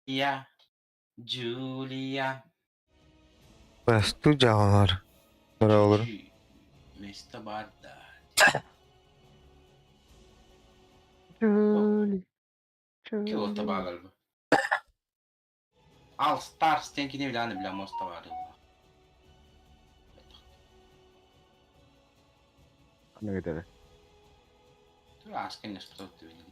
Я, Джулия. Бастуу дьаҕалар Дороолор Место бар да. Джули, Кило Джули. табагалбы. Ал Stars тенкини биланы бля моста бары. Ханнык этэрэ? Аскын что ты видит.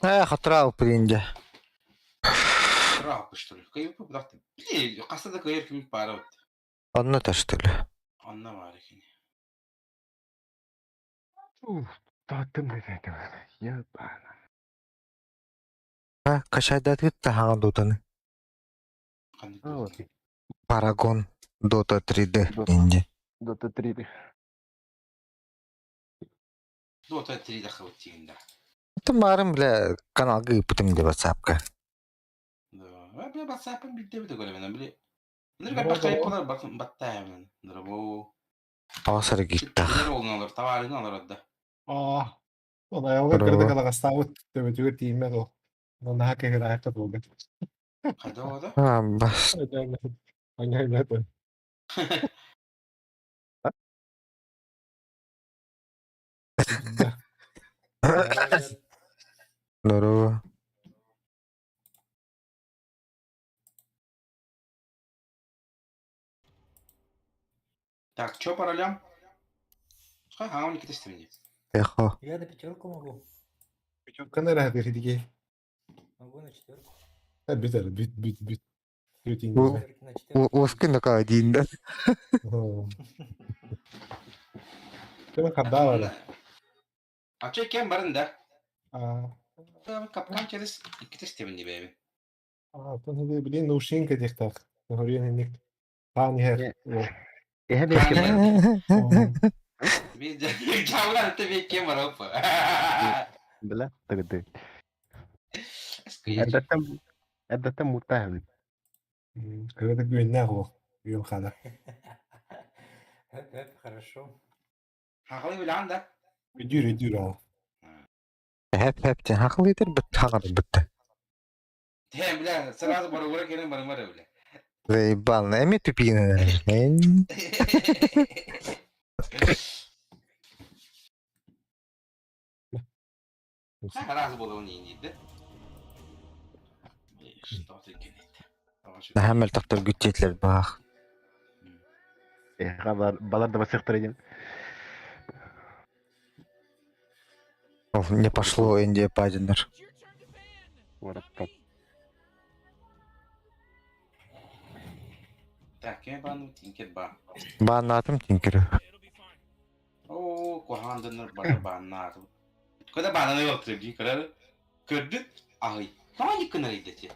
Хатыра алпыринде. Хатыра что ли? Кайып бырақты. Били, қасында да кайыр ким бары вот. Онно таштылы. Онна бар екен. Уф, тааттым десейтим. Ебана. А, качайдатыт та хаҥа дотаны. Қандай А, вот. Парагон Dota 3D Dota. инде. Dota 3. Dota 3 дахы тиында. Тымарым бля каналга ыпытым деп WhatsAppка. Да, бля WhatsApp-ын билде бите көрөмүн били. Нырга Здорово. бакай болар батын баттаймын. Здорово. Авасар гиттах. Билер олун алар, товарын алар да. Аа. Ол айылға Здорово. кірдік алағастабыт төбөтүгөр тииймэт ол. Ол наһаа кэһирээх буолбут. Кайда ода? А, бас. Аньяйнаты. Да. Здорово. Так, чё по ролям? Ха, а он не китестемени. Эхо. Я на пятерку могу. Пятерканы эрэ биһиги. Могу на четверку. Бүт эрэ бүт бүт бүт. Бүт Бу- иҥнибэ. Четверки на четверку. Оскын да дейін Төмө хардаа бара. А чё кем барын да? Аа. Капкан через китестемени бэби. Аа, тон билин наушинка диэхтээх. Хоруйан инник таан иһэр. Эһэ бэккэ бар. Жабылан ты кем барып. Била тыгды. Эрдэттэн эрдэттэн муттаһын. Кыргыта күөннээх ол. Күөн хада. Эп, эп, хорошо. Хагалы билан да. Үдүр үдүр ол. Хәп хәп тен хақылыйтыр бит хаңыр битті. Те бля, сразу барып келен барып бара бля. Заебал, эми тупиин. Раз было он не да? Что ты генет? Нахамел тақтар күттетлер бақ. Эһэ балар балар да басыктыр идем. Не пошло Индия Падинер. Вараттан. Так, кем бану тинкер ба. Банатым тинкер. О, кухандыныр бар баннар. Когда бананы yok di kadar. Kördü. Ay. Tamam yıkınır ideti.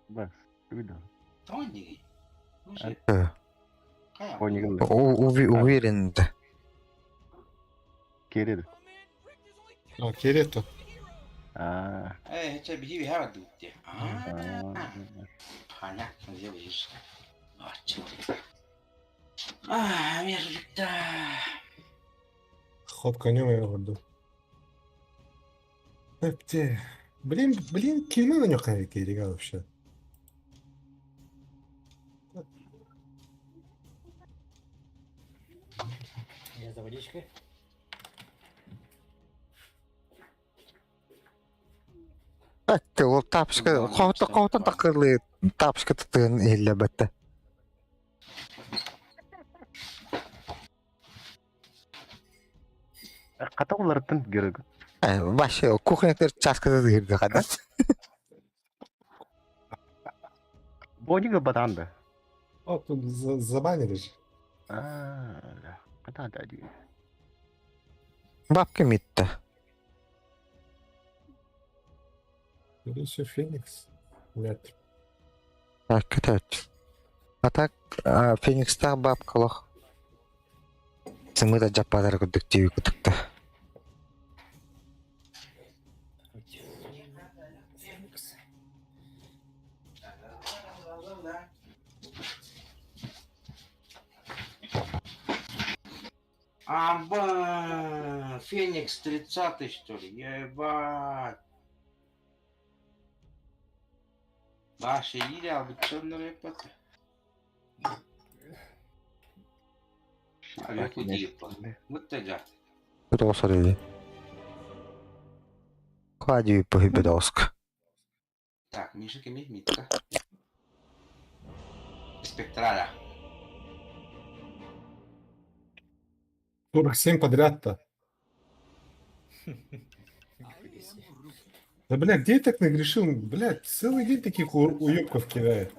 Бас. Тугда. Tamam yıkı. Конигын Уверен. кереди. А, керетто. Аа. Э, hiç bir bir hava dutti. А. Понятно, делаешь. А, межликта. Ход конем я горду. Эпте. Блин, блин, кимин на нёкай керега вообще. Я за водичкой. Атты ол тапшка қоғыта қоғытан тақырлы тапшка тұтығын елі бітті. Ката оларыттан көрөгүн. Вообще кухняктер чашкада кирди када. Бонига батанды. О, тут забанили же. Аа. Ката да ди. Бабка митті. Скорее всего, Феникс. Нет. Так, көтөт. А так Феникста бабкалах. Сымыда жаппадар күдүк тиби күтүктө. Феникс. Аба, Феникс 30-й, что ли? Ебать. Баша или обычно репота. Вот тогда. Бедос или. Клади по бедоск. Так, Миша, кеми, Митка. Спектрала. 47 подряд-то. Да, бля, где я так нагрешил? Бля, целый день таких уебков кидает.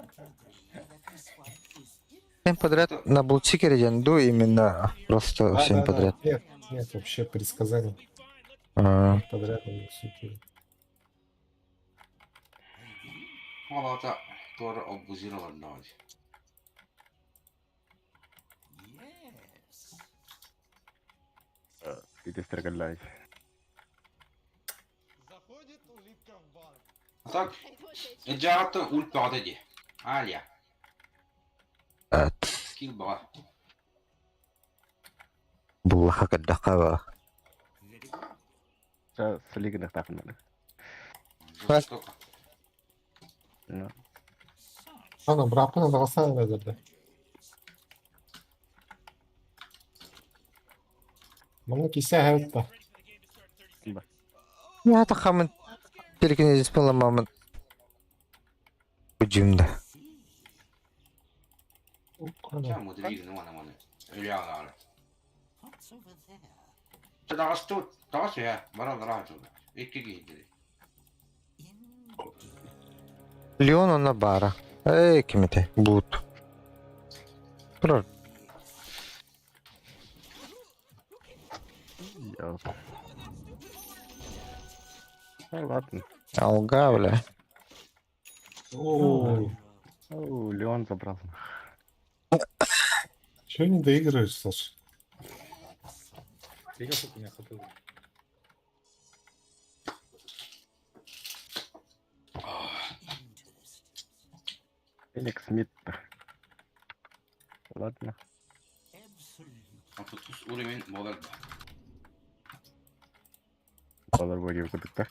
Семь подряд на Блудсикере денду именно просто Да, семь да, да. подряд. Нет, нет, вообще предсказаний. А, Подряд на Блудсикере. Холота тоже обузирован. Иди Заходит улитка в банк. Так, Эджарата ульпадади. Алия. эт. Скилл бага. Буллаха каддахава. Слигнах тахнали. Жестоко. Ну. Ана, брапына дағасana да. Мана кисе хәлтта. Я тахамын телекинезис пыламамын. Бу жимда. Ча мудриг ну ана маны. Илья Тагасту, тагас я, бара бара жуда. Икки гиди. Леон на бара. Эй, кимите, бут. Про. Ёп. Ну ладно. Алга, бля. Ой, О, Леон забрал. чего не доигрываешь, Саша? Видел, сколько у меня хп было? Феникс Смит. Ладно. А тут уровень болар. Балар бойы кудыкта.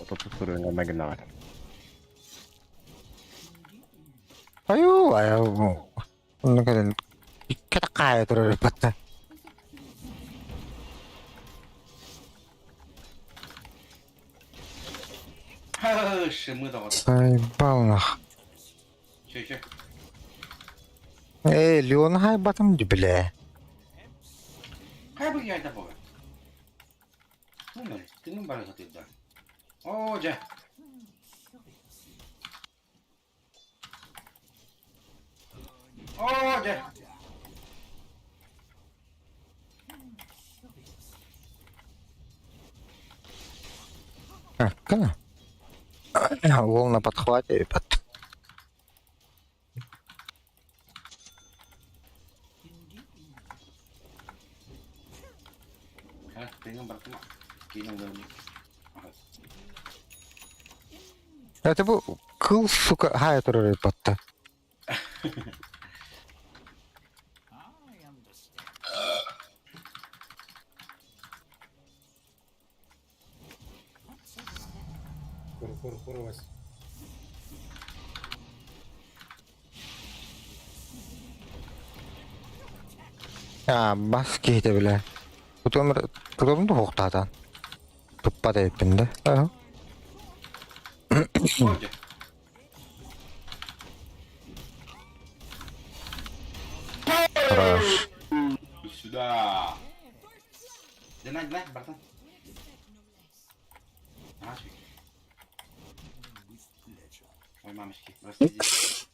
Отут уровень магнат. Аю, аю. Ну, кэлэн. Икки турар батта. Шимы да. Сайбал нах. Че, че. Эй, Леон хай батым ди, бля. Хай бы я это бога. Ну, ты ну бара ты да. О, жа. О, жа. А, кана? Вол на подхвате, под. А, ты ну братма. Кинул да. Это бу кыл, сука, хай турар батта. Кур, кур, кур, Вась. А, бас кейте, бля. Потом, потом тухтатан. Туппа дейппин да. Ага. О, жа. Хорош. Сюда. Да на, на, братан. А, Ой, мамочки, простите.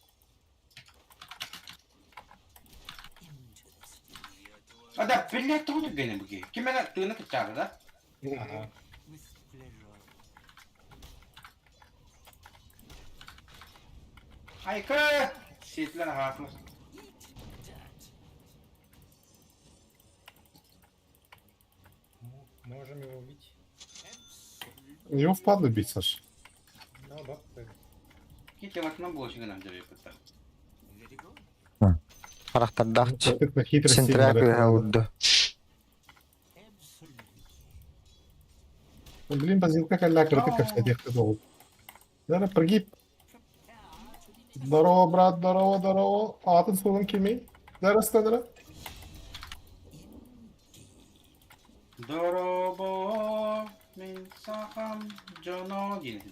А да, блядь, трудно гене буги. Кимена ты на качара, да? Ага. Хайка! Сетлер хатмас. Можем его убить. Его впадло бить, Саш. Ну, бабка. Кити ватма булочка нам дает. Харахтардаах На хитрости сентрак надо. урду. Ну, Блин, базилка каля, ты как всяких ты Зараз прогиб. Здорово, брат, здорово, здорово. Атын суолун кимий? Зараз стадра. Дороbo min сахам джоно диэн.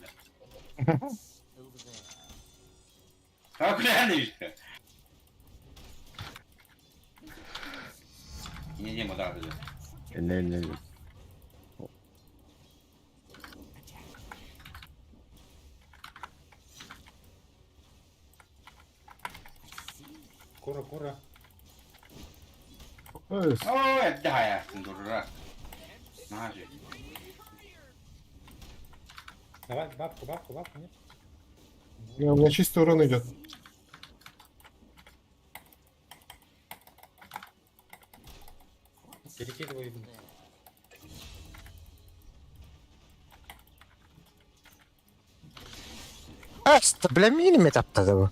Акулянышка. Не-не, мадам. Не-не-не. Кура, кура. Ой, О, это я, дурак. Нажи. Давай, бабку, бабку, бабку, нет? У меня чистый урон идет. Перекидывай. Аста, бля, мини таптады бу.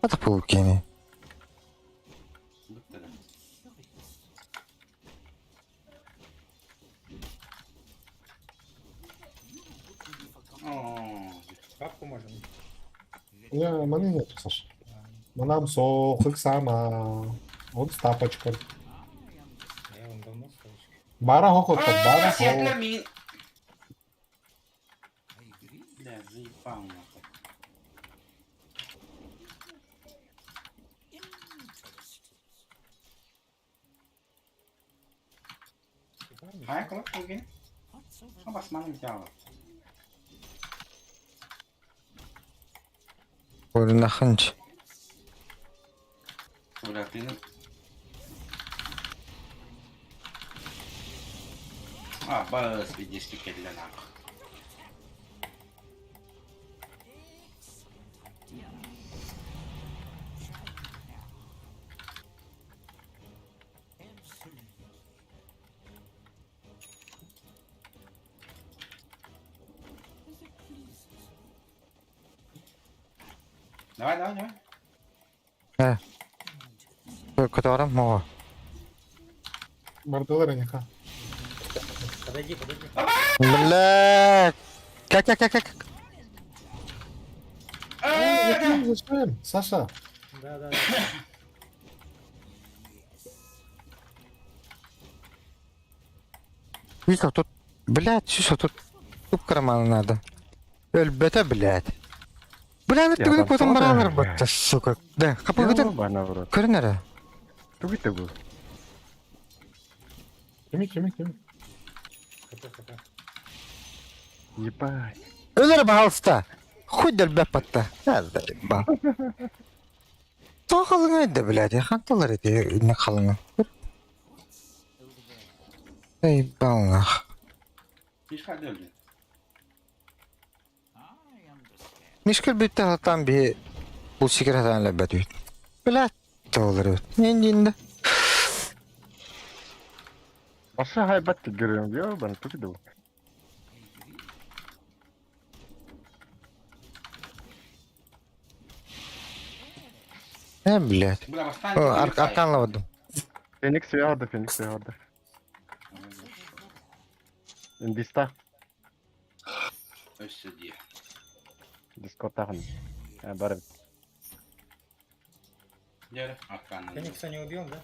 Ата пулкини. О, Бабку можем. У меня маны нету, Саша. Манам сохык сама. Вот с тапочком. Я вам давно слышу. Бара хохот, бара Сиэтлер хо. мин. Бля, заебал нахуй. Хайа, кулак, окей. А басман взяла. Нахынч. Бля, ты ну. А, бас, видишь, для нахуй. Давай, давай, давай. Которым мо. Бардалара неха. Подойди, подойди. Бля. Как, как, как, как? Зачем? Саша, Да, да, да. Вика, тут, блядь, что тут туп кармана надо. Өлбөтө, блядь. Бля, Я ты там потом тоже, баралар блядь. бытта, сука. Да, капы Ёбаный в рот. Көрүнөрө. Тугу тугу. кими, кими, кими. ХП, ХП. Ебать. Өлөр баалста. Хуй дөлбөп батта. Ба. То халыңа да, блядь, ханталар эти не халыңа. Эй, балнах. Мишка дөлдү. Мишкел битте хатан би бул сикер хатан ләбәт бит. Блядь, толыр. Нендинде. Баша хайбат görüyorum ёбаный тугу тугу. Э, блядь. Бля, бастан. О, аркан лавадым. Феникс yardı, Феникс yardı. Индиста. Өссө дии. Дискотагын. Бар. Дere, аркан. Феникса не убьем, да?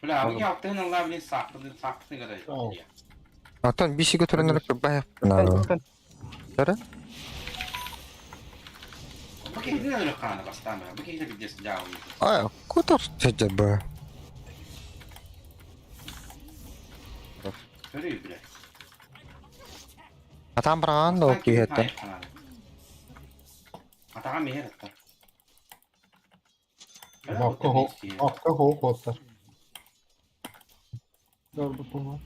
Бля, бу яптыгын алла блин сакты, сакты гара. Ау. Атан бишиге турыныр бая. Надо. Дара? Бу кихини өлө каны бастан бля. Бу кихини бидес жау. Ай, кутар чеджеба. Көрүй бля. Атан барган да окей это. Атага мехер атта. Бабка хо, бабка хо хоттар. Добро, понял.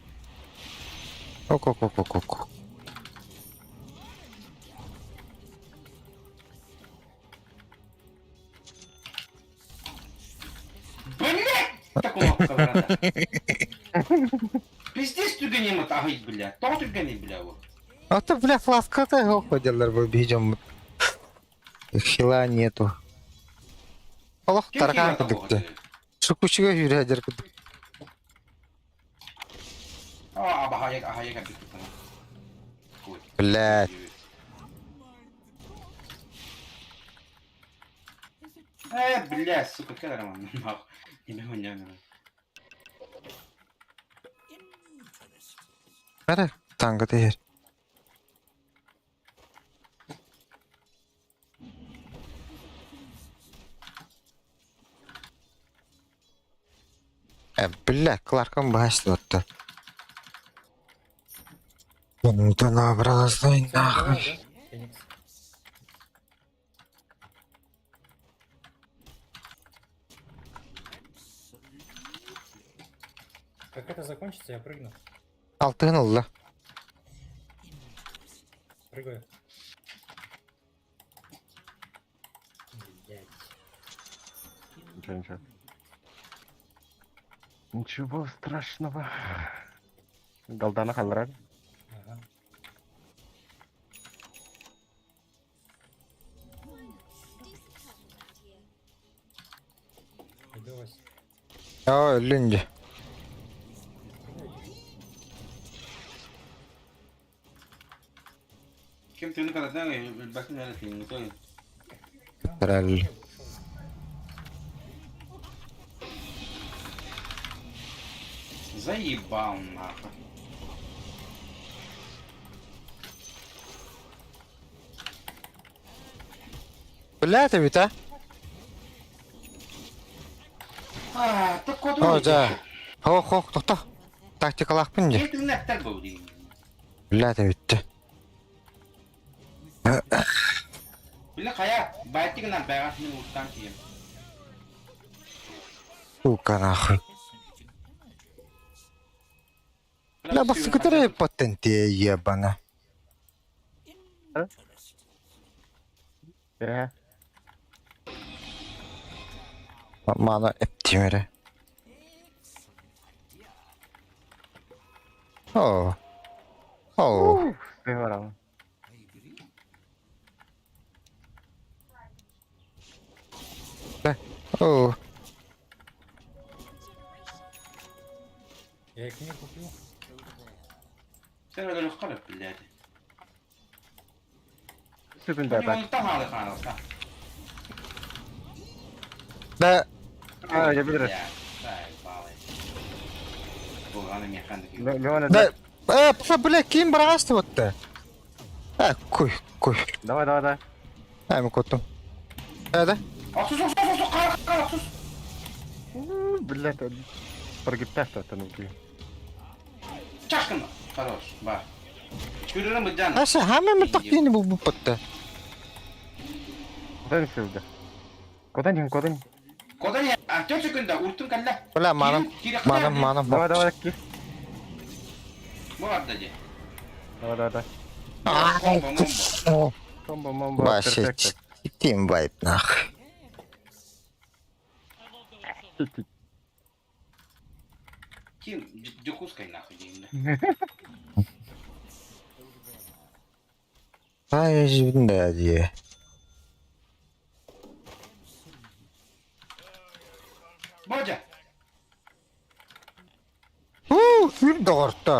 Ок, ок, ок, ок, ок. Блять! Такого каларада. Пиздец түгенем атагы бля. Тоғы түгенем бля бу. А то, бля, фласка-то уходилар бу биһи Хила нету. Олох Ким таракан хила курдук. табуга? Шукучуга хүрэ курдук. А, абахаяк, ахаяк әбдік. Блядь. Э, бля, сука, кэл роман, нахуй. Не могу, не могу. Бәрі таңғы дегер. Э, бля, Кларком башты отты. Бунтонообразный Всё, нахуй. да, Феникс. Как это закончится, я прыгну. Алтын oldu. Прыгаю. Блять. Ничего, ничего. Ничего страшного. Голдана халрар. Ага. Иду, Вась. Aa ölünce. Ким ты никогда не бакын әлі тиң. Herhalde. Заебал нахуй. Бля, это ведь, а? А, так куда? О, да. Хох, хох, тоқта. Тактикалақпын де. Ким ты нәттер был дейін. Бля, это ведь. Бля, қая, байтигінен бәғат мен ұлттан тием. Сука, нахуй. Бля, басты патенте ебана. Э, Мана эптимере. О. О. ты ворон. О. Я их не купил. Сен өлі қалып, блядь. Секунда, так. Ұлттан алы қанылса. Да. А, я бедрос. Болғаны механик. Леона, Да. Э, пса, бля, ким барасты вот то. А, куй, куй. Давай, давай, давай. Ай, мен коттум. Э, да? Ақсыз, ақсыз, ақсыз, қара, қара, ақсыз. Блядь, прогибтас остановки. Чашкын. Хорош, бар. Чүрірім бұдан. Аша, хаме мен тақтині бұл бұл патты. Куда не сюда? Куда не, куда не? Кода не, а төрт секунда, ультым кәлі. Бля, манам, манам, манам. Давай, давай, ки. Бұл арда де. Давай, давай, давай. Комбо, момбо. Комбо, момбо, Вообще, перфекто. тим вайп, нахуй. Ким, дюкускай нахуй деймін. Ай, жібін да дие. Бодя. У, үр доғыртты.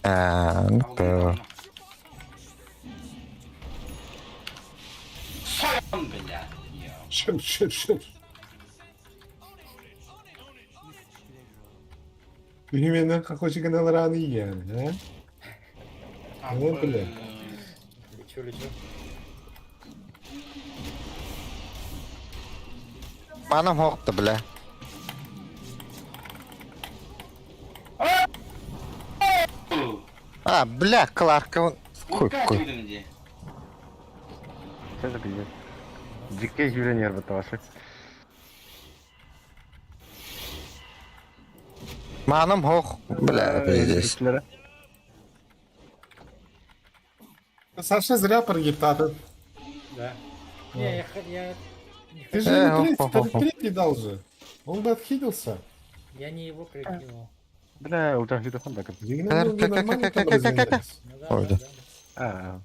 А, ну то. Сойон, бля. Шир, шир, шир. Именно какой генерал а? Ну, бля. Лечу, лечу. Манам хоқты, бля. А, бля, Кларка, он... Куй, куй. Что за пиздец? Дикий ювелир это ваши. Манам хох, бля, пиздец. Саша зря прогиб-то. Да. Не, я, я не Ты же Э, ему третий, хо-хо-хо. третий дал же. Он бы отхилился. Я не его прикинул. Бля, уже телефон так. Нормально. Ну да, Ой, да, да. да.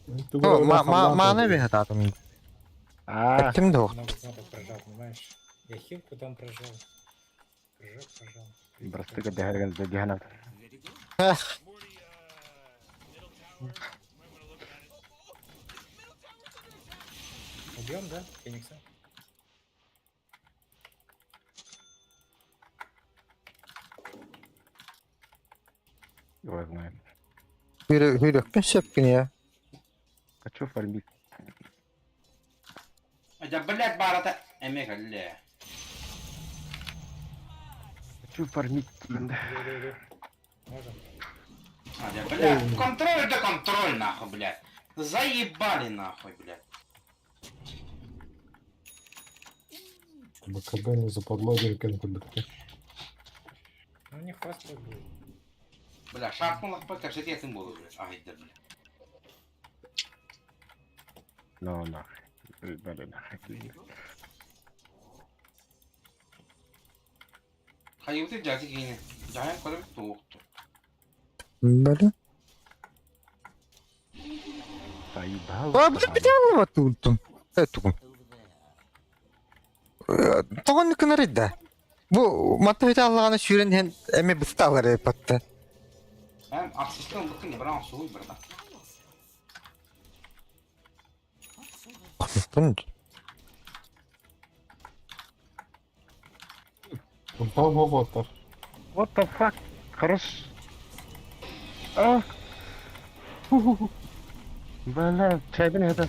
А, Мана беһатаатым. а, Ким да Много кнопок прожал, понимаешь? Я хил потом прожал. Прыжок прожал. Брастыга дехерген дехана. Эх, Убьем, да, Феникса? Его знает. Хүрөхпүн сөпкүн я. Хочу фармить. Да, блядь, барата. Эмек, алле. Хочу фармить. Иду, иду, иду. Можем. А, да, блядь, контроль да контроль, нахуй, блядь. Заебали, нахуй, блядь. БКБ не западло курдук. Ну не хвост будет. Бля, шахнула пока, что я буду, блядь. Ай, да, блядь. Ну нахуй. Блин, нахуй. Хайыты дяди гейне. Жайын көріп туықты. Бля. Заебал. А, бля, бля, туутум. Этугум. Тоҕон кынар да. Бу матта аллаҕана сүүрэн иһэн эми быстаалар эпатта. Hem aksistan bakın ya ben soğuk burada. Там хоғоттар. What the fuck? Хорош. А. Ху-ху-ху. Бля, чайбин это.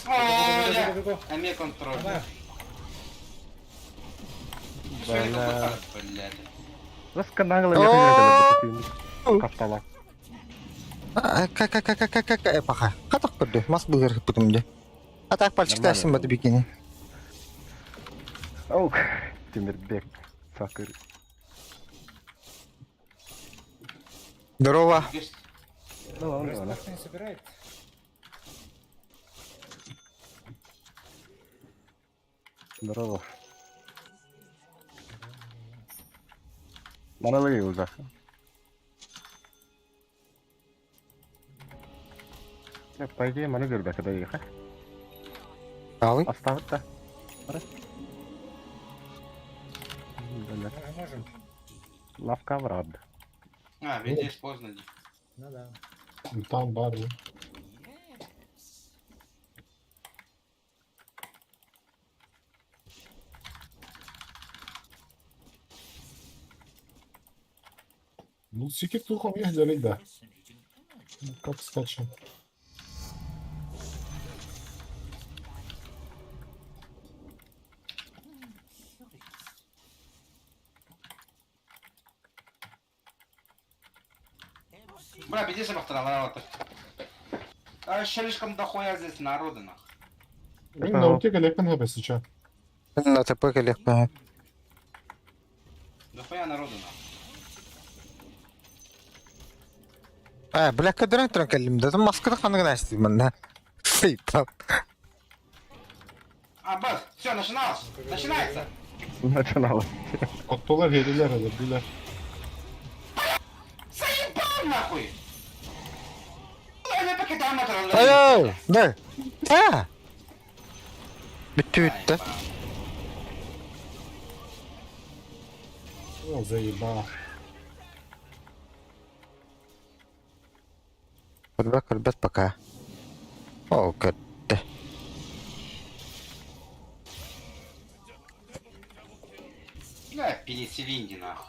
Бля, Бегу, бегу. Эме контроль. Давай. Бля. Блядь. Ласка нагло я Кафтала. Ка-ка-ка-ка-ка-ка эпаха. Хатах көрдө. Мас быгыр бутум де. А так пальчик тасым баты бикини. Оу, Тимирбек. Сакыр. Здорово. Ну ладно, ладно. Просто не собирает. Здорово. Маналы уже. По идее, маны көрбәк да ехать. Алый. Оставить да. Бля, Мы можем. Лавка в рад. А, видишь, поздно. Ну да. Там бар. Ну, секир тухом ездили, да. Как скачем. Бля, беди себе второго. А слишком дохуя здесь народа нахуй. Мен наутега лепен хабе сейчас. На ТП келек. Дохуя народу нахуй. А, бля, кадран тран келдим да. Маскада ханыг настим манна. Сейтап. А, бас, все, начиналось. Начинается. Начиналось. Оттолар херилер билер. Заебал нахуй. Ой, покидаем это. Ай, да. А. Бүттү бүттү. О, заебал. Көрбөт көрбөт пока. О, көрдө. Бля, пенициллин нахуй.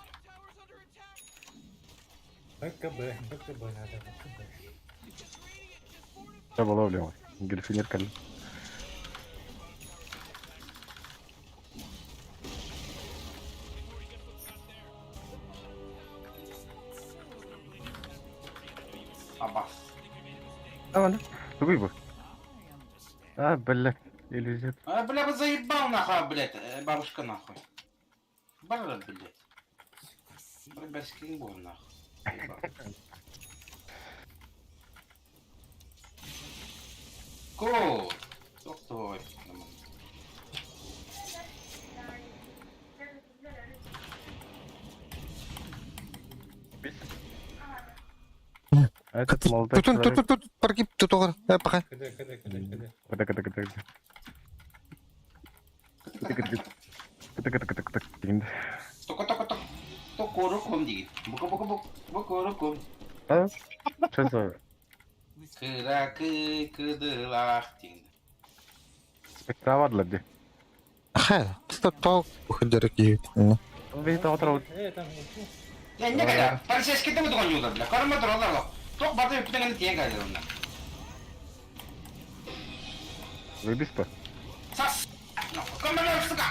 БКБ, БКБ надо, БКБ. Все выловливал. Гельфинер каль. Абас. А, ладно. Выбор. А, блядь. Иллюзия. А, бля, вот заебал нахуй, блядь, бабушка нахуй. Бля, блядь. Бля, скинбол нахуй. Заебал. Ку! Доктор. Этот молодой Тутун, человек. тут, тут, тут, прогиб, тут, оҕор. Пока. КД, КД, КД, КД. Кыта кыта кыта кыта. Кыта кыта кыта кыта кыта кыта кыта. Токо токо токо. Токорукум диги. Бука бука бук. Букорукум. А? Что за Кыра кы кыдылах диги. спектровадлар дии. Хэ, тут тоқ хыдырык диэбит. Видите, отра Там не Я не кайда. Полицейский да бутуган бля. Карма дуралар. Ток барды үптеген тиен кайда онна. Заебись-то. Сас! Нахуй, камера, сука!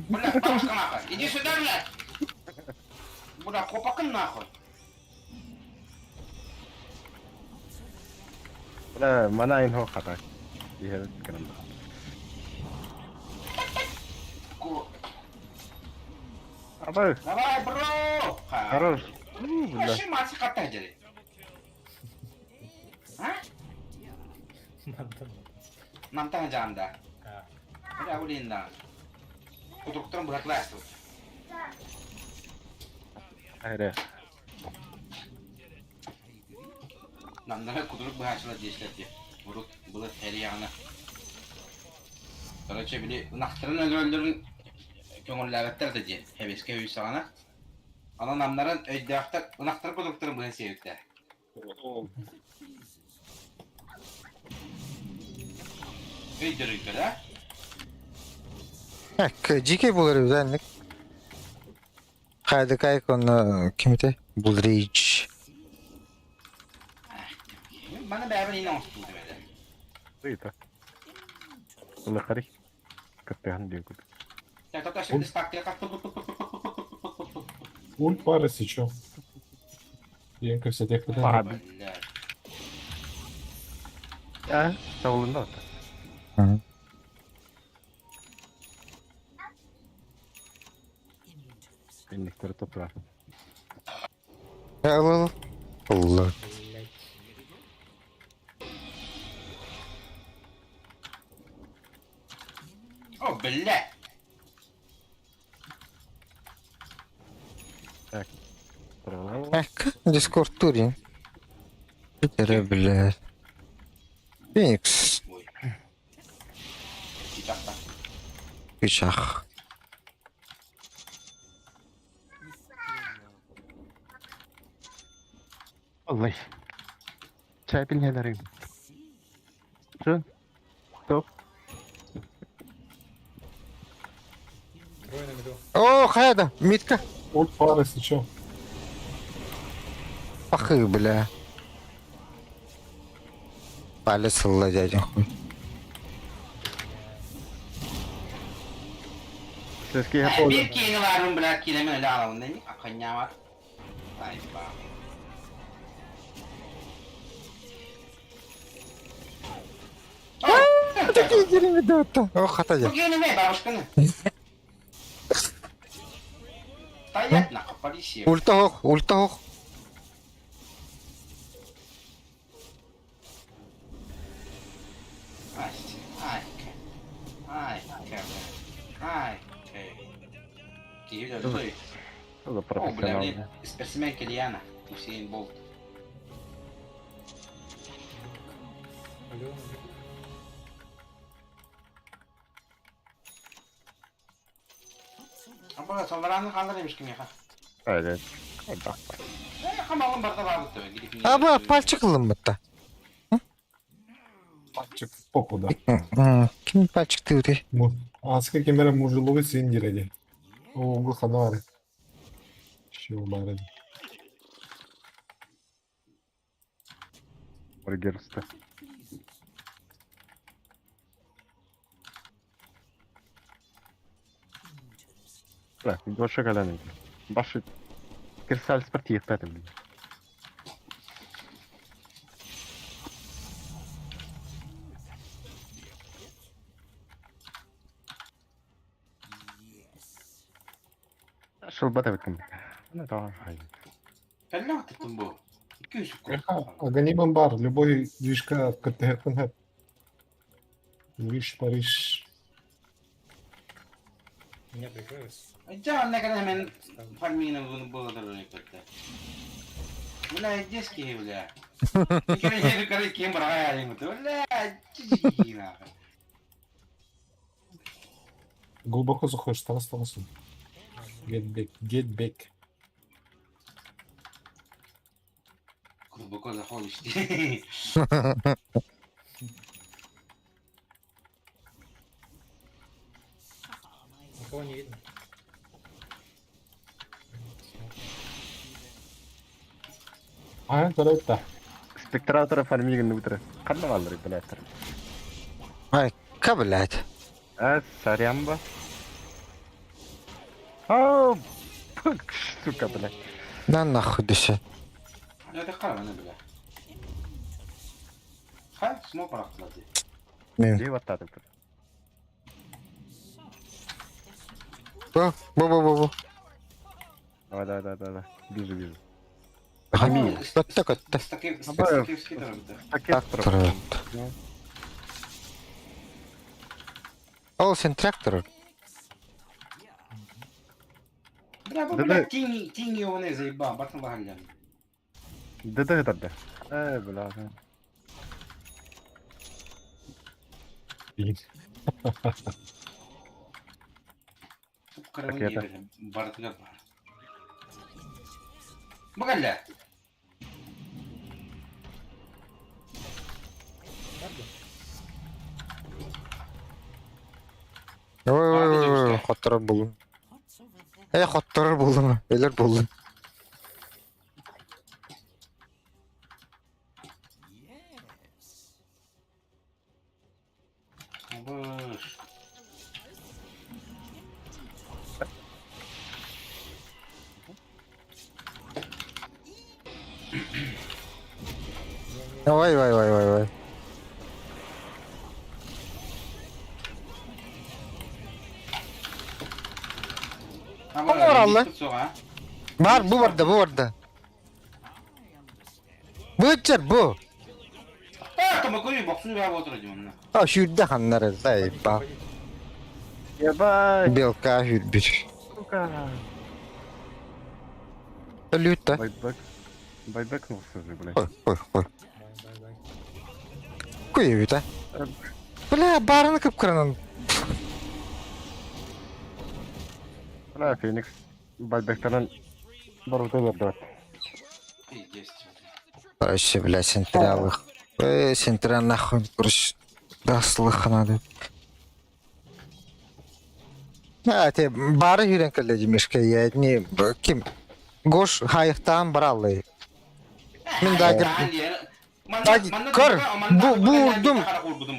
Бля, бабушка нахуй, иди сюда, блядь! Бля, хопакын нахуй. Бля, мана ин хо хата. Иһэр кэнэн. Ку- Абай, Давай, бро! хорош. Бля. Вообще мать хата дели. А? Мантан. Намтан жанда. А, Бля, улинда. Кудруктан быраклайсың. Хайре. Намнара кудрук быһаачылар диэшлэр дии. Урут былыр эрияҕына. Короче, били ынахтарын өлөрөллөрүн көҥүллээбэттэр да дии. Хэбэскэ үйсаҕана. Онон намнарын өйдөөхтөр ынахтар кудруктарын быһан сиэбиттэр. Өйдөрүккэ да? Жеке болар өзәнлік. Қайды кайк оны кім ете? Булрич. Маны бәрібір ине оңту демеді. Ыйта. Ула хари. Каттыхан диэн курдук. Так, тоқта şimdi спектакль Ульт пара еще. Енка вся тех Ладно. Бля. А, саулында ота. Инниктер топра. Ал Allah. блядь. О, бля. Эк, Дискорд турин. Питере, блядь. Феникс. Ой. Итак-так. Пичах. Аллай. Чай пилнелерин. Чун. Топ. Трое на миду. О, хайда, митка. Ульт пара еще. Пахы, бля. Палец ылла дядя хуй. Сеске Bir kiyini varım бля, киемен эле аламын дейм. Аканьямат. Айба. Такие дерьмо О, хата Бу дядя. кийини ме бабушканы. Стоять нахуй, полиция. Ульта хох, ульта хох. Ай, ай, ай, ай, Киһи өлдү. За О, бля, профессионал. блин, спортсмен Кельяна, Усейн Болт. Алло, на Аба, саллараны калдыр эмиш ким яха. Айда. Айда. Э, камалын барда бабыт төбө. Гидип. Аба, пальчик ылыммытта. Пальчик в попу, да. Ким пальчик ты өте? Аска кемере мужилугу син диреди. Оогу ханары. Шил бары. Бургерста. Бля, больше коляны. Баши. Кирсаль спортив, это, блин. Шылбата бит ким. Аны тагын хай. Кэллэ тыттым бу. 200 Эха, Аганибан бар, любой движка КТХ. Движ, Париж. Меня прикрылось. Жа, не кара мен фармина буну була дөрөй кетти. Бля, детские, бля. Кем брагаем, бля, нахуй. Глубоко заходишь, там остался. Get back, get back. Глубоко заходишь. Никого не видно. А, это. Спектратора фармигин утро. Ханна валлары, блядь. Ай, ка, блядь. А, сорямба. О, пук, сука, блядь. На нахуй десе. Я так қарамын, бля. Ха, смог барақтылады. Мен. Где вот так? Бу, бу, бу, бу, бу. Давай, давай, давай, давай. Вижу, вижу. Көттө, көттө. Пакет Трактор. Ол сен трактор. Бля, бу, бля, тиңи, тиңи оны заебал, батын бағалям. Да, да, да, да. Бля. Ракета. Бартыга бар. Бағаля. Правда? Ой, ой, ой, ой, хотторор булдум. Э, хотторор булдум. Элер булдум. Быш. Ой, ой, ой, ой, ой. Алла. Бар, бу барда, бу барда. Бу бу. А, шүрдэ ханнары, заебал. Ебать, Белка хүрбүр. сука. Люта. Байбек. Байбекнулся же, блядь. Ой, ой, ой. Бай, бай, бай. Куй а. Бля, барыны кып-кыранан. Бля, Феникс. Байбектен баруды берді. Короче, бля, сентрялых. Сентря нахуй, короче, да, слыхано, да. А, те, бары хүрен кэллэди мешке, я не, ким? Гош хайықтан баралы. Мен дагер... Көр, бу бурдум.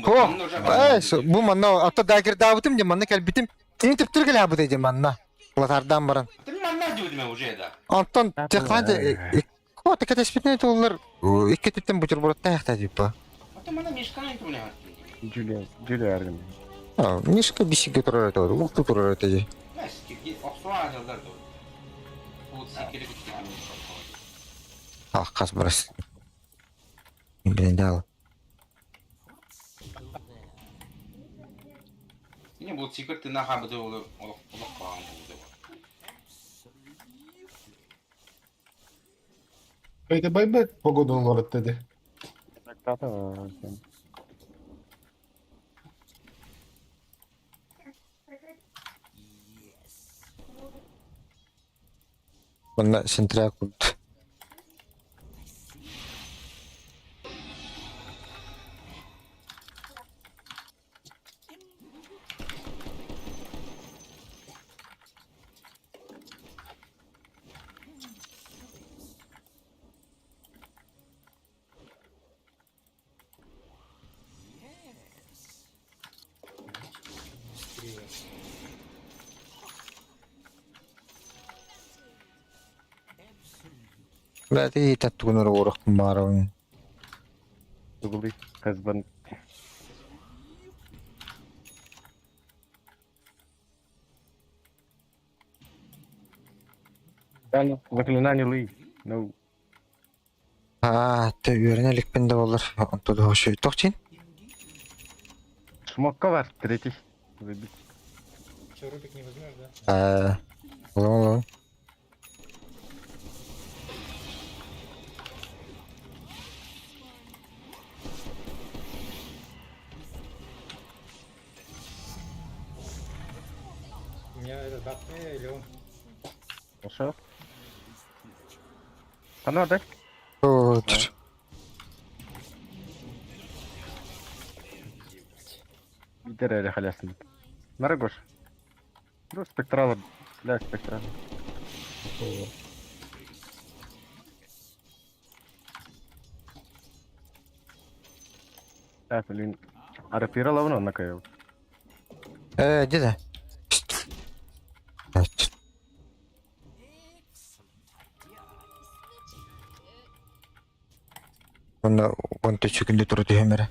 О, бу манна, ата дагер дабытым де, манна кәлбитим. Тин түптүр кэлэ абыт эди манна. Латардан баран. Антон, технады, Ко, так это спитне толлар. Икки түптен бутерброд таяқта типа. Джулия, Джулия Арвин. А, Мишка бисиге турар это, улту турар это же. Алқас барас. Блин, дал. Не бұл секретті наха біді олы олық қалған болды. Haydi байбек погода olarak dedi. Спектратор. Мына сентря курт. Быстрее. Бля, ты таттугунар орық марауын. Тугулы, хазбан. Заклинание Лы. Ну, А, ты үйренелікпен де болар. Онтуды хошы. Тоқчин? Шмокковар, третий. Забить. Че, Рубик не возьмешь, да? А, лон, лон. Бабка или он? Хорошо. А ну, дай. О, Биир эрэ халясын. Нара Гош. Ну, спектрала. Бля, спектрала. Так, блин. Арапира лавно накаял. Э, где Онно онто чүкүндэ тура түһэм эрэ.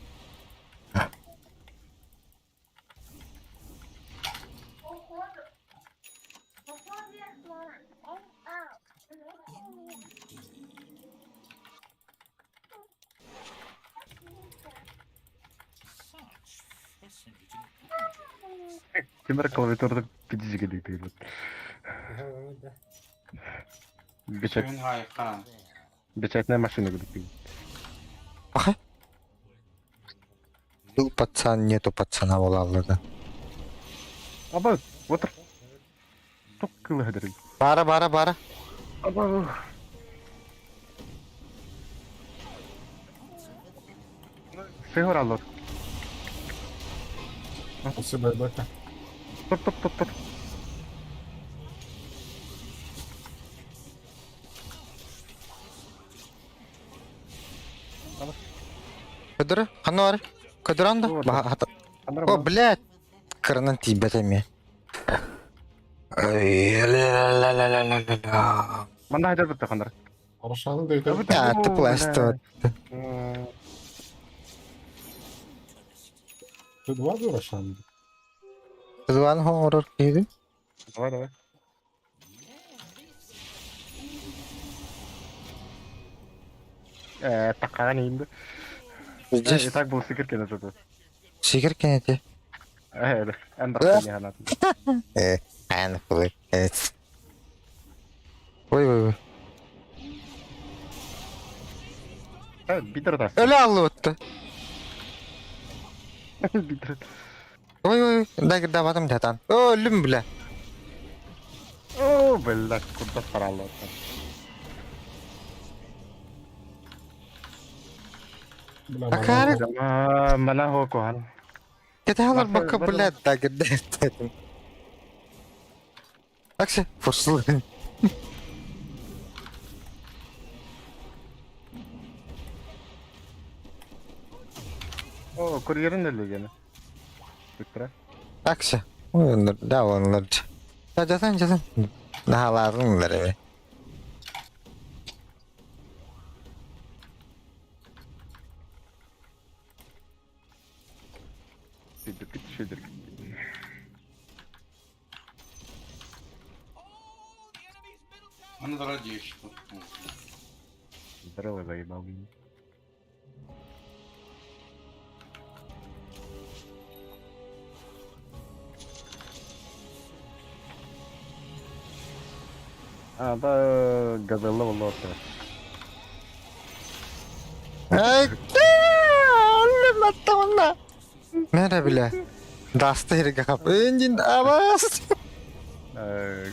Темир клавиатурда пидизиге дейт. Да. Печать, Сүн хайхан. печатная машина говорит. Аха. Был пацан, нету пацана буолаллар да. Аба, вот тук кылыһыдыр. Бара бара бара. Аба. Фигура аллор. Спасибо, Эбека. Топ топ топ топ. Көдөрө, ханна бар? Көдөрө анда. Баха. О, блядь. Кырынан тиийбэт эмиэ. Ой, ла-ла-ла-ла-ла-ла. Манда хайдар битте хандар. Рошаны да өтө. А, ты пластоват. Ты два же Рошаны? Зван хоңорор киһи. Давай, давай. Э, таккаган инде. Здесь И так был сикиркен это. сигир кенете. Э, эндер не ханат. Э, ан хуй. Ой, ой, ой. Э, битер тас. Өлө аллыбытты. Битер. Ой, ой, ой. Да, да, батым датан. О, өлүм бля. О, блядь, куда сарало. Бля, Акары. Мана хокухан. Кеталар Баха- бака, бара- блядь, да, да. Аксы, форсул. О, курьерин эле Битер. Аксы. Ой, да, онлар. Да, жатан, жатан. Наhalарыңлар эми. Сидир, шидир. Аны дара дешті. Здорово, заебал меня. А, да, газелла болот. Ай, өлүм аттамына. Мере биле. Дасты жерге кап. Эндин абас.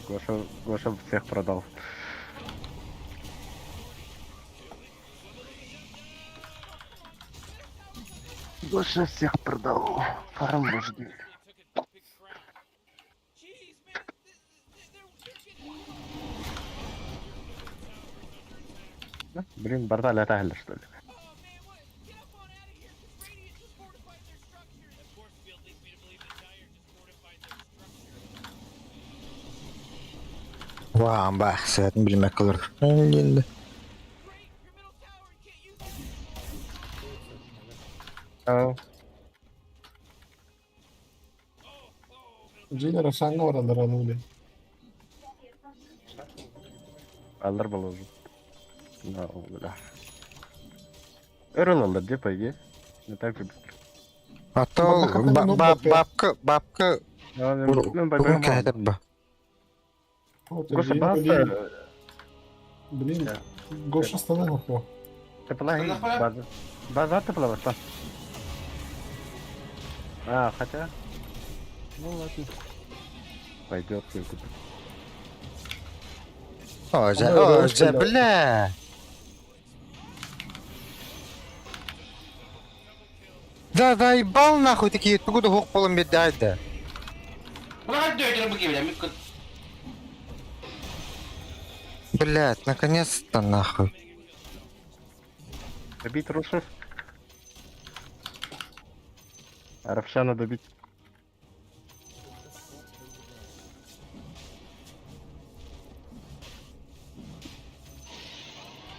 Гоша, Гоша всех продал. Гоша всех продал. Фарм вожди. Блин, барда летали, что ли? Ваа, ба, сәтин билмек кылыр. Эндин. А, Джина Рошанга баралар аны биле. Алар было уже. Да, бля. Эрл алар, где пойди? Не так же быстро. Ато бабка, бабка Ну, бүгүн кәһәтер ба. Вот, Гоша, блин, база. блин, блин, Гоша станок. Тепла Да нахуя? база. База тепла вошла. А, хотя. Ну ладно. Пойдет курдук. О, дьэ, Аны о, ырыа дьэ, кэллэ. бля! Да, заебал нахуй такие, тугу да хук полом бедайда. Блять, наконец-то нахуй. Добить русов. Равшана добить.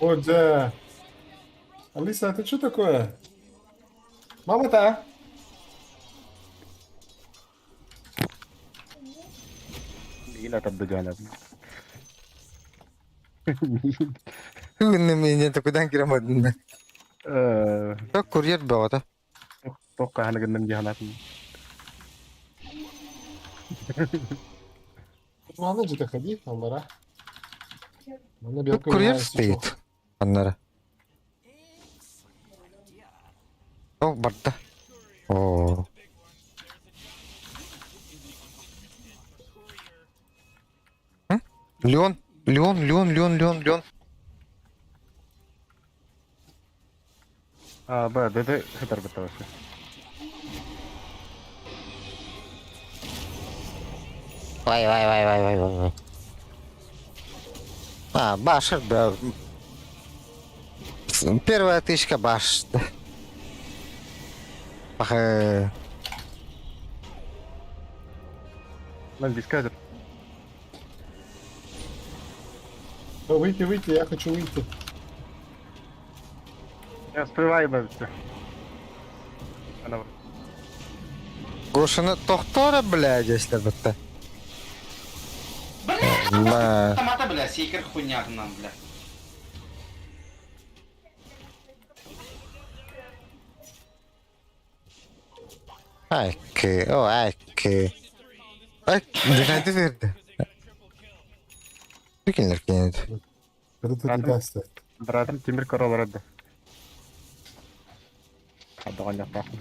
О, дьэ. Алиса, это что такое? Мама-то? Миина тардыгаана. Күнү меня такудан кирамадын. Э, Как курьер бөҕөтө. Туох хаһан гынным дьаһанатын. Мана где-то ходи, аллара. Мана Тут белка курьер я стоит. Аннара. О, барда. О. М? Леон, Леон, Леон, Леон, Леон, Леон. А, б, д, хатар баттавасы. Вай, вай, вай, вай, вай, вай, вай. А, башер, да. Первая тычка баш. Ах, Lan дисказер. Да выйти, выйти, я хочу выйти. Я успеваю бабиться. Она Гошина тохтора, блядь, если бы ты. Бля. Тамата, бля, сейкер хуйня нам, бля. Айки, о, айки. Ай, динайды verdi. Кинер кинет. Когда тут не Ладно. даст. Братым Тимир королар Адоня пахнет.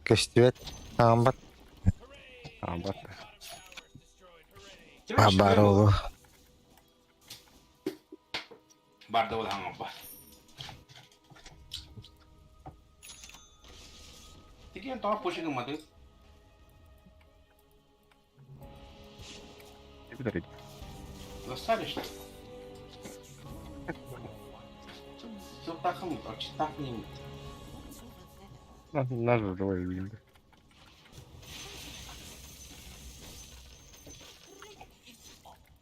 Көстүбэт. Амбат. А, бат. Абаролу. Барда ол хаңа Тиген тоға пушигы мады. Подожди. Достали что? Тахым, так не. Наш живой видим.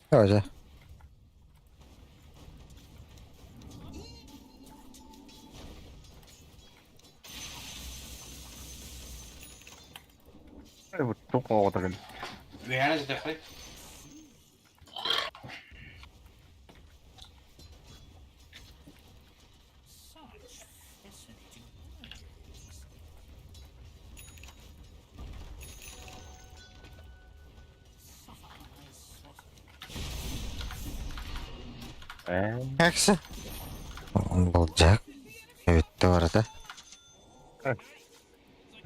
Тоже. Вот только вот так. Вяна же Э, Экси. Болжак. Өтті барада.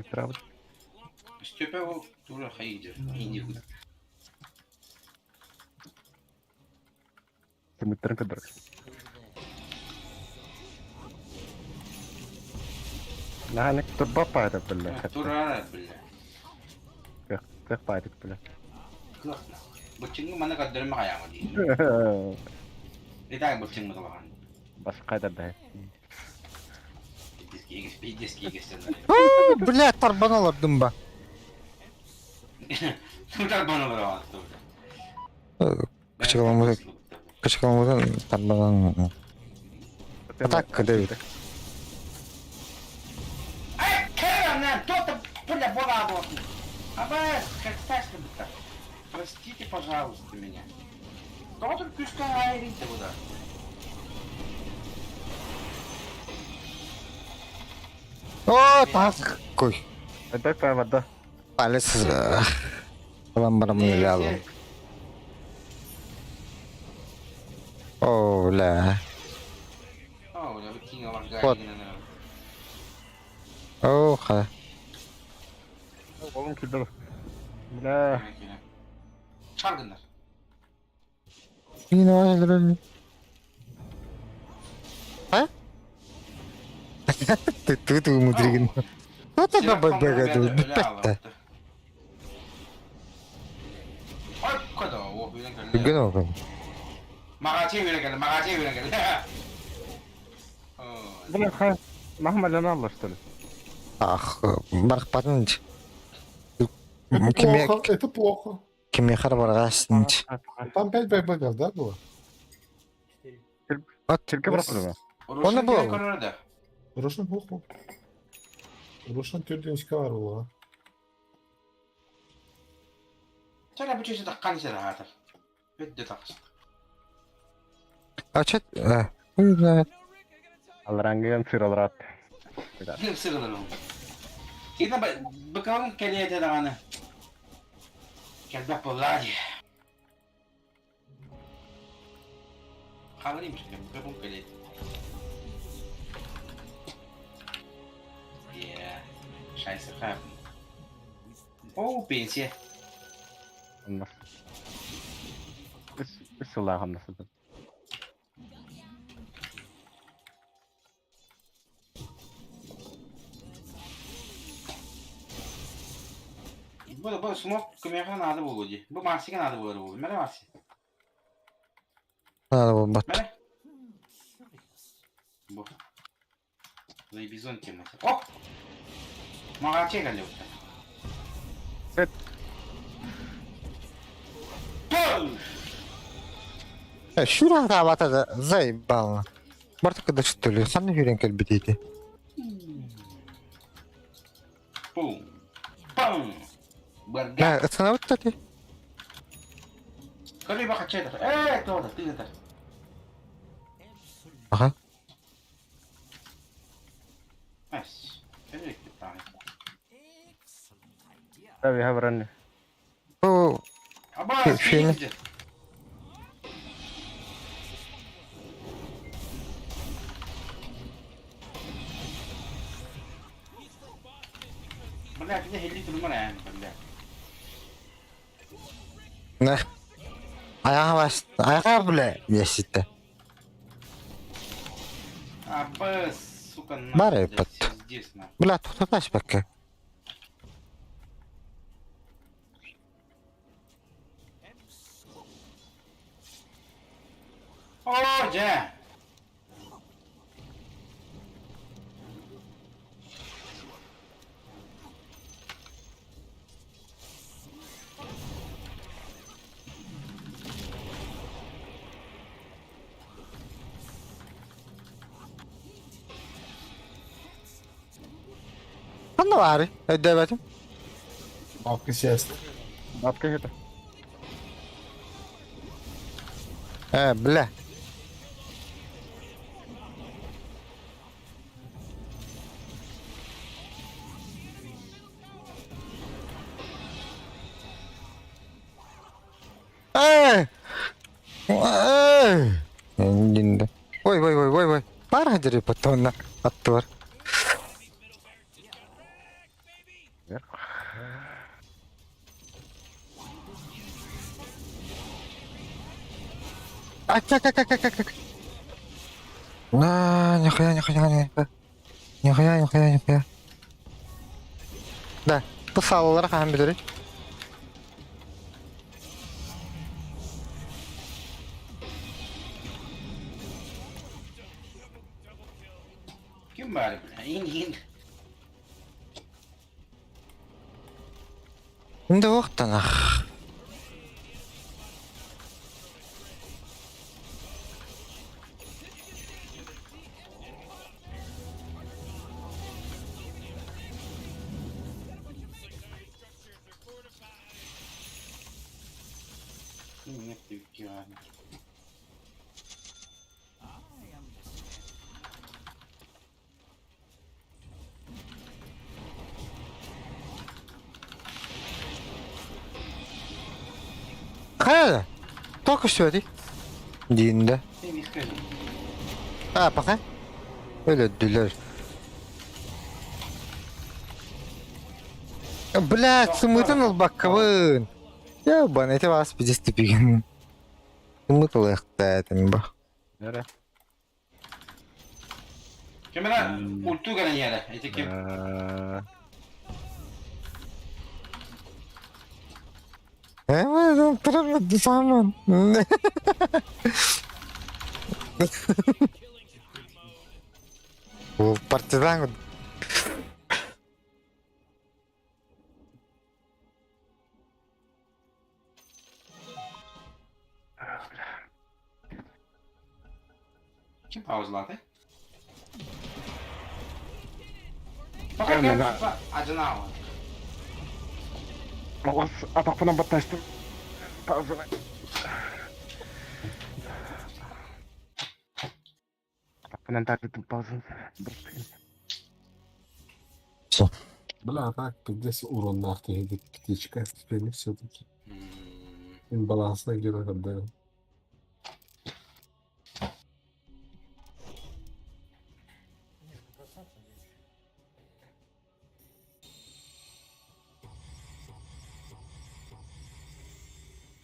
правда. Степе ол тура хайды. Инди худ. Ты мы трынка драк. Наанек турба пайда бля. Тура бля. Как как пайда бля. Бычыңы мана каддырма хаяма ди. Итак бычыңы талахан. Башка да да. Пиздец кигес. Бля, тарбаналар дымба. Тарбаналар Кычкаламыздан тарбанан. Атак Давид. Ай, кэрам, то-то, бля, была вот. А вы, как так Простите, пожалуйста, меня. Кто тут күскә айрыйты буда? О, так. Кой. Дай вода. Палец. Ламбарам не ляло. О, бля. О, бля, Вот. Оха. Oğlum килдер. Бля. Чаргыннар. А? Ты ты умудригин. Вот это бабага бүппэттэ. Бүгүн оҕом. Маҕачы үөрэн кэллэ, маҕачы үөрэн кэллэ. Бля, ха, махмалана алла, что ли? Ах, барахпатын. Это плохо, это плохо. Кимиэхэ эрэ барҕаас Там 5 байбагов, да, было? 4. Сиргэ бырахтыга. Оны бу. Рушан плохо. Рушан төрден була. Чара бүчөсө таккан сер аатар. Өттө тахсыт. А чё? Хуй знает. Алрангыган сыралрат. Сырылар. Кина быкалын кэлиэтэ даҕаны. Кэлбэх буоллаа дии. Хаалар имишкэ быкалын кэлиэтэ. Yeah. Scheiße, О, пенсия. Үс сыллаах хамнасыдын. Бу смок көмөҕө наада буолуо дии. Бу Марсига наада буолар буолуо. Мэрэ Марси. Надо было Мэрэ. Бу. Заебизон тема. Оп! Маҕааччы кэллэ бутта. Эт. Пум! Шүрэх таабата да заебало. Барта кыда что ли? Ханна хүрэн кэлбит ити. Пум! Пум! Барга. Мэ, ытсанабыт да ти. Көрүй баха чедер. Э, тода, ты это. Аха. Эс. Кэлик таай. Таби хабран. Бу Аба, Фин. Бля, кини хелли турмар ээн, бля. нэ. Аяға бас. Аяға бля. Еситте. Аба, сука, нахуй, Бар блядь, эппит. пиздец, нахуй. Бля, тохтоташ бакка. О, дьэ! Ханна баары? Өйдөөбөтүм. Бабка сест. Бабка это. Э, бля. Э! Э! Инде. Ой, ой, ой, ой, ой. Баар дери потонна аттыбар. Ак, ак, ак, ак, ак, ак. На, нихуя, нихуя, нихуя. Нихуя, нихуя, нихуя. Да, бу салалара хаһан билэрий? Ким баар, бля? Ин, ин. Инде уохтанах. Нет, ты пьяный. Хайа? Только что эти? Диинде. Ты не скажи. А, пока. Өлөдүлэр. Блядь, сымыытын ылбаккабын. Ебан, эти вас пиздец типигин. Сымыт ылыахтаатым ба. Нere? Ким эрэ ульту гынан иһэрэ. Ити ким? Саман. Партизан. Ким паузалаата? Пока кем Адынау. Оҕус атахпынан баттастым. Паузалай. Атахпынан тардытым паузын. Бля, а так, пиздец уроннаах киһи птичка теперь все-таки. Имбалансна где-то когда. Нет, ну процентов есть.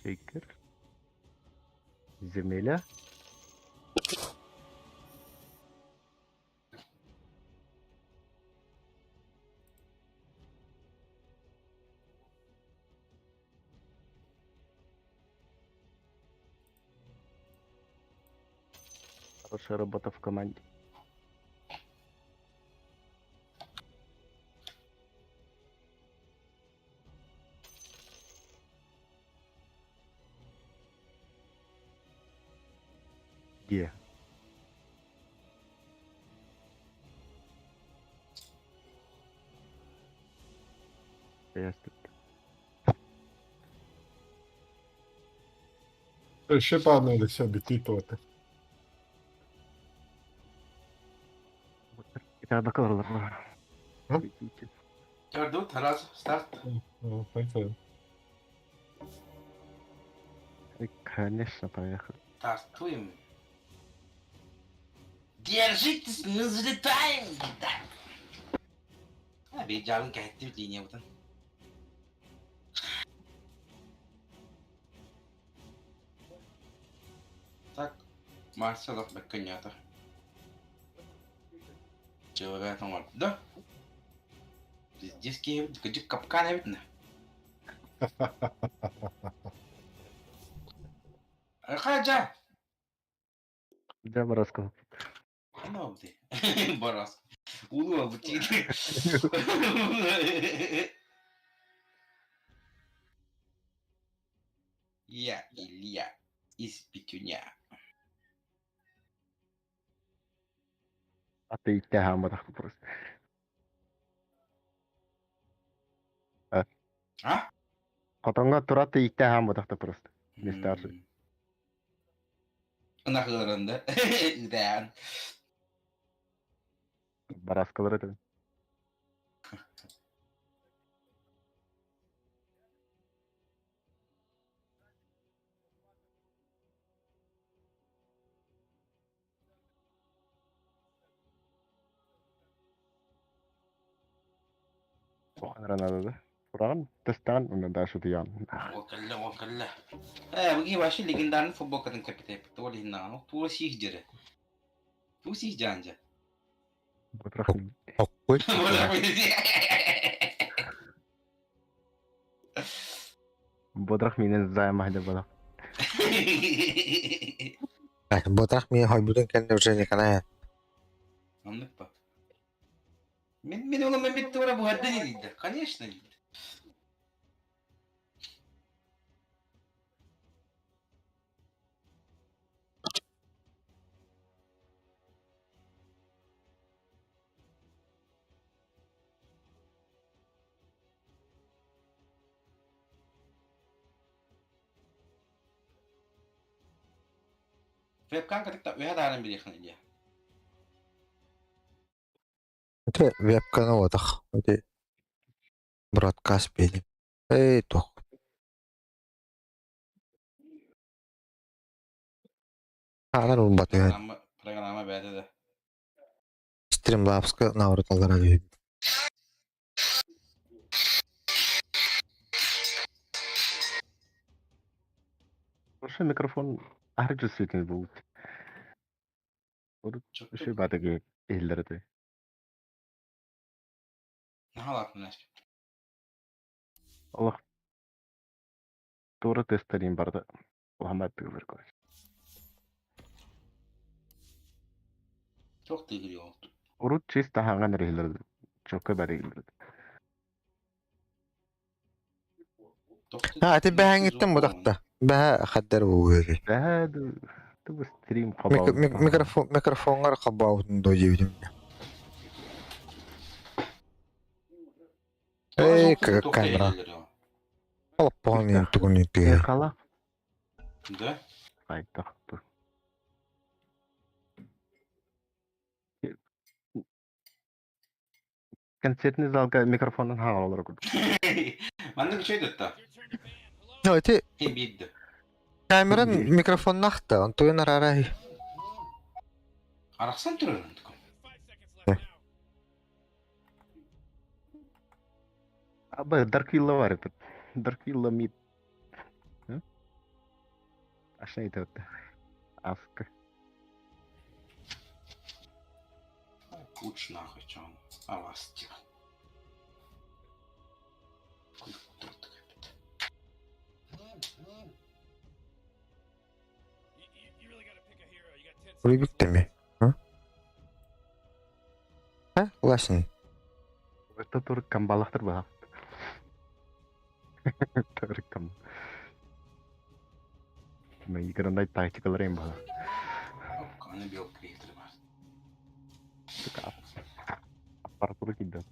Шейкер. Земеля. Хорошая работа в команде. Где? Ясно. Еще по одной или все, битый-то. Это Төрдү Тарас старт. Поехали. Конечно, поехали. Стартуем. Держитесь, мы взлетаем! Да. А, биир дьаабын кэһэттибит линиябытын. Так, Марсел бэккэ Человек оҥордо. Пиздец киһибит, кыдьык капкан эбит на. Хадьа! Дьэ, Барасков. Ну, ты. Барас. Улуа бутик. Я Илья из Петюня. А ты ииттээх просто. А? Хотоҥҥо турат ииттээх хаамматахта просто. Вместо аржы. Ынахыырында. Ыдаан. Бараскалар этэ. Туох надо да? Тураҕын, тестаҕын, уонна дальше утуйаҕын. Уокалла, уокалла. Э, буги вообще легендарный футболкатын капитан. Туол иһиннаҕын. Туол сиих дьэрэ. Туу сиих дьаанжа. Оккуй. Бодрах минен займа хадя бодах. Бодрах миин хойбутун кэннэ уже никанай. Оннук па. Мин мин ону мен тура буһарда дииллэр. Конечно дииллэр. Вебкам кытта үһэ даарын билиэхин Илья. Ити вебканы отах. Ити бродкаст биэрим. Эй, туох. Хаалар ылбатыгар. Программа, программа бэйэтэ да. Стримлабска наоборот аллара түһүбүт. Вообще микрофон аһары чувствительный буолбут. Урут үчүгэй баатыгы иһиллэр этэ. Наһаа Олох туора тестарин барда улахан тыылар короче. Туох тыыгырыа Урут чисто хаҥан эрэ иһиллэр чөкө бары иһиллэр. А, ти бэһэҥиттэн бутахта. Бэһэ хаддар буолуо. Бэһэ тубу стрим Микрофон микрофоҥҥар хабаабытын доо диэбитим. Эй, камера. Олоппоһун тугун тыа. Хала. Да? Хайдах Концертный залга микрофонун хаҥар олорор курдук. Маннык үчүгэй дытта. No, ити Биирдэ. камеран микрофоннаах да, онтуйун араарай. Арахсан турар онтукум. Аба Дарквилла бар этот. Дарквилла мид. Ашна это Аска. Куч нахуй, чё он? А вас тихо. Рубик-тами. А? А? Ласин. Это тур камбалахтар баха. Тур кам. Играндай тактикалар эм баха. Аны белка бар. Аппаратура кидат.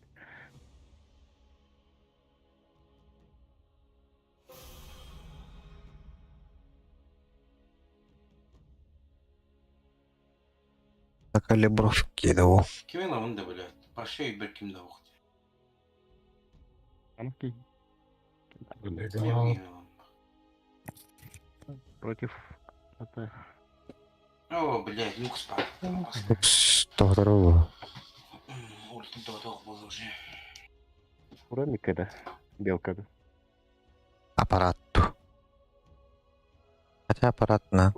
Калибровки кидал. Ким ылабын да блядь. Паша бер ким да ухт. Анки. Против это О, блядь, нюк спал. Здорово. Ультин то был уже. Урамика, да? Белка, да? Аппарат. Хотя аппарат на.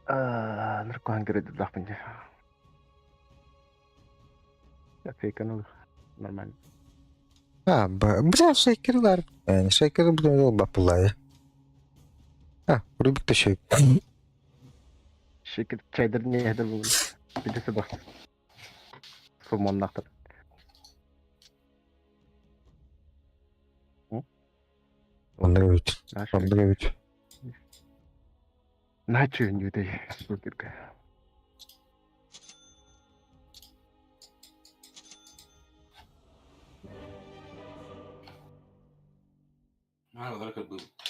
Наркохан кирде дахпын. Я фейканул. Нормально. А, бля, шейкерлар. Шейкер блин, бапулай. А, Рубик то шейк. Шейкер чайдер не хедер был. Бидесе бах. Сумоннахтар. Андреевич. Андреевич. Начо нүдэ шейкерка.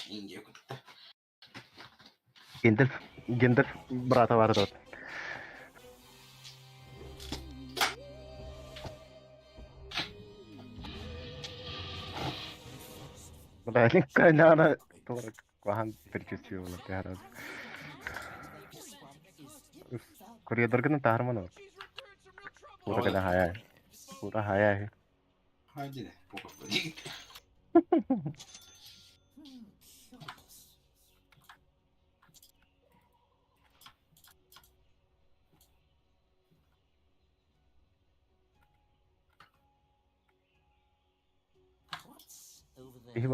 Индия кутта. Гендальф, Гендальф брата бар тот. Бля, канара куахан предчувствие было ты Курьердоргын таарман ол. Пура када хая. Пура хая. Хайди.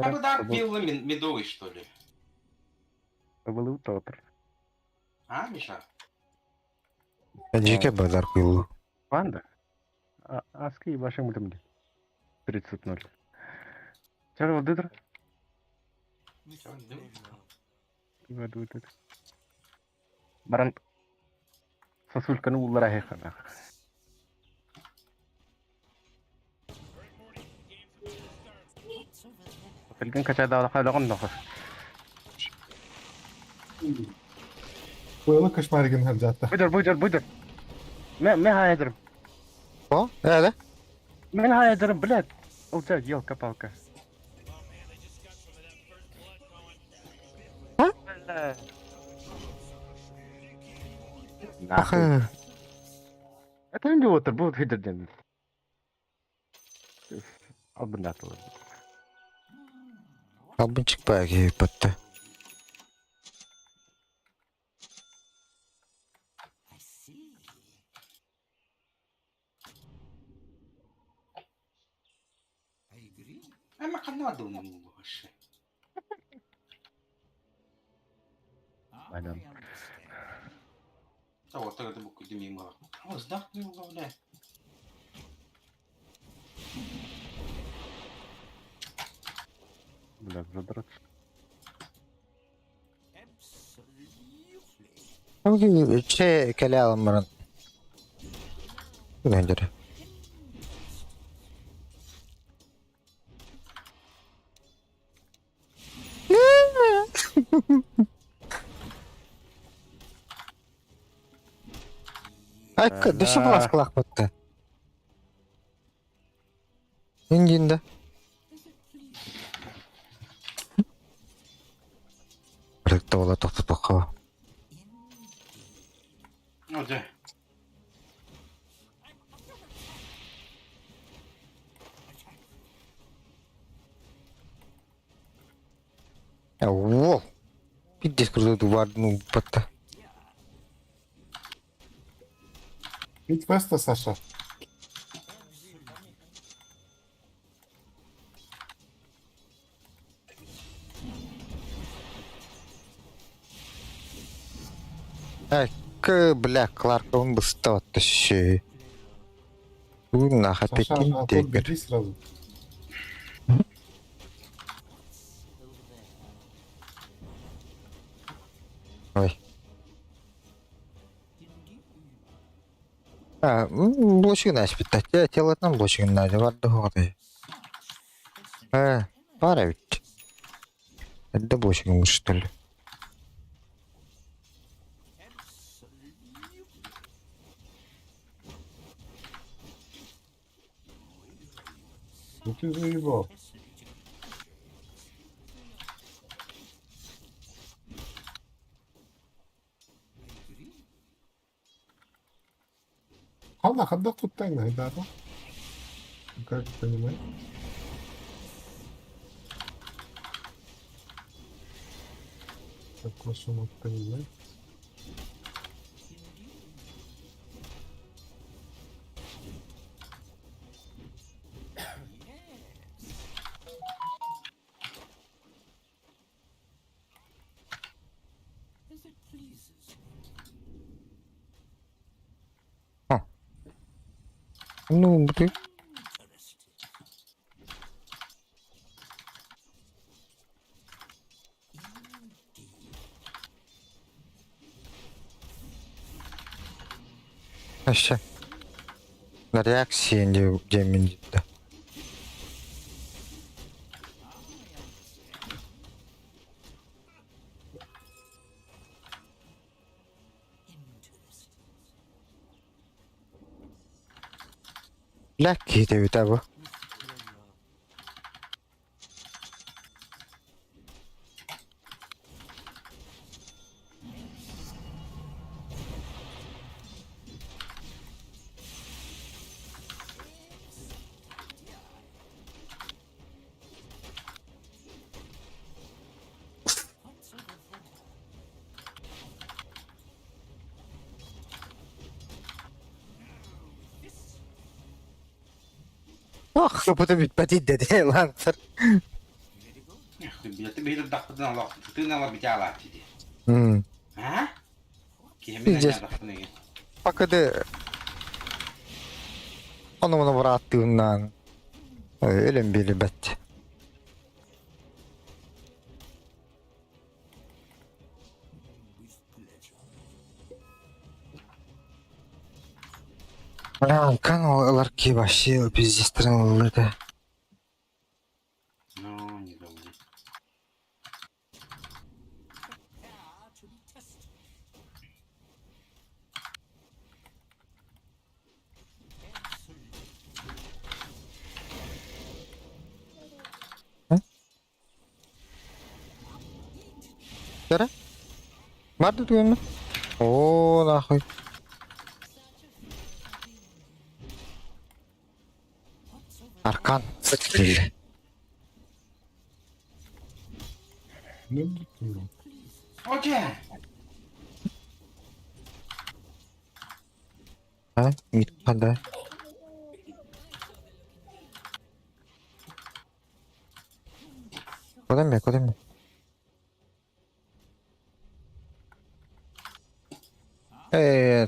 А бы да, пил медовый, что ли? Был тотр. А, Миша? Жеке базар пил. Панда? А, аски вашим мутамди. 30-0. Чар вот Баран сосульканы уллара хехана. Билген качада халагын нохо. Буйла кошмаригин хабжатта. Буйдер, буйдер, буйдер. Ме ме хайдер. О, да? Мен хайдер, блядь. У тебя елка-палка. А? Нахуй. Это не вот, будет хидер ден. Албынат. Албынчык баа киһи батта. Ама ханна думал вообще. Понятно. Да вот тогда букву мимо. О, сдах не углавляй. Бля, задраться. Чэ кэлэ алан баран. Түгэн Айка, дөссө буласкалаах батта. Ингинде. Проекта була тохтотохха. Ну да. Уол. Пиздец крутой варну батта. Ведь квеста, Саша. К, бля, Кларк, он бы стал тащи. Нах, опять Саша, а тут дегер. беги сразу. Ой. А, блочик на спитать. Я тело там блочик на варда годы. Пара ведь. Это блочик что ли? Ну ты заебал. Ханна, ханда тут тайна, да? Как понимаешь? Так, прошу мог понимать. Ну, ты. Вообще. На реакции не где да. Бля, киһи бу. Ох, потом бит dedi лансер. Эх, ты, бля, ты били дахпытын алақ, ты на лабитяла тиди. А? Пиздец. Пока ты Onu bunu bıraktığından ölüm biri bitti. Бля, каналлар ки вообще пиздец это. Ну, не думаю. Yara? Vardı diyor mu? Oo нахуй. Аркан. Сыкрили. Окей. А, мид да. Куда мне, куда мне?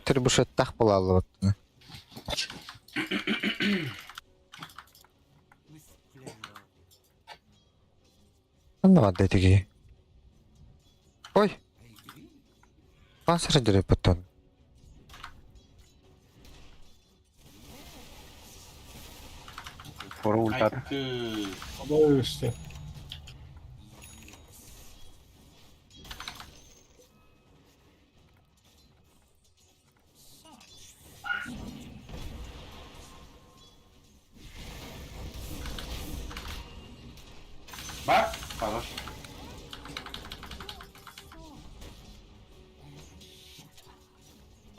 Требушет тах буолаллыбыт. Онно барды тиги. Ой! Пансер дерепеттон. Фора ультата. Айты. Обоюшься. Бар, хорош.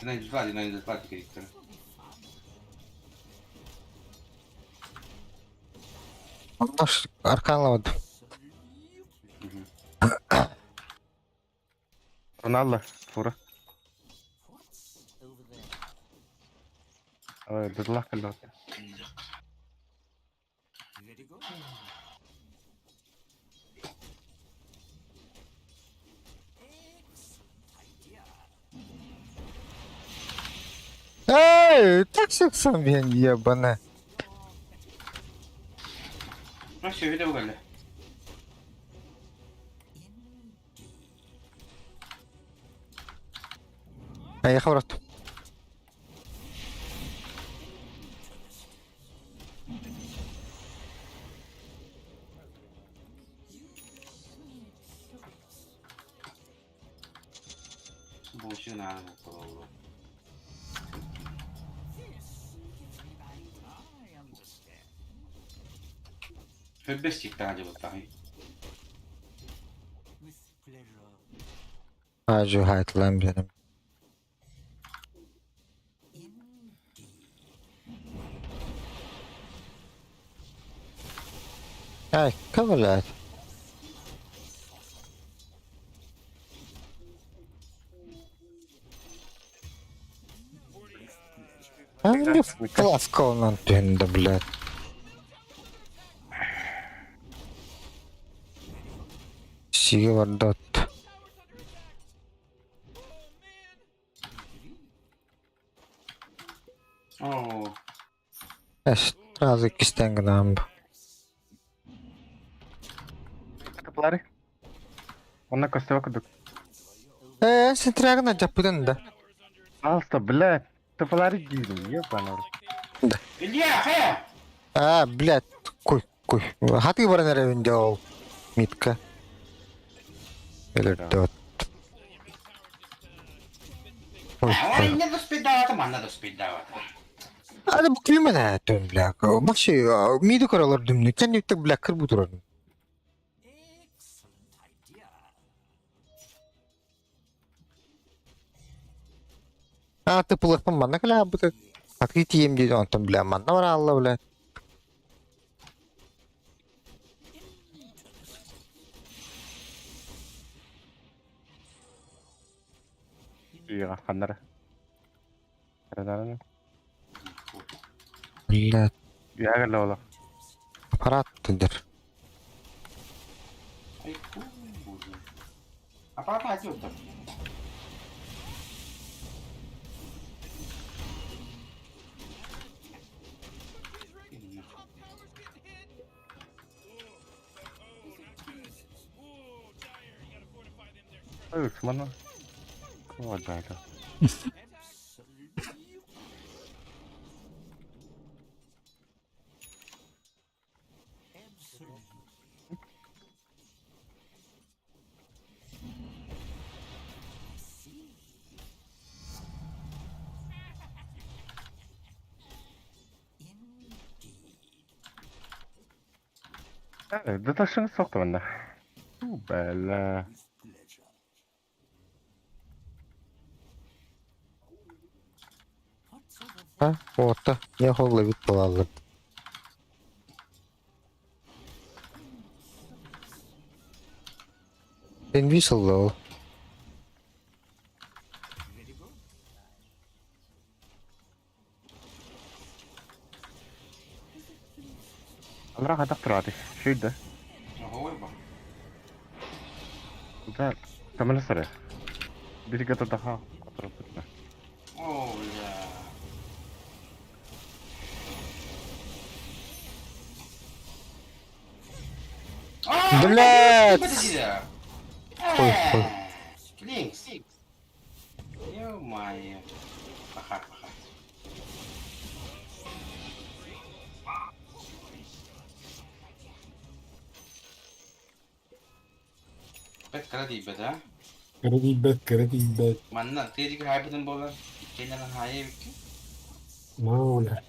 Динамит 2 директор. Наш аркан Роналдо, фура. Дыдлах кэллэ. Эй, так сексом ебаная. Ну все, видео угали. Поехал рот. Буучуна было. Фэбэстик таһа дьыбыттаҕый. Ажу хайтлам benim. Ай, блядь. А мне плавка да, блядь. Сиги вардат. Оо. Эс, сразу кистен гынан. Каплары. Онна костева кудук. Сен трягна жаппытын да. Пожалуйста, блядь. Топлары гидим, ебаный. Илья, хэ! А, блядь, кой, кой. Хаты баран эревин ол. Митка. Элердот. Ой, Ой, не доспидавата, манна доспидавата. Ады бу күймэн әтөн, бля. Бакшы, миди көрөлөр дүмнү. Кен юктек, бля, кыр бутурар. А, ты пулахпын манна кыла бу. Акы тием дейді онтон, бля, манна бар алла, бля. Ига ханнара. Бля, Ягерле ола. аппарат тендер. Ай, боже. Аппарат хотел-то. Ой, мана. Вот да, это. Да ташын соқты мында. Бәлі. А, вот, не холла бит балалар. Инвиз ылла ол. Алра хатах тураты. Шүйді. Ой, ба. Да, тамана сары. Бирге тадаха. О, бля. А, Блядь! Подожди. Ой, ой. Линкс. Ё-моё. Паха, паха. Бэт кыра диибэт, а? Кыра диибэт, кыра диибэт. Манна тыа хайбытын буолар. Иккиэннэрин хаайа эбиккин. Мауля.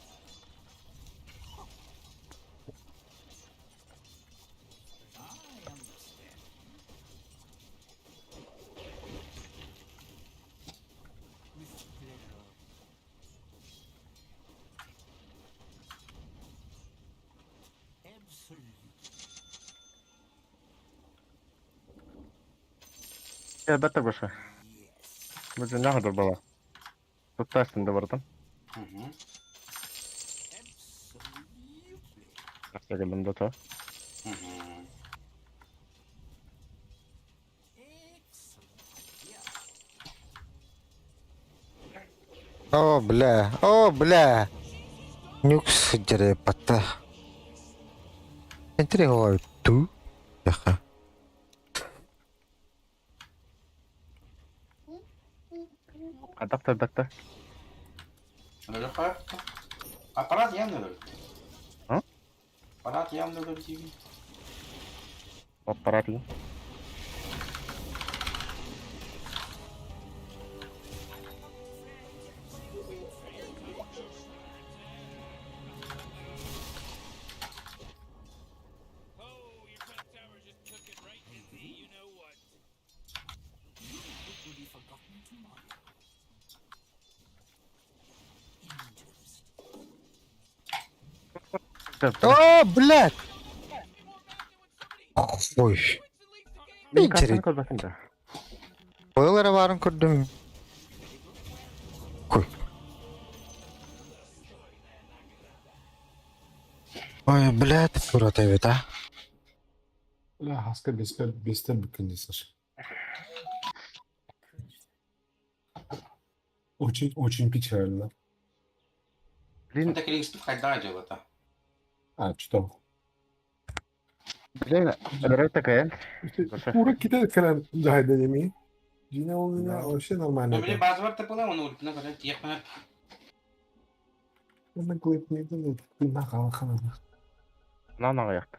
Бәтті Гоша. Бұл жөн жағы бала. Тут тастын да бардым. Мгм. Жақсы келдім да то. Мгм. О, бля, о, бля. Нюкс дерепата. Интриговый ту. Яха. Қадақ та бәтті. Өліп қалыпты. Аппарат явно өліпті. А? Аппарат явно өліп деймін. Аппарат ли? О, блядь! Ой. Мен көрбәтін да. Бойлары барын көрдім. Кой. Ой, блядь, урод эбит, а. Бля, хаска бестер, бестер бүкін дейсің. Очень, очень печально. Блин, Это Клинкс хайда дело-то. А, что? блин, ыры такая. Гоша. Ура китайцы кэлэн дьаһайда Дина у меня вообще нормально. Ну, били базовар была, он ультина, когда тихо. Мен клип не делает, ты нахал хана. Мынау аяқты.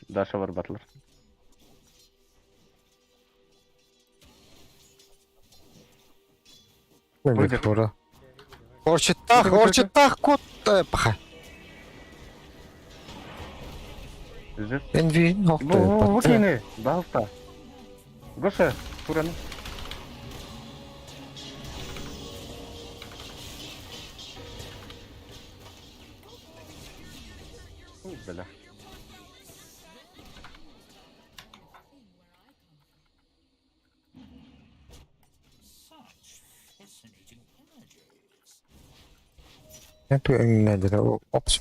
Даша бар батлар. Ой, ура. Орчыттах, орчыттах, кот. Паха. Здесь. Энви, Бу кини, балта. Гоша, тураны. Бля. Опс,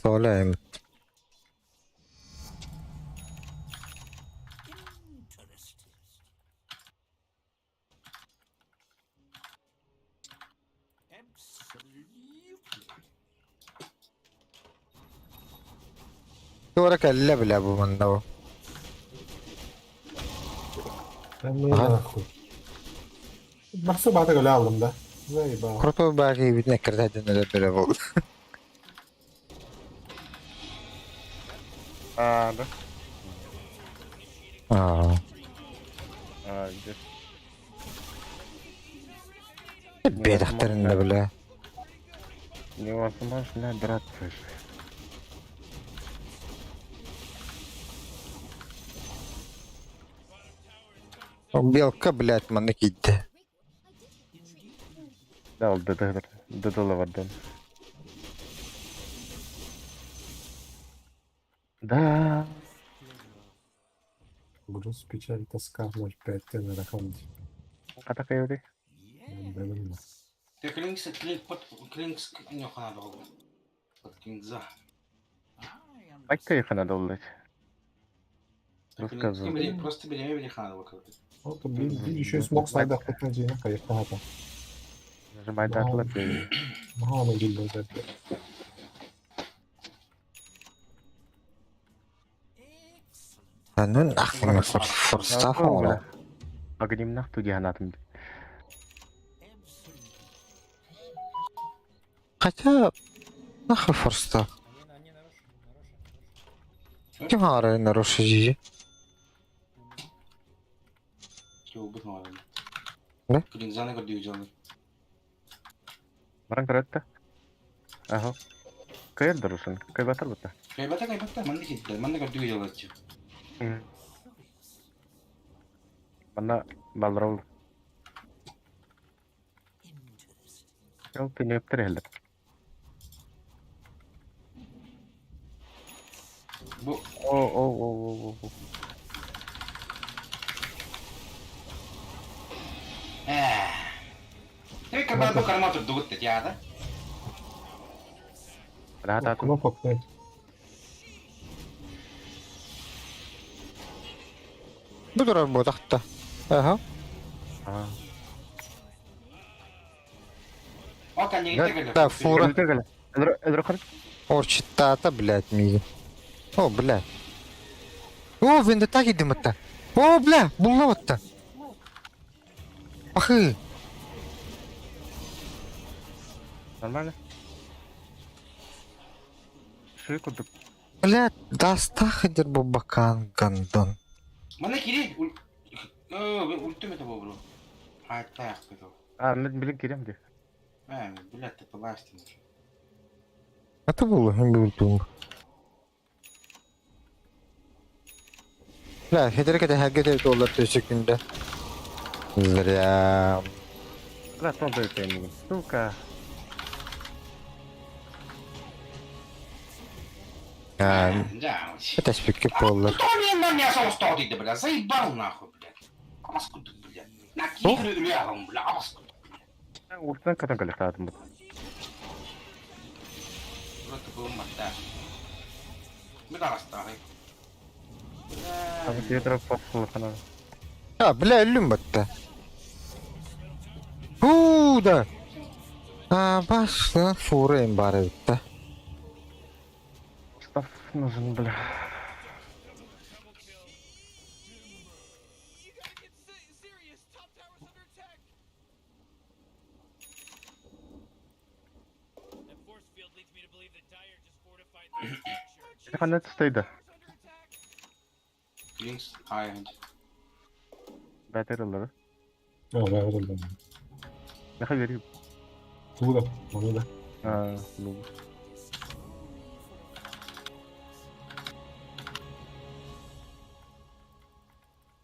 Туора кэллэ бля бу манна бу. Да ну Ага. нахуй. Барса бата гөлө алдым да. Заебал. Крутой баҕайы бүтүн эккирдээдин өлөр бэрэ буолла. А, да. Аа. А, здесь. Бэдэхтэрин да бля. Невозможно драться же. Белка, блядь, манна киирдэ. Да, ол ДД ДД вардан. Да. Груз, печаль, тоска 0,5 ты на раханде. Хата кайыри. Ты клинкс, клинк, под клинкс, не хана долго. Под клинкза. Айка хана доллать. Рассказывай. Просто бери, бери хана долго. Вот, блин, еще и смог снайдер хоть на день, конечно, это. Нажимай датлы. Мало видно, да. Ну нахуй форстав оҥоро. Агнимнах ту диһанатым. Хотя нахуй форстав. Они, они нарушили, нарушили, нарушили. Ким хаары нарушили? Кеубыт маған. Не? Клинкзаны көрдүү жалыр. Баран көрөттө. Аха. Кайыр дурусун. Кай батар бата. Кайбата кайбата манны кетти. Манны көрдүү жалыр. Манна балрол. Ол пенептер эле. Бу О, о, о, о, о. Тебе карма карма турдугут яда. Рата Кнопок нет. Бу турар буотахта. Аха. А. О, конечно, Да, фура. Элрохар. Орчиттаата, блядь, миигин. О, блядь. О, вендетта киирдим атта. О, бля, булла батта. Ахы. Нормально. Ши кудук. Блядь, дастах идер бу бакан гандон. Манна кири. Ультимейт бу. Хайта яқпыды. А, мен билин кирем ди. Э, блядь, ты пластин. Это было, не было. Бля, хедер кете хәгге доллар төсекүндә. Зря. Да, то да это Сука. А, Да, это спикки поллар. Кто мне на меня соус дейді, бля, заебал нахуй, блядь. Аласку тут, блядь. На кигры үлягом, бля, аласку. Уртан катан калехтатым. Просто был мата. Мы дарастары. А вот я пошел хана. А, бля, өлүм батта. Ху, да. А, башла фура им бар битта. Став нужен, бля. Хана стейда. Клинкс, ай. Бәтер олар. А, да, вот да. Нахай бери. Туда, ну да. А, ну.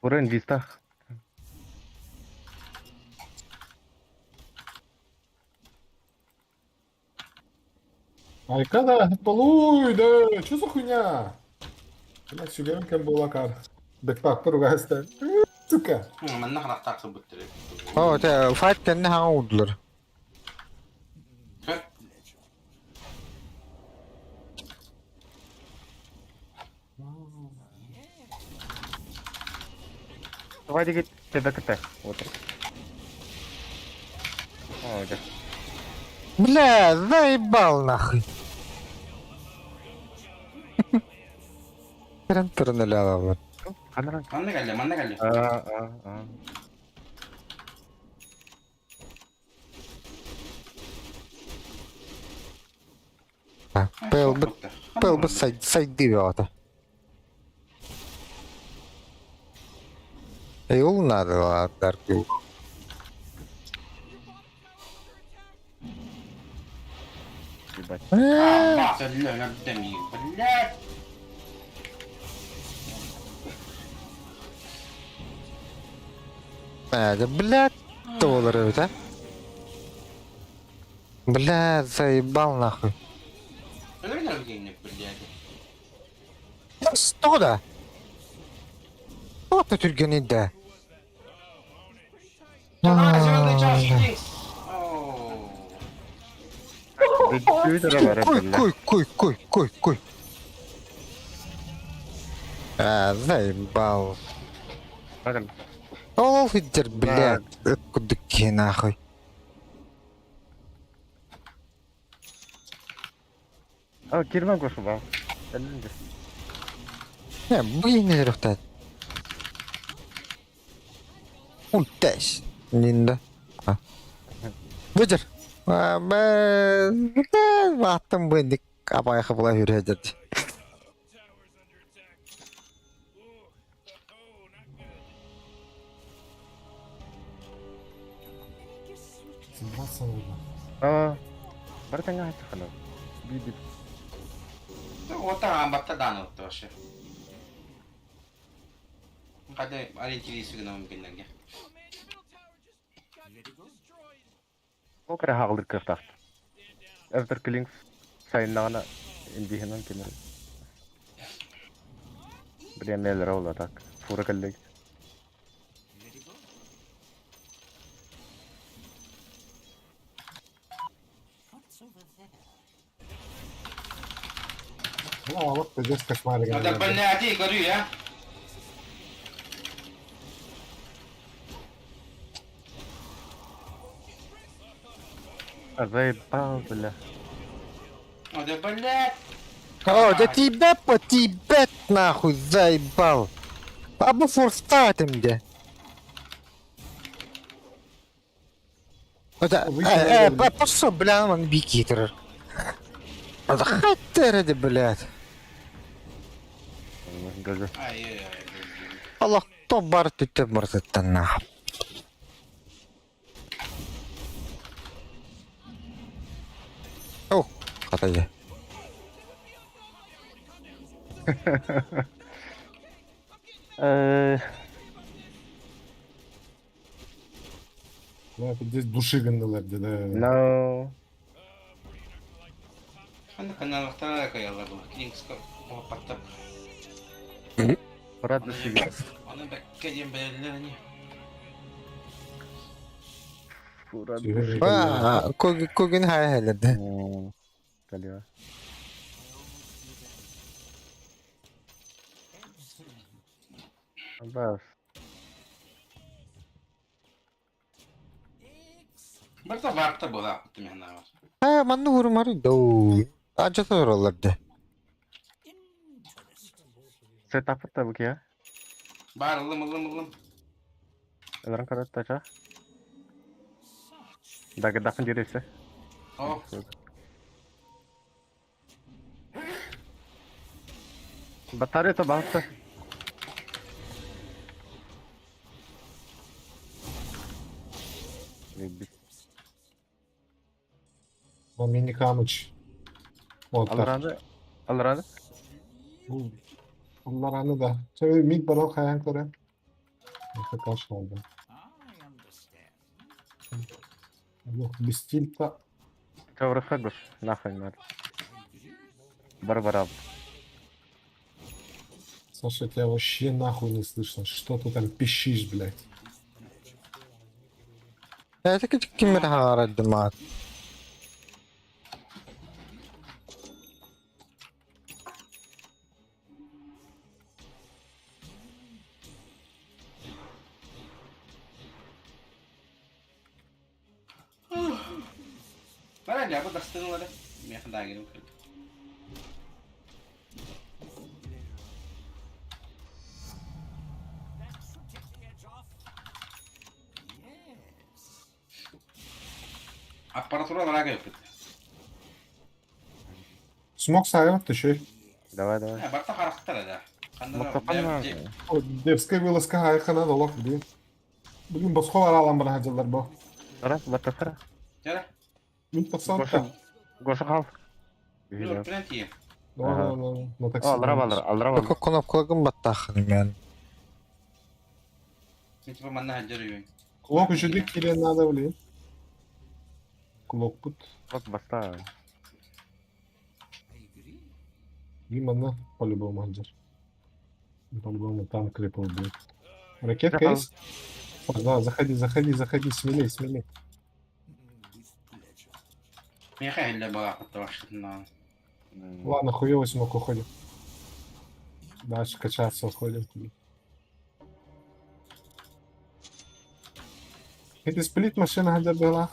Урен вистах. Айка да, полуй, да, что за хуйня? Блядь, сүгән була кар. Бекпак ругайста. Сука. Манна характар бұттыры. О, те файт кенне хаңа удулар. Давай дигит тебе кт. Вот. О, да. Бля, заебал нахуй. Трен турнуля Хана. Манна кәлі, манна кәлі. А, а, а. Пэл бы пэл бы сайды бата. Ил надо ладар. Ебать. Баса, блядь. Да, блядь, доллары, да? Бля, заебал нахуй. Блядь. Тоҕо да? Тоҕо түргэний да? Куй, куй, куй, куй, куй, куй. А, заебал. Ол сылдьар, блядь, ыт курдук киһи нахуй. А, кирмә Гоша ба. Не, бу иһин өлүөхтээх. Ультась. Нинда. А. Выдер. Бааттым бындик абайха була хүрэ дед. Аа, бары тэҥҥэ хааччаххына. Биир Уота аамбатта дааны вообще. Хады ориентирисы гынан билнерге. Ол кэрэ хааллыр кыахтаах. Эбэтэр Клинкс сайыннаҕына индиһинэн кимэр. Бириэмийэлэрэ ол так. Фура кэллик. Ну, а вот пиздец кошмарик. Да, блядь, и говорю я. А заебал, бля. О, да, блядь. О, да тебя по тебе нахуй заебал. Абы форстатым где. Это, пошел, бля, он бикитер. Это хаттер, блядь. Ай-яй-яй. Аллах, то бар түтеп мырзыттан нахуй. О, хатайы. Да, пиздец души гыннылар да. No. Аны каналлахтара каялар бу. Клинкска паттап. Брат души. Аны бәккә дим бәлләр ни. Фура души. А, көген хай хәлерде. Калева. Бас. Бір да барта була мен бар. Ha, манны урмары доу. Анча сороларды. Сетапы бу кия. Бар ылым ылым ылым. Ыларан карат тача. Дагы дафын диресе. О, Батарея то басты. О, мини-камыч. Вот так. Алараны. Алараны. Алараны да. Чэ, мид барал хаян көрө. Это кашлял, да. Ох, без тильта. Чаврыха гош. Нахуй надо. Барбара. Саша, тебя вообще нахуй не слышно. Что ты там пищишь, блядь? Это кимер харады мат. Бар әле бу дастыналары. Мен ханда келем. Аппаратуралар келип. Смог ставил, ты еще? Давай, давай. Барта характер да. Мактапан Девская вылазка хайхана долох, блин. Блин, босхол аралан бар хаджалар бо. Раз, батафара. Жара. Мин тақсан. Гоша. Гоша хал. Yok, прям На такси. Аллара аллара, аллара Только кнопкалагын баттахын мен. Типа манна хаджар Клок еще дик килен надо, блин. Клок пут. Вот баста. Именно по-любому хаджар. По-моему, там крипов будет. Ракетка есть? О, да, заходи, заходи, заходи, смелей, смелей. Миэхэ иһиллэ балаахыттабашытыннаҕын. Ладно, хуёвый смог, уходим. Дальше качаться уходим. Это сплит машина где была?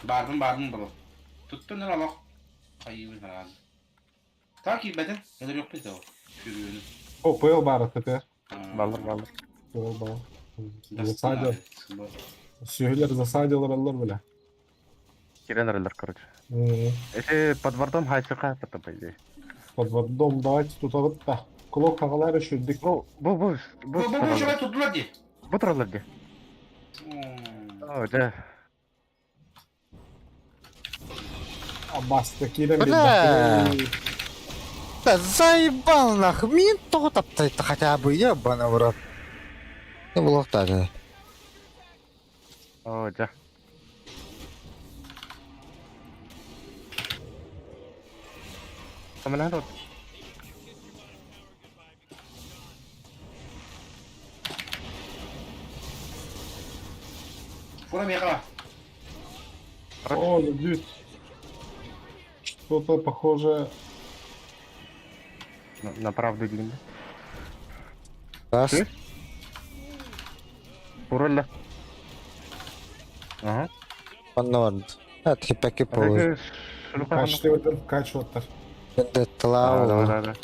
Баарбын баарбын бро. Туттун ыл олох. Хайыыбын хараан. Таа киирбэтин, өлөрүөхпүт да ол. Күрүөнү. О, ПЛ баар ТТ. Баллар баллар. ПЛ баар. Засадил. Сүһүлэр засадилар аллар бля. Кирен эрэллэр короче. Эти под вардом хайсыка это по идее. Под вардом давайте тут вот да. Кулок хагалар еще дик. Бу бу бу Бу бу бу шуга тутулар ди. Бу туралар ди. О, да. Аббас, кирен Бля. Да заебал нахуй, мин тоҕо таптайта хотя бы ебаный в рот. Не булуохтаах. О, да. Самолет. Фура миэхэ О, дюд. Что-то похоже. На правду длинно. Раз. Фуралла. Ага. Онно барда. Хиппэки полу. Качты качуоттар. Тылаа Да, да, да.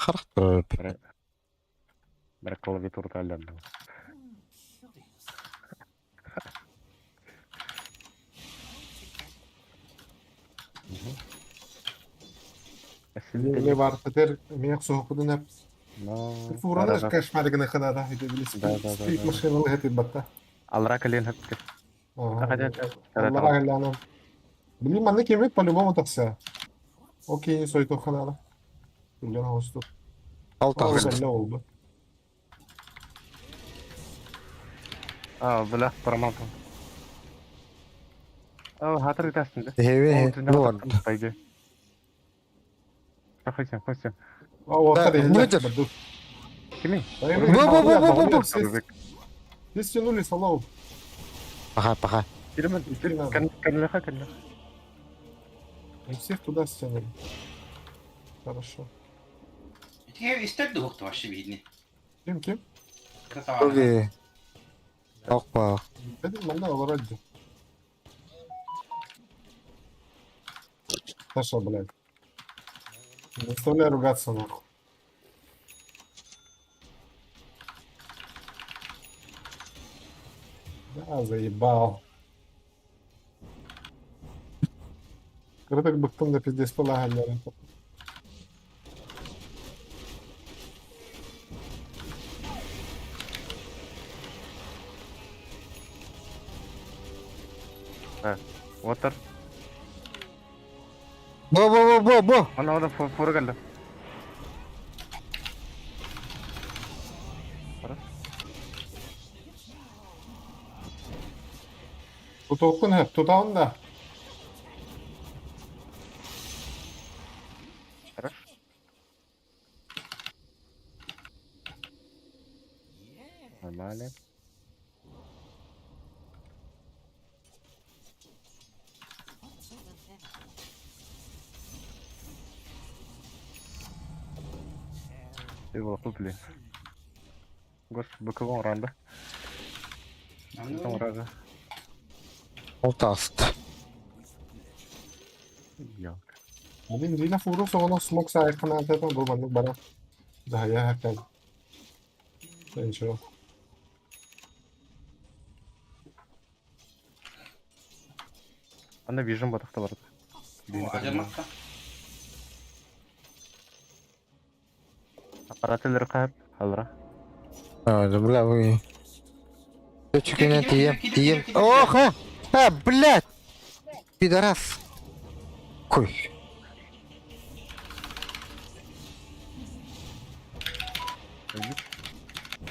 Харах турар. Бара клавиатура аллан. Не бар тетер мех соһукудун эп. Фурана кашмаргына ханада хите билис. Сплит машина хете батта. Алра кален хатты. Алра кален. Блин, манны кемет по-любому такса. Окей, не сойто ханада. Блин, хосту. Алта. Oldu. А, бля, промазал. О, хатыр тастын. Хеви, ну Пойди. Проходим, проходим. О, Да, Кими? Бу, бу, бу, бу, бу. Здесь стянули салоу. Паха, паха. Канлеха, канлеха. Мы всех туда стянули. Хорошо. Истер дух вообще видно. Ким, ким? Окей. Опа. Benim ben de вроде. Саша, блядь. Не заставляй ругаться, нахуй. Да, заебал. Кырдык быктым да пиздец полагали. Water. Бу, бу, бу, бу, бу. Ана ода фургалла. Тутолкун хэп, тутаун да. Хорошо. Нормально. Его купили. Гос быковом ранда. Там раза. Алта. Ялка. Один рила фуру соғана смок сайқына ататын бұл бандык бара. Да, я опять. Да ничего. Ана вижен батақта барды. Ажаматта. Аппарателер қап, алра. А, да бля, вы... Чүкэнэн тиийэн, тиийэн. Ох, а! А, блядь! Пидорас! Кой.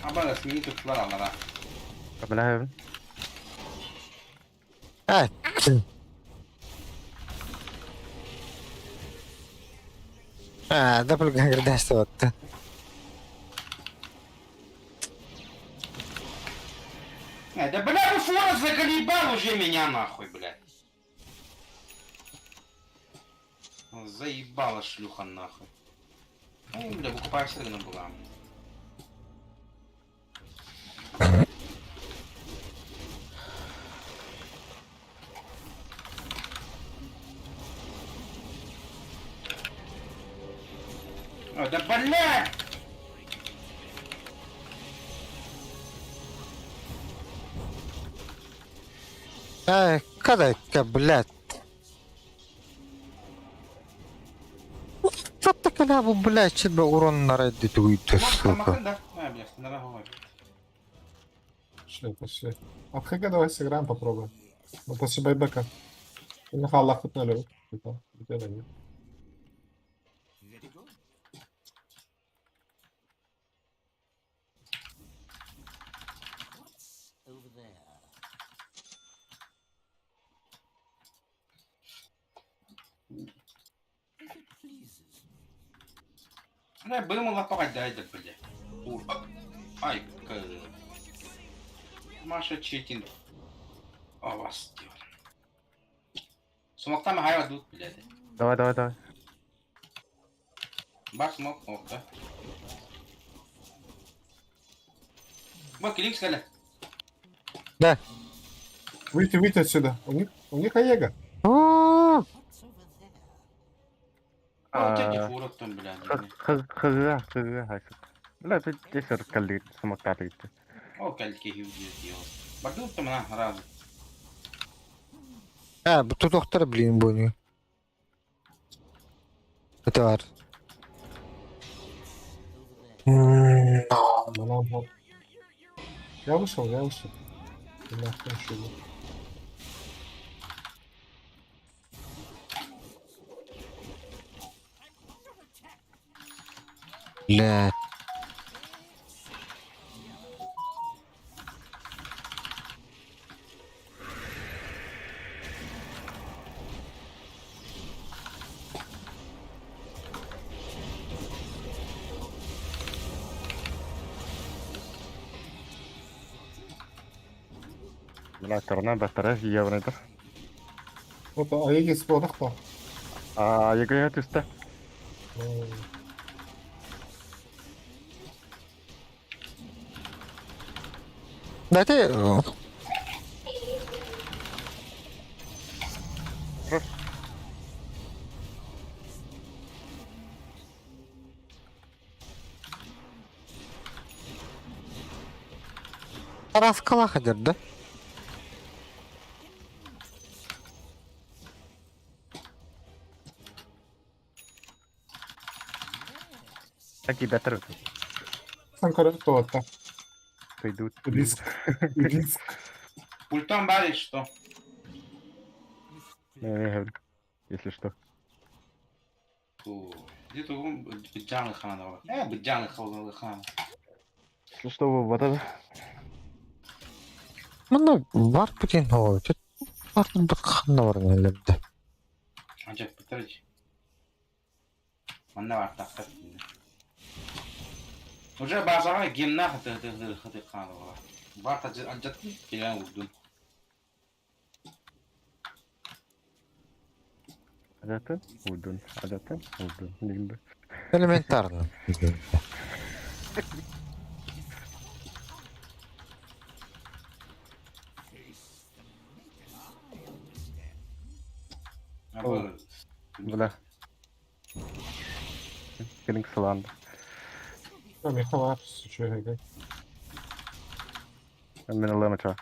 Абарас, мини туттулар аллара. Бля, А, А, doppelganger дэстыбатта. Да бля, Руфура заколебал уже меня нахуй, блядь. Заебала шлюха нахуй. Ну, бля, выкупайся на была. О, да блядь! Ай, кадайка, блядь. Саттакалабу, блядь, чебе урон нарайды туйты, сука. Да, бля, дорогой. Пошли, пошли. От ХГ давай сыграем, попробуем. Ну, после байбека. Нахалах тут налево. Бля, был лапать, да, это, бля. Ай, Маша читинг. О, вас Смоктам хайва тут, блядь. Давай, давай, давай. Бак смок, ох, да. Бак, линк сказали. Да. Выйти, выйти отсюда. У них Аега. У-у-у. А, там, блядь. Хз, хз, хайсат. Бля, ты здесь раскали, самокаты. О, кальки гивди Баду там на раз. А, бу доктор, блин, буни. Это var. Я вышел, я вышел. Нахуй еще иду. Бля. Бля, корона бәтәрә евро. Вот Аеги спорт. А, я говорю, ты что? Дайте. Тараскала хадер, да? Таки бәтәрә. Сам корректор. Пойдут. Риск. Риск. Пультом баришь, что? Не, если что. Где-то бджаны ханова. Бджаны ханова. Если что, вот это. Мына бар бүтін ол. Бар бір қанда бар нелерді. Анчак Петрович. Манна бар тақтар. Уже базарға гемна хаты хаты хаты ханова. Бар таджаттын келен урдун. Адатын, удун, адатын, удун. Дегенде. Элементарно. Бля. Келин сыланды. Михаил, что Мен ылама ча.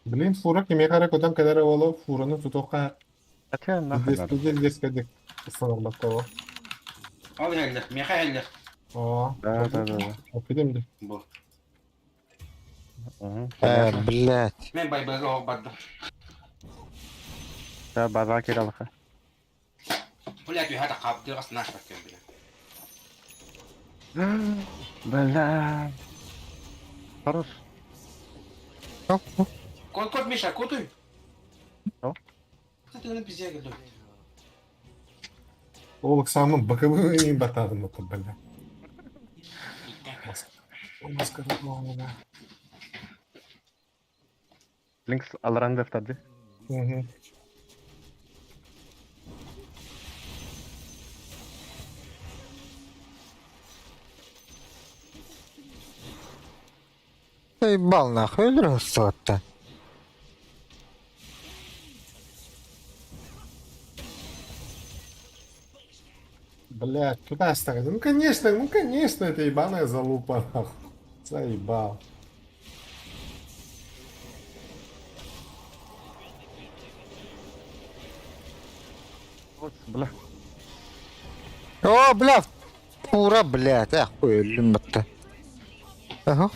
Блин, фура кеме қарай көтен кәдәрі олы фураны тұтоққа Хотя нахуй надо. здесь здесь кәдек санарлап того. Ол иһэллэр, миэхэ иһэллэр. О, Да, да, да, да. Опидем де. Бу. Угу, Э, понятно. блядь. Мен байбыга оһох бардым. Да, база киралаха. Блядь, үһэ тахаабытыга наш баккын бля. Бля. Хорош. О, о. Кот, кот, Миша, кутуй. О. Ты на пизде говорю. Ол самым боковым батадым это, бля. Маска да. Линкс алран дефтады. Угу. Заебал нахуй, өлөр сылатта. Блядь, куда оставить? Ну конечно, ну конечно, это ебаная залупа, нахуй. Заебал. Вот, бля. О, бля, пура, блядь, ахуй, өлүм батта. Ага.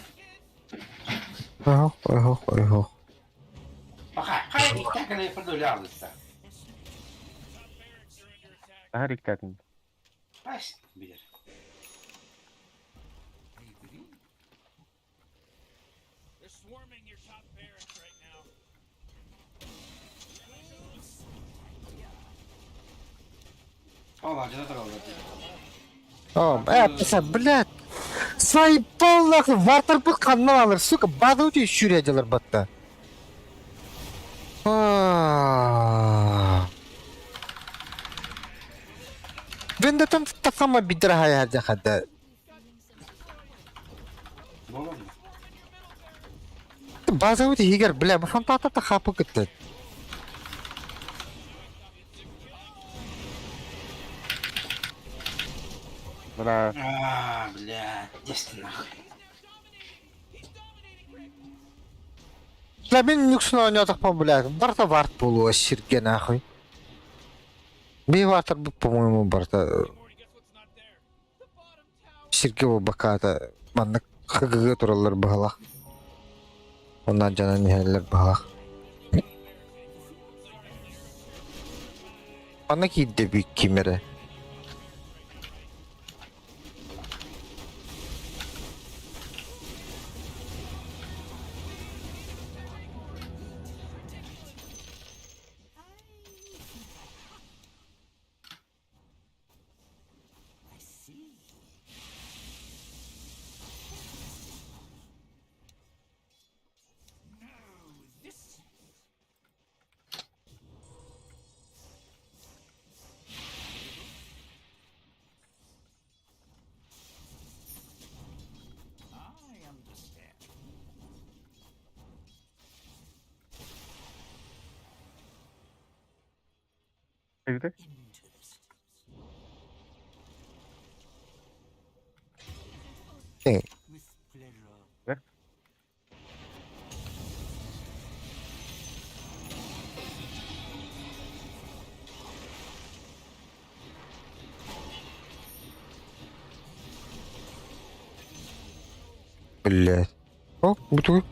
Ага, ага, ага. Баха, хай, так она и продулялась. Харик татын. Ась, бер. They're swarming your top barracks right now. О, ладно, это ладно. О, э, блядь. Заебал нахуй, вартер был канал, алыр, сука, база өте шүрәделер батта. А. Бенде там такама бидра хая хада. Болон. База өте егер, бля, bu фантата та хапы кетті. Бля. А, бля, десять нахуй. Бля, мен нүксін ойнадық бля, барта варт болуы сирге нахуй. Би вартер бұл, по-моему, барта. Morty, guess what's not there? The bottom tower. Сирге бұл баката. Манны ХГГ туралар бағалақ. Ондан жана нехелер бағалақ. Манна кейді бүй кемері. Где? Э, Да? Блядь. О, бутылка.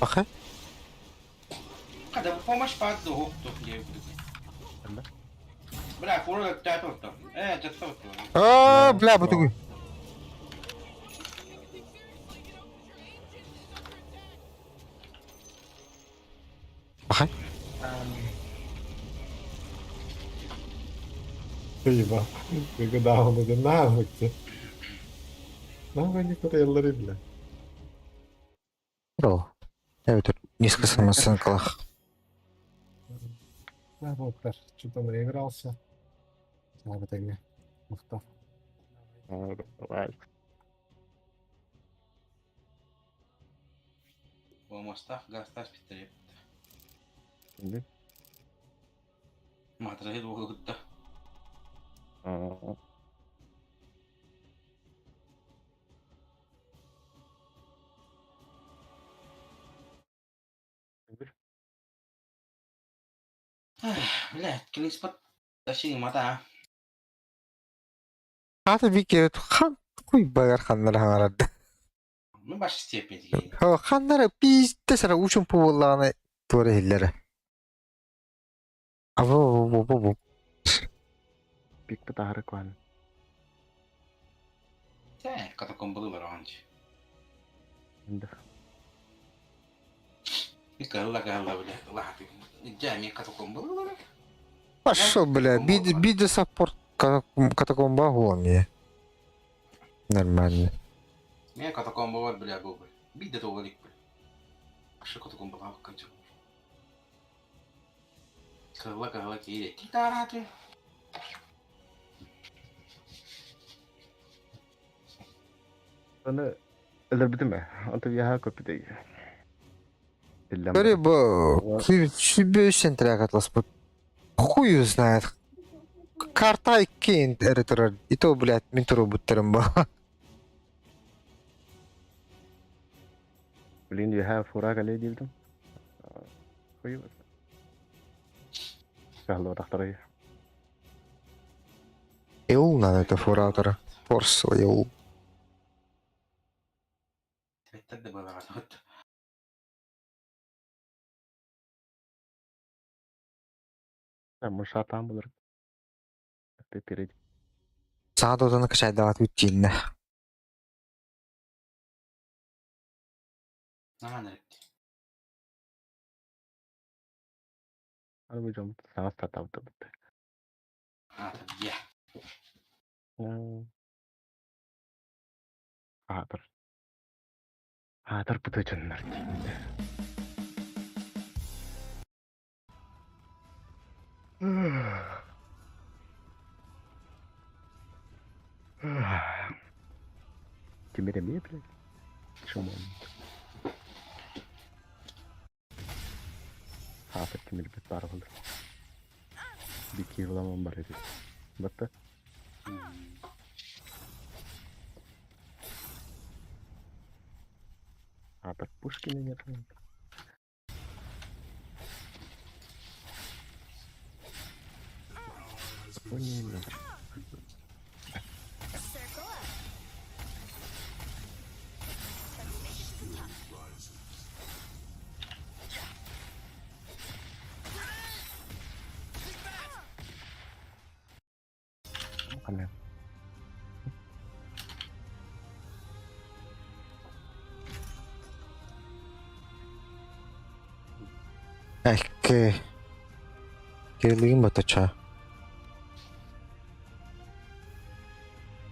Аха. Когда помощь падает, ох, тут я Да. Бля, фура, тятор-то. Э, тятор-то. О, бля, бутылка. Аха. Заебал. Ты он это нахуй тебе. Нахуй никто яллары, бля. О. Evet, низко самооценкалах. Да, вот, что-то наигрался. Слава тебе. Махтав. Давай. О, мостах, гастас, питреп. Где? Матрахит уолу кытта. Аа. Блядь, кини спот вообще мата. Хата бикер хан хуй багар ханнара хаҥарарда. Ну, баш степень. Ханнара пиздец ара учун пуоллаҕына туора иһиллэрэ. Або бу бу бу. Пик таһары куан. Сэ, катакомбалылар оҕончу. Инде. Кыһылла кыһылла, бля, лахаты. Дьэ, эмиэ катакомбалылар. Пошел, бля, биди биди саппорт катакомба хуомия. Нормально. Эмиэ катакомба бар, бля, был, бля. Биде тоҕо илик, бля. Ашы катакомбалаах кынчы. Кыһылла кыһылла киирэ. Титарааты. Аны өлөрбүтүм ээ. Онто яха көппүтэ. Говори, бу сүбө центрага атласпыт. Хуй знает. Карта икки эрэ турар. И то, блядь, мин туруобуттарым бу. Блин, яха фура кале диибитим. Хуй. Кахло тахтары. Еул надо это фуратора. Форс, еул. Тэттэр да балаҕат. Мушатан булар. Пеперед. Саада качайдаат үттииннэ. Наһаа нэрик. Аны бу дьон саҥа стартаабыт. А, я. Аатар. Аатар бутучуннар. Тимир эмиэ, блядь. Шумон. Хаатар тимир бит баар буолар. Бики уламан бар эбит. Батта. Аатар Пушкина нет. Ой, Circle up. Let's make it to the top. Ханна. Экке. Кирлигин батача.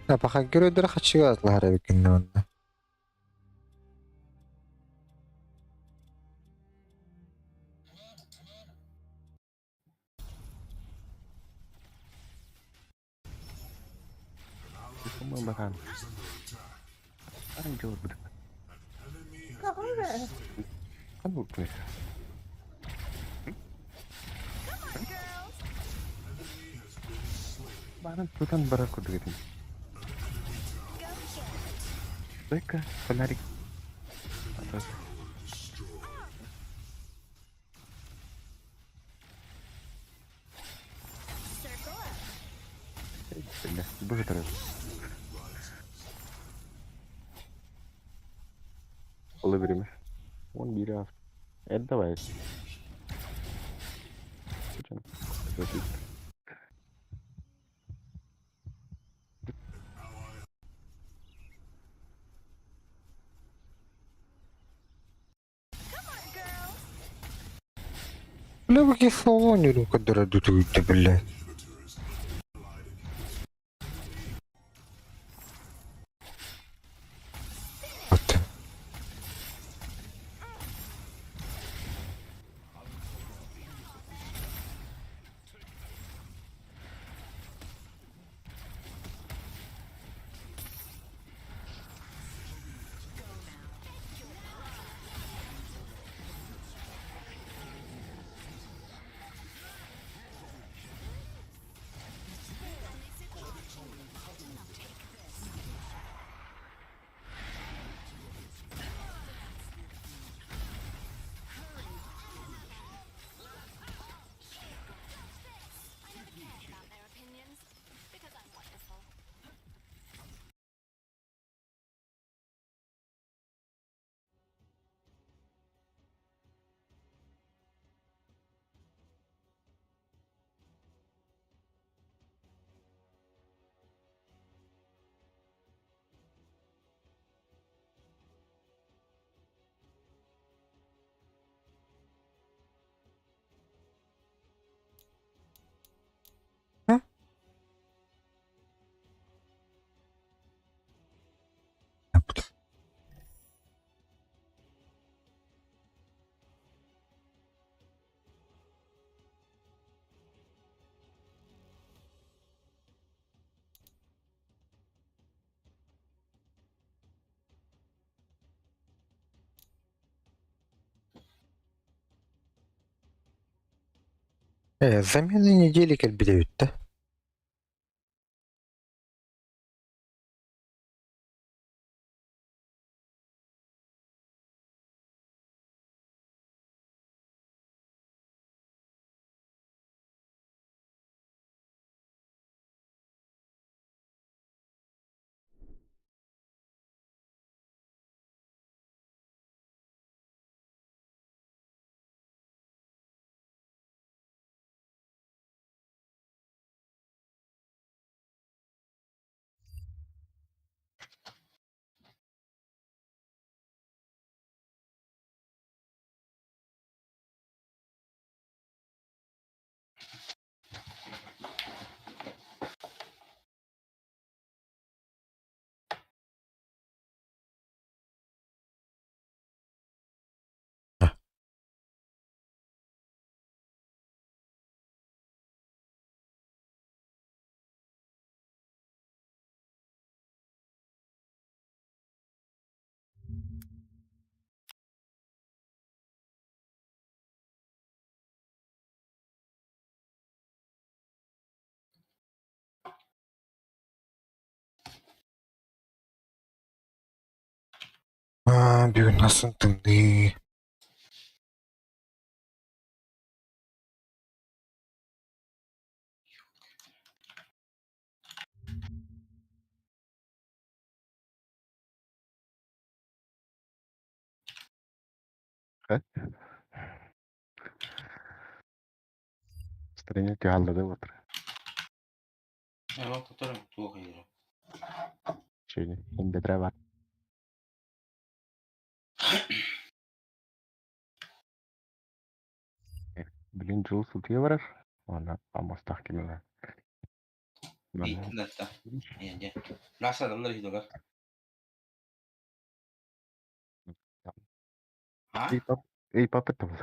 Апаха көрөдөр хачыга атлахара бикинне онна. Кому бахан? Арын жор бит. Кан бу? Come on, girls. Баран тутан барар курдук этим. Go get it. Бека фонарик. Атас. Circle up. Бля, боже. Ола время. Он бирав. Это давай. Зачем? Зачем? Come on, girls. Бля, бу фолонеру кадара дутуйте, блядь. Вот. Замена недели кэлбит эбит да. Аа, бүгүн асын тымныы. Настроение түһаллады отыр. Э, который плохо играл. Шейни, инде бар. Блин, Джул сутуя барар. Ана амостах кимеле. Биттин да. Не, Наса адамдар идолар. А? Эй, пап, эй, папа там.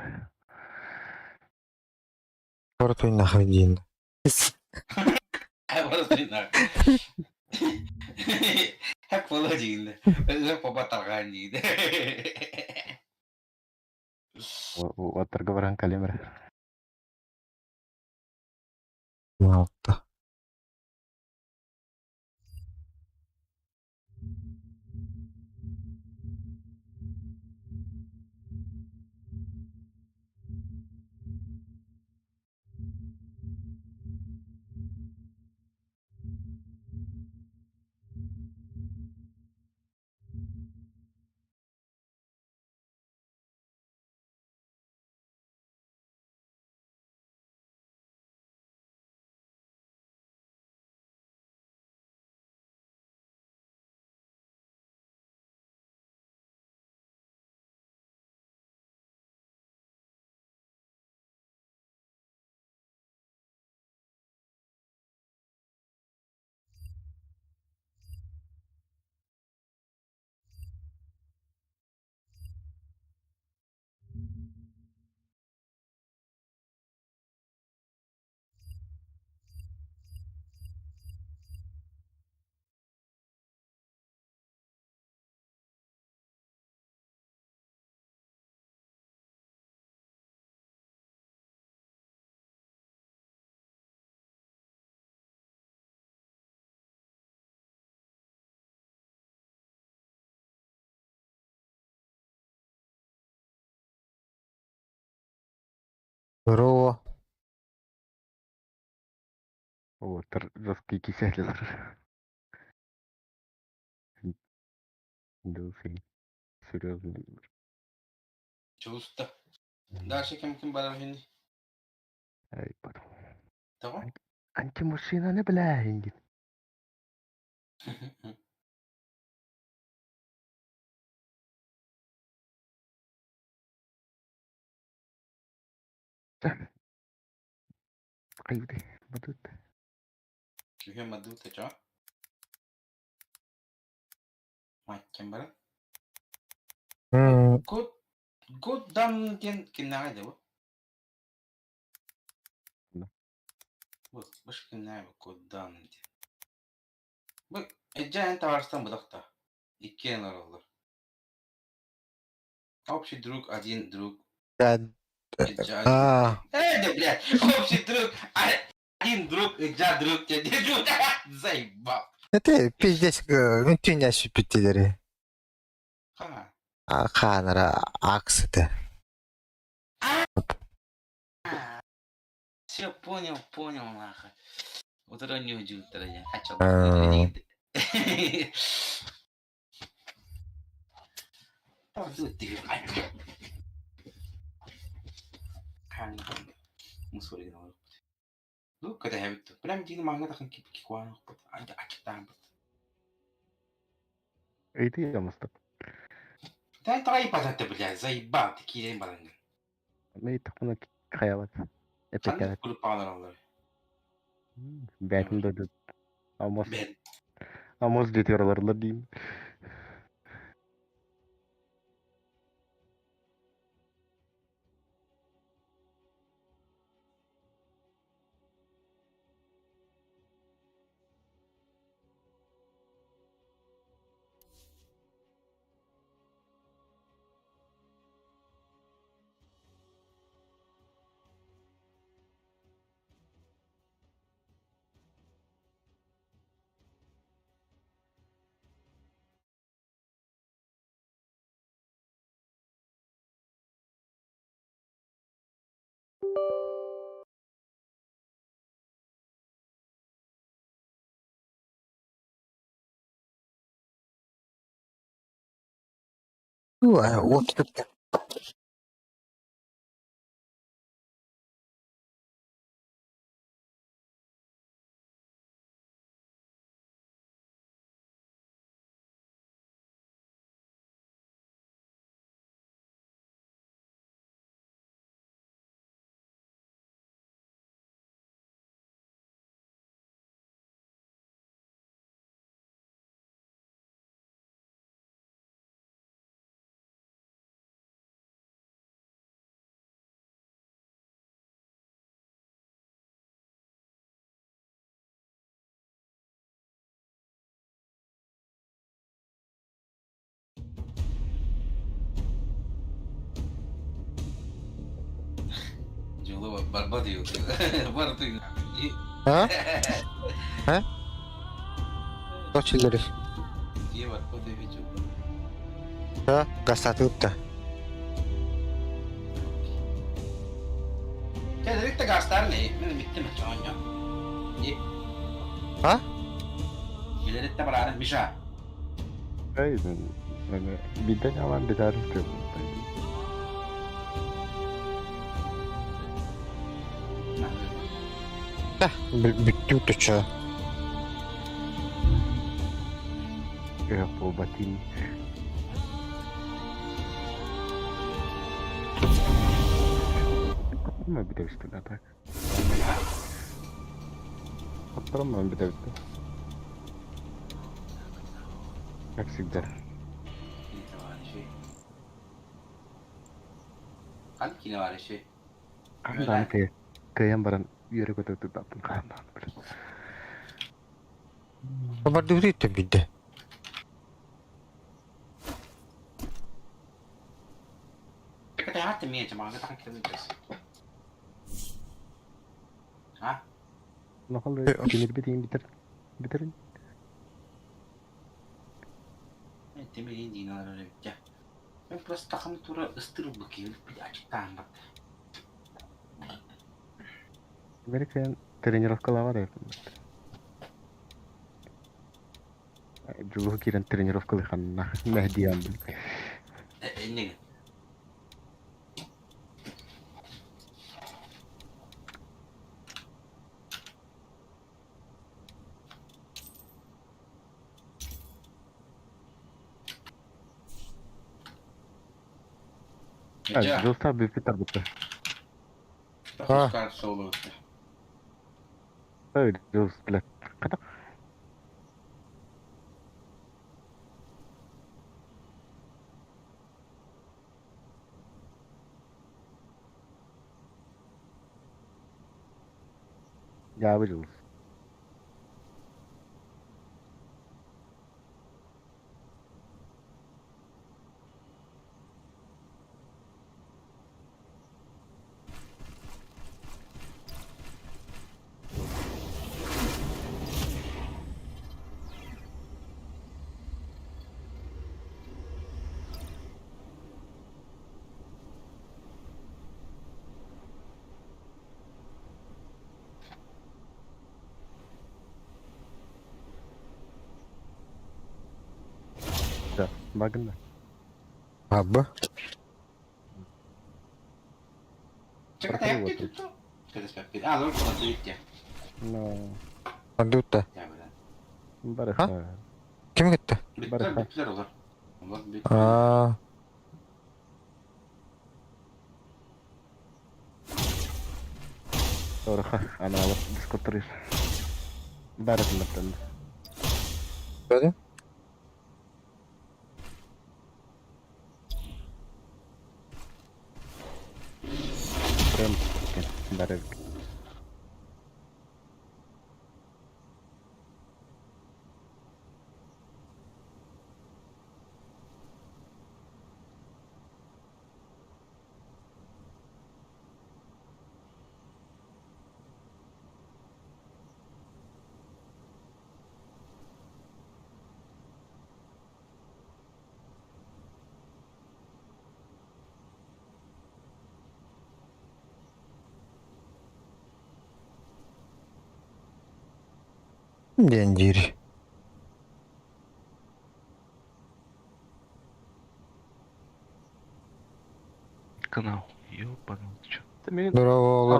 Кортуй находин. Ай, просто Хак боло дигинде. Өзө папа тарган дейди. Оттарга баран калемер. Малта. Здорово. Оттар жесткий киселер. Дулси. Серьезно. Чувство. Дальше ким ким барар хинди? Эй, потом. Того? Антимашина не бля, инди. Кайды, бадут. Күйе мадута чо? Мать ким барар? Гуд гуд дам диэн кимнээҕий да бу? Да. Бу быш кимнээҕий бу Гуд дам диэн. Бу эдьээн табаарыстан быдахта. Иккиэн олороллор. Общий друг, один друг. Да. А, Да, блядь, общий друг, один друг, я друг, тебе заебал. Это пиздец, үнтүнэ сүпүттилери. Ха. Хаанара аксыты. Все, понял, понял, нахуй. Вот это не удивительно, я. А чё? А. Ыйты ямыстап. Да твои пожалуйста, блядь, заебал, такие баранга. Мен тахмына хаялат. Эпекер. Бәтин дойду. Амос. Амос жетер дейм. Вот тут. А? А? Точилдер. Да, гастатыпта. А? Биден алан битарым көп. Да, бүттүү төчө. Эх, батин. Мы битебистен так. Оттарым битебистен. Как всегда. Кандан кыйан баран үйөрө көтөтүп таптым кандан. Бардыбыт бидде. Нохол тимир битин битер. Битерин. Просто тура Американ тренировкалар бар. Жулу кирен тренировкалы ханна. Мәһдиян. Не. Жолста бүпү тарбытты. А. Ой, жолс, блядь. Ката. Я жолс. Багында. Абы. No. Андутта. Барыха. Ким gitti? Барыха. Аа. Барыха. Ана алып дискотер. Барыха. Böyle. Прям барыха. Диэн диир. Канал. Ёбаный, чё? Здорово,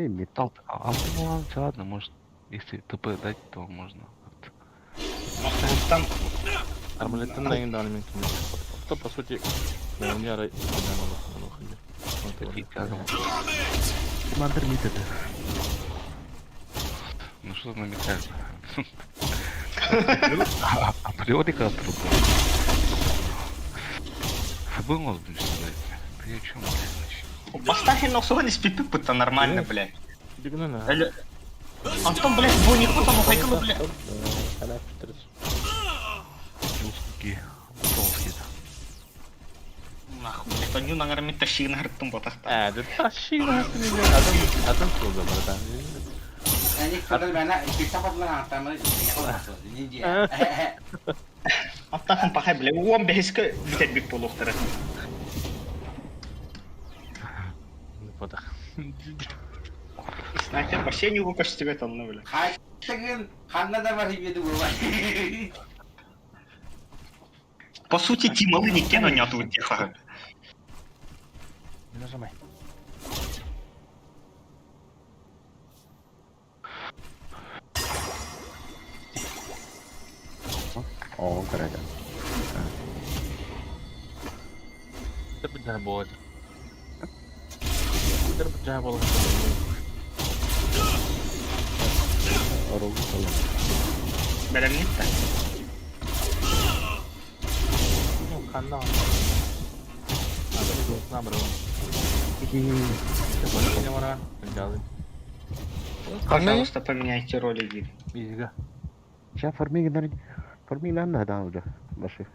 Мен Алтын ладно, может, если ТП дать, то можно как-то. Там Командир митеді. Ну что намекаешь? Априори трудно. Был мозг, блин, что дать? Ты о чем, блядь, вообще? Поставь на не спипи, будто нормально, блядь. Антон, блядь, бо там хайкану, блядь. Услуги. Толстые. Нахуй, блядь, они на армии тащи на ртум батахта. Аттахын пахай, блядь, уон бехиске битет бит полухтары. Знаете, вообще не укаш тебе там, ну, блядь. По сути, Тималы не кену не отвут тихо. О, короче. Беремнит-то. Пожалуйста, поменяйте роли, Гид. Сейчас фарминг фарминг надо да уже. Баши.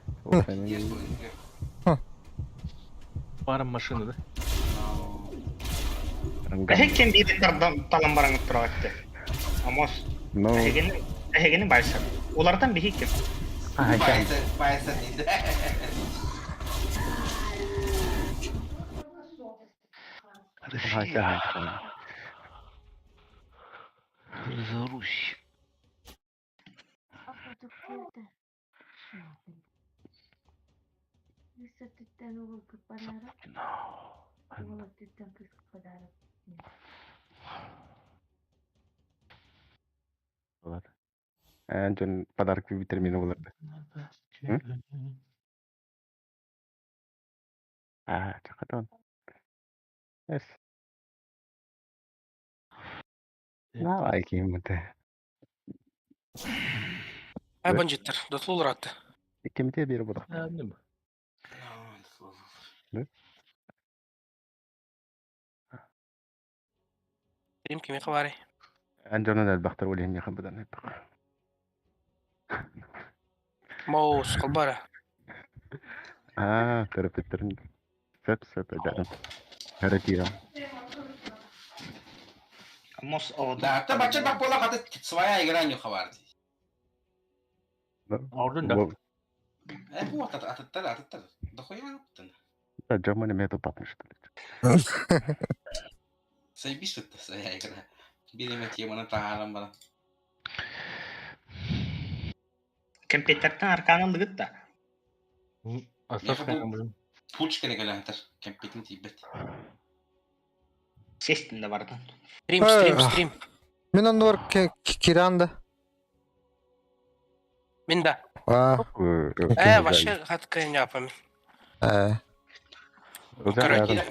Эхекен биир талан баран тураатты. Амос. Ну. Эхегени эхегени байсар. Улардан бихиким. Россия. За Русь. Антон подарок витамина буларды. А, чакатон. Эс. Давай кимте. Ай бандиттар, дотлулар атты. Кимте бир була. Рим кими хабары. Антон албахтар олин яхабадан. Моус колбара. А, терапевтерин. Сеп сеп да. Харатира. Амос о Да, та бача бак бола хата своя игра не хабар. Да. Э, вот аттар аттар. Да хуя тын. Да, Джамани мету папны что ли. Заебись это своя игра. Билеме теманы таарам бара. Кэмпиэттэртэн аркаан ыллыгыт да? Миэхэ бу пучканы кэлэхтэр, кэмпитин тиийбэт. Сестин да бардын. Стрим, стрим, стрим. Мин оннугар киран да. Мин да. А, Э, вообще хатка не апами. э.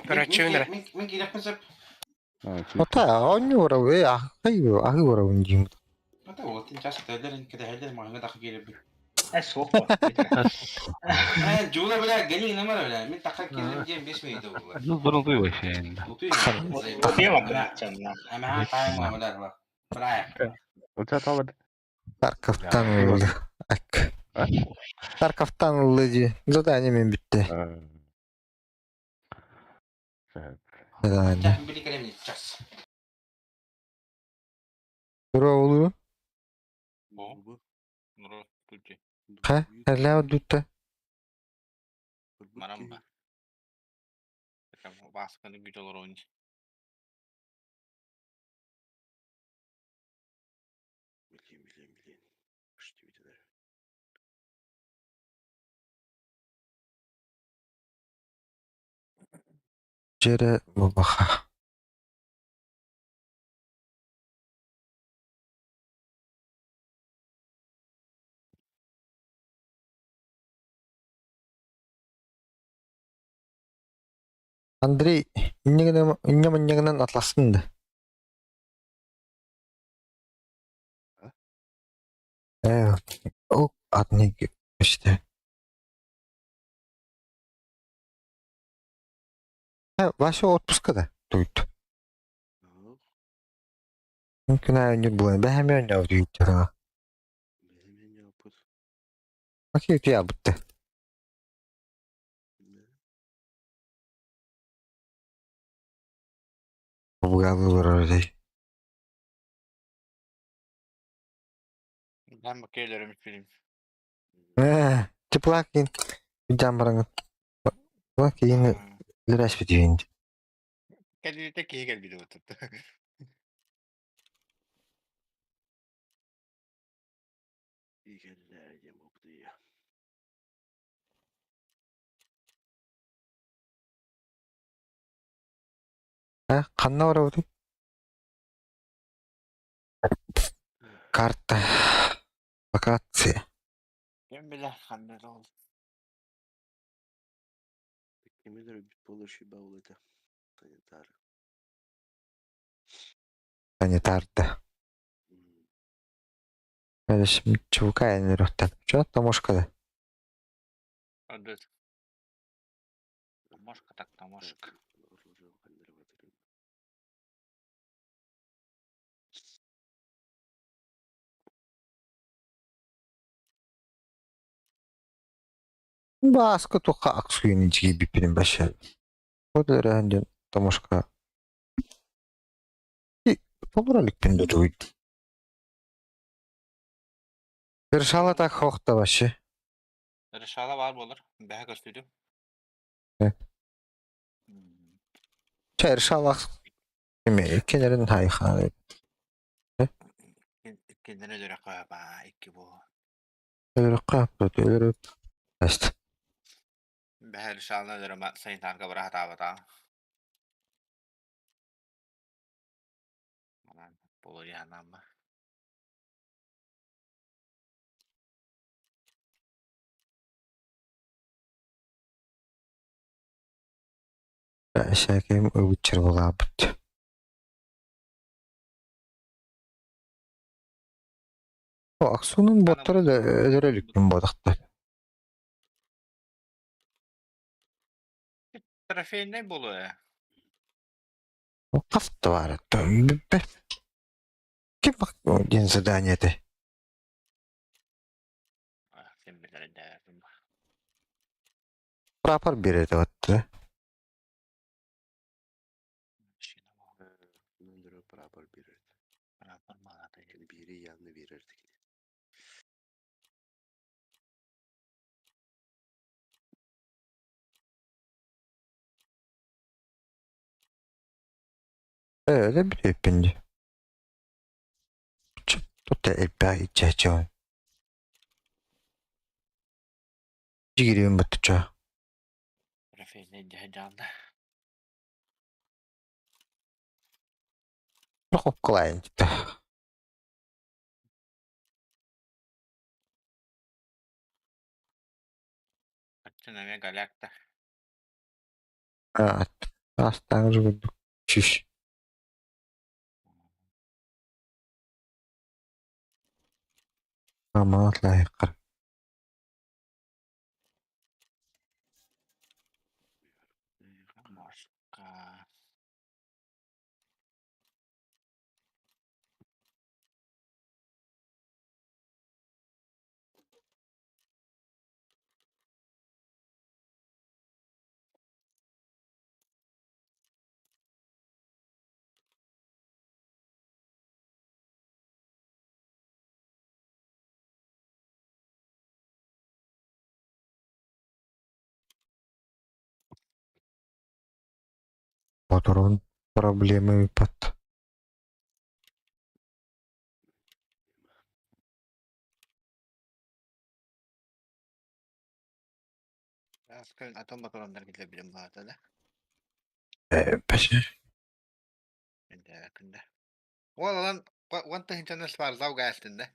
Короче, үнэрэ. Мин киирэхпин сөп. Ота, оонньуура, э, аһыы уорабын диим. Ата уолтин час өтөллөр, кэтэһэллэр, маһыҥа тахы киирэрбин. Э, суох буо. Э, Жула, бля, гони намара, бля. Мин таха киирдим диэн 5 минут буолла. Ну, бұрын вообще енді. Утуй. Утуйа бардым. Ама тайм бля. Бля. Тарковтан ылды. Ак. Тарковтан ылды дии. Задание мен бүтті. Задание. Били керемни час. Тура олу. Ха, әлі дутта. Марамба. Басқаны güç olur oyuncu. Жере бабаха. Андрей, инне атластын да. Э, ол атны işte. Э, Вася отпускада туйт. Мүмкін әйін бұлай, бәхәм әйін әу дейді. Окей, я бітті. Бұғалы бар орай. Ben bakıyorum film. Э, теплакин. Видям бараңын. Плакин лираш битейін. Kendini tek iyi gel bir de oturdu. Э, қанна бар өті? Карта. Локация. Kim bilir hangi oldu. Санитарда. Әлі чувка әнер өттен. Чо, тамошкада. Adı. Tamoşka tak tamoşka. Баска тоқа ақсуын жиги биппинин баша. Одер әнден тамошка. И, побралик пин дутуйт. Решала так хохта вообще. Rışala var olur. Behe gösterdim. Э. Ча решала эме кенерин хайха. Kendine göre koyaba iki bu. Өлөрүп капты, өлөрүп. Аст. Behe rışalına göre ben sayın tanka bırak hata Aman bulur yani ama. Шакем өбүтчер болабыт. О, Аксунун боттары да өлөрөлүк бодакта. Trafiğin ne bulu ya? Кафты бар. Ким бак ден задание те. Sen bilir derdim. Прапор берет атты. Öyle bir öpündü. Тут элбэ ичээчээ. Дьигириим баттыча. Трофейный дьаһалда. Хопкалайын Аччын эмиэ галякта. Астаҥыр курдук чүш. Амаат лайыққар. Мошка. Патрон проблемы под. Атын батурандар килэ билим баата да. Пәші. Күндэ. Ол алан уон тыһынчаны спарзау гаастын да.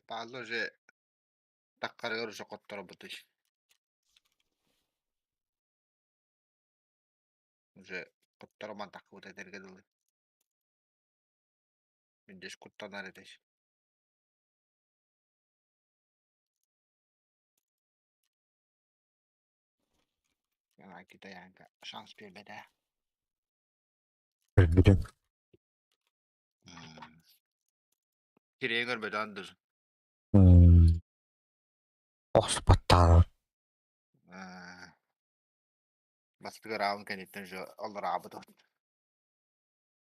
Паалло же таккарыгар уже котторобутуш. Уже коттороман таккыбыт этэргэ дылы. Миндеш куттанар этеш. Китаянка шанс биэрбэтэ. Көрбүтүм. Кирэйин көрбөтөөн дыр. Охспаттаан. Бастыгы раун кэнниттэн же оллораабыт.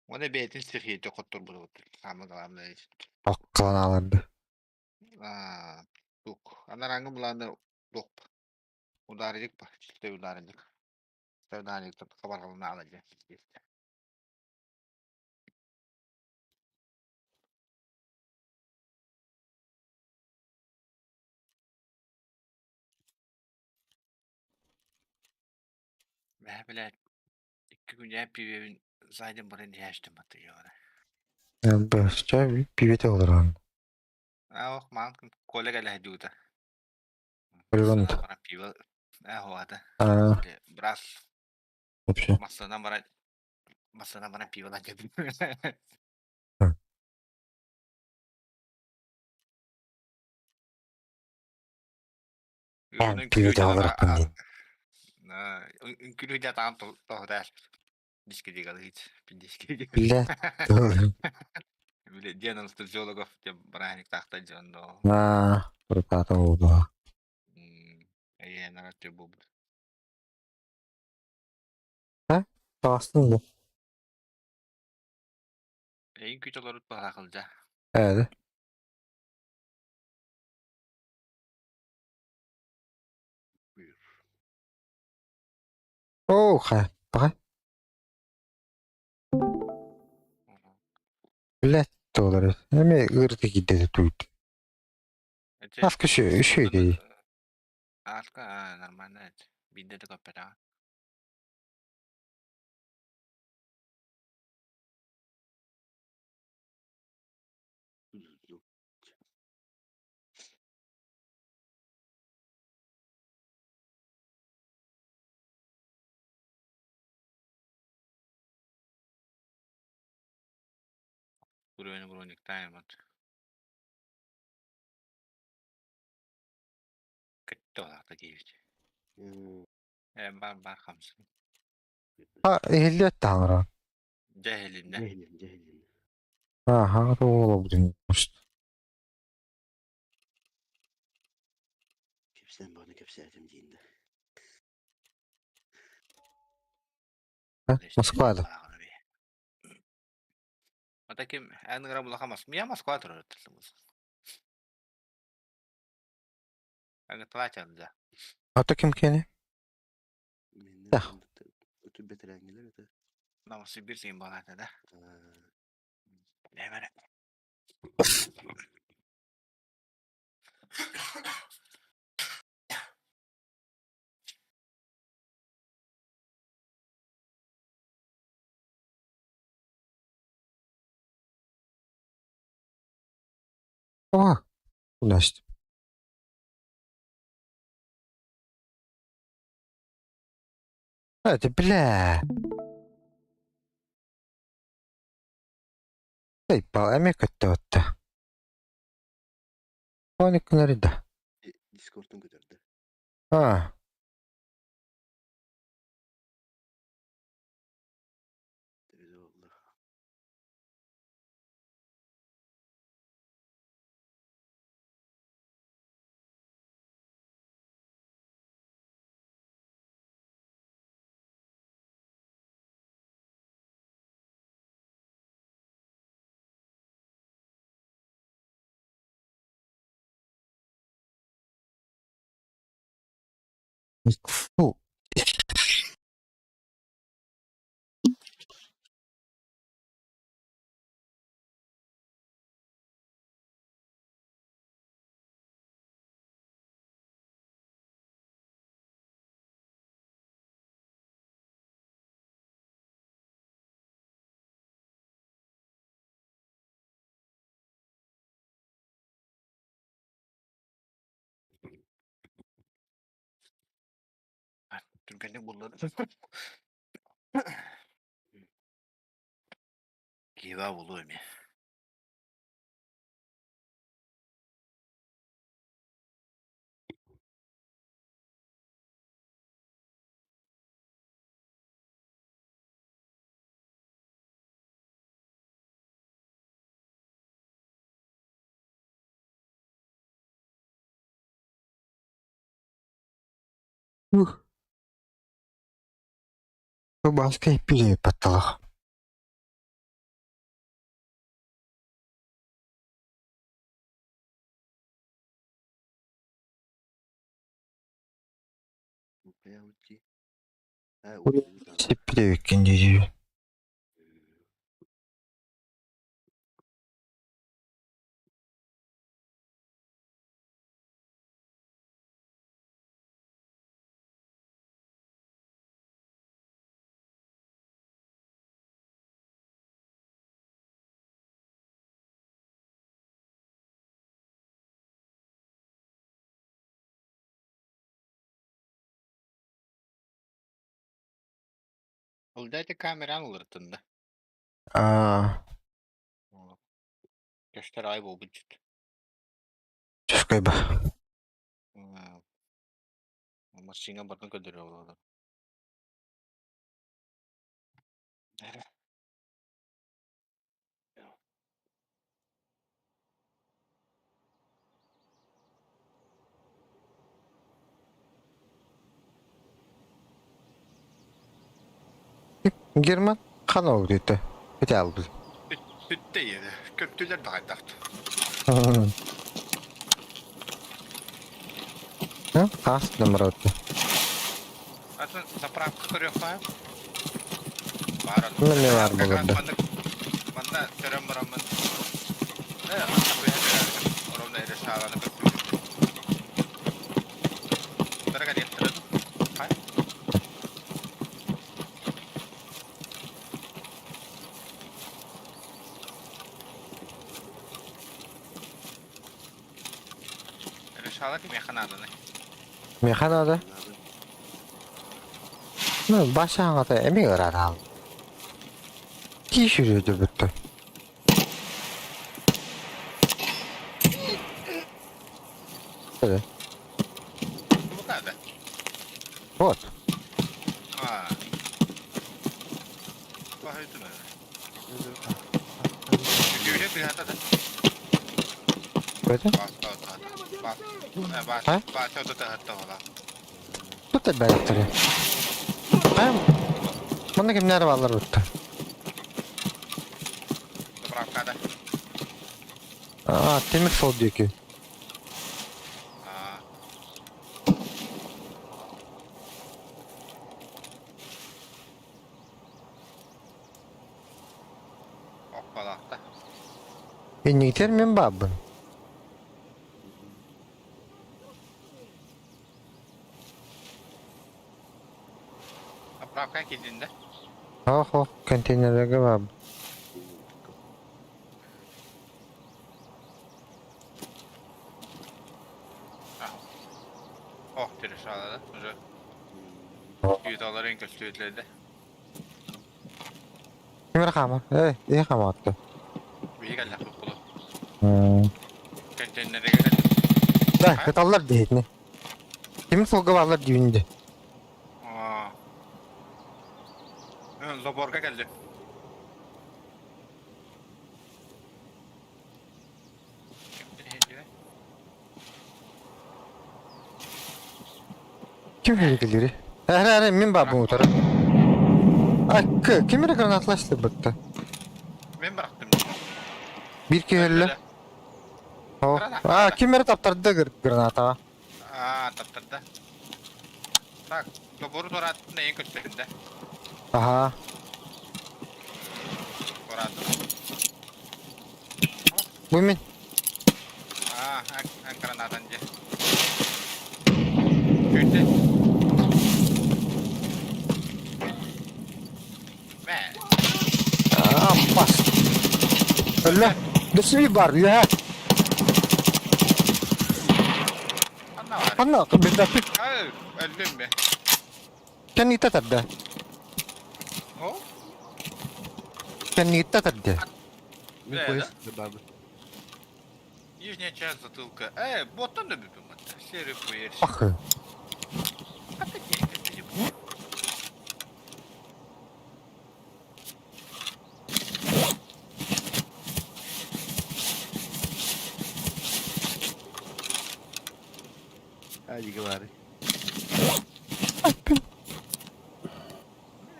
Уонна бэйэтин стихийите хотторбут самый главное. Оккалан аларды. Тук. Анараңы буланы тук. Ударилик па, чистой ударилик. Чистой ударилик тут хабаргалана алады. Мә, блядь, икки күн пивебин зайден баран яштым атыгы. Бөсчә пивете олорон. А, ох, ман коллега ләһдүтә. Полигон. Баран пиво. А, хуата. Брас. Вообще. Масына баран пиво лан кепин. Пивете олорон дин. Үҥкүлүү дьэ таам тоһутаар. Диске дигалыч, пиндиске. Биле. Биле диэн анестезиологов диэн бырааһынньык таахта дьон доо. Аа, проката болду. Эйэ нарат буолбут. А? Таастын бу. Эйин күч олорут баһаахылдьа. Эди. Buyur. Оо, ха. Бага. Биле толор. Эме ырты кидде туйт. Аска шö, шö дей. Аска нормально. Бидде да көппетаа. Уровень броник таймат. Кытта киевич. Бар бар хамсын. А, эхиллет таңра. Жэһилиннэ. Жэһилин, жэһилин. Аха, ол будун. Кэпсээн баны кэпсээтим диинде. Москвада. Ата ким эн гра булаха мас. Мия Москва турар тылымыз. Ага тлачан да. Ата ким кени? Да. Өтү бетерәңгеләр это. Новосибирск балата да. Нәмәре. О, Настя. Это, бля. Эй, эмиэ көттө Ониккынары да. Дискордун көтөрдө. А. Фу. Түргэнник буллар. Киба булу эми. Ух. Рубашка пили потолок. Сиппиревиккин дии. Улдайте камераны уларытында. Аа, Көстөр ай болбут жит. чөскөй ба. Машина батын көдөрө болот. Герман хана дейді. Бите алды. Бүттэ еді. Көптүлер дагайдакты. Ха, хас номер өтті. Атын заправка көрөк Бар. Неме бар булырды? Манна төрөм барамын. Э, манна куя Ровно эле шааланы көрүп. Дорога деттер. Хай. Эле шаала ким механаданы. Механада. Ну, баша аңата эми ырар ал. Ки жүрөдү бүттү. Evet. Bu kadar. Вот. А. Бахайтын. Жүгүрө bir хата да. Это? Бас бас. Бас. А? Бас өтө хатта бола. Тут бәріктері. Мында кимнер балар өтті. Заправкада. А, темир сол деки. А. Оппалакта. Энниктер мен бабын. Заправка килдинде. Охо, контейнерлерге бабын. Балаларын көстүөтлэрдэ. Ким эрэ хаамар? Эй, ийэ хаамаатта. Биһиги кэллэхпит кулу. Контейнерге кэллим. Да, кыталлар диһитини. Ким суолга бааллар диибин дии. Аа. Заборга кэллим. Ким кэлири? Эрэ эрэ мин баабын утары. Аккы, ким эрэ гранатлаштырбытта. Мен бырахтым. Биир киһи өллө. О, а, ким эрэ таптарды гранатаҕа. Аа, таптарда. Так, добору туорааттын эйин көстөрүндэ. Аха. Туорааттым. Бу мин. Аа, эн гранатан дьэ. Күүттэ. Мэ. Аа, бас. Өллө. Дөсүбүй бар, үөһэ. Ханна бар? Ханна, билбэппит. Ай, өллүм бе. Кэнниттэ тарда. О? Кэнниттэ тарда. Мин поезд добавлю. Нижняя часть затылка. Боттан да бүтүм атта. Серый пуэрс. Пахы. А такие как Hadi говори.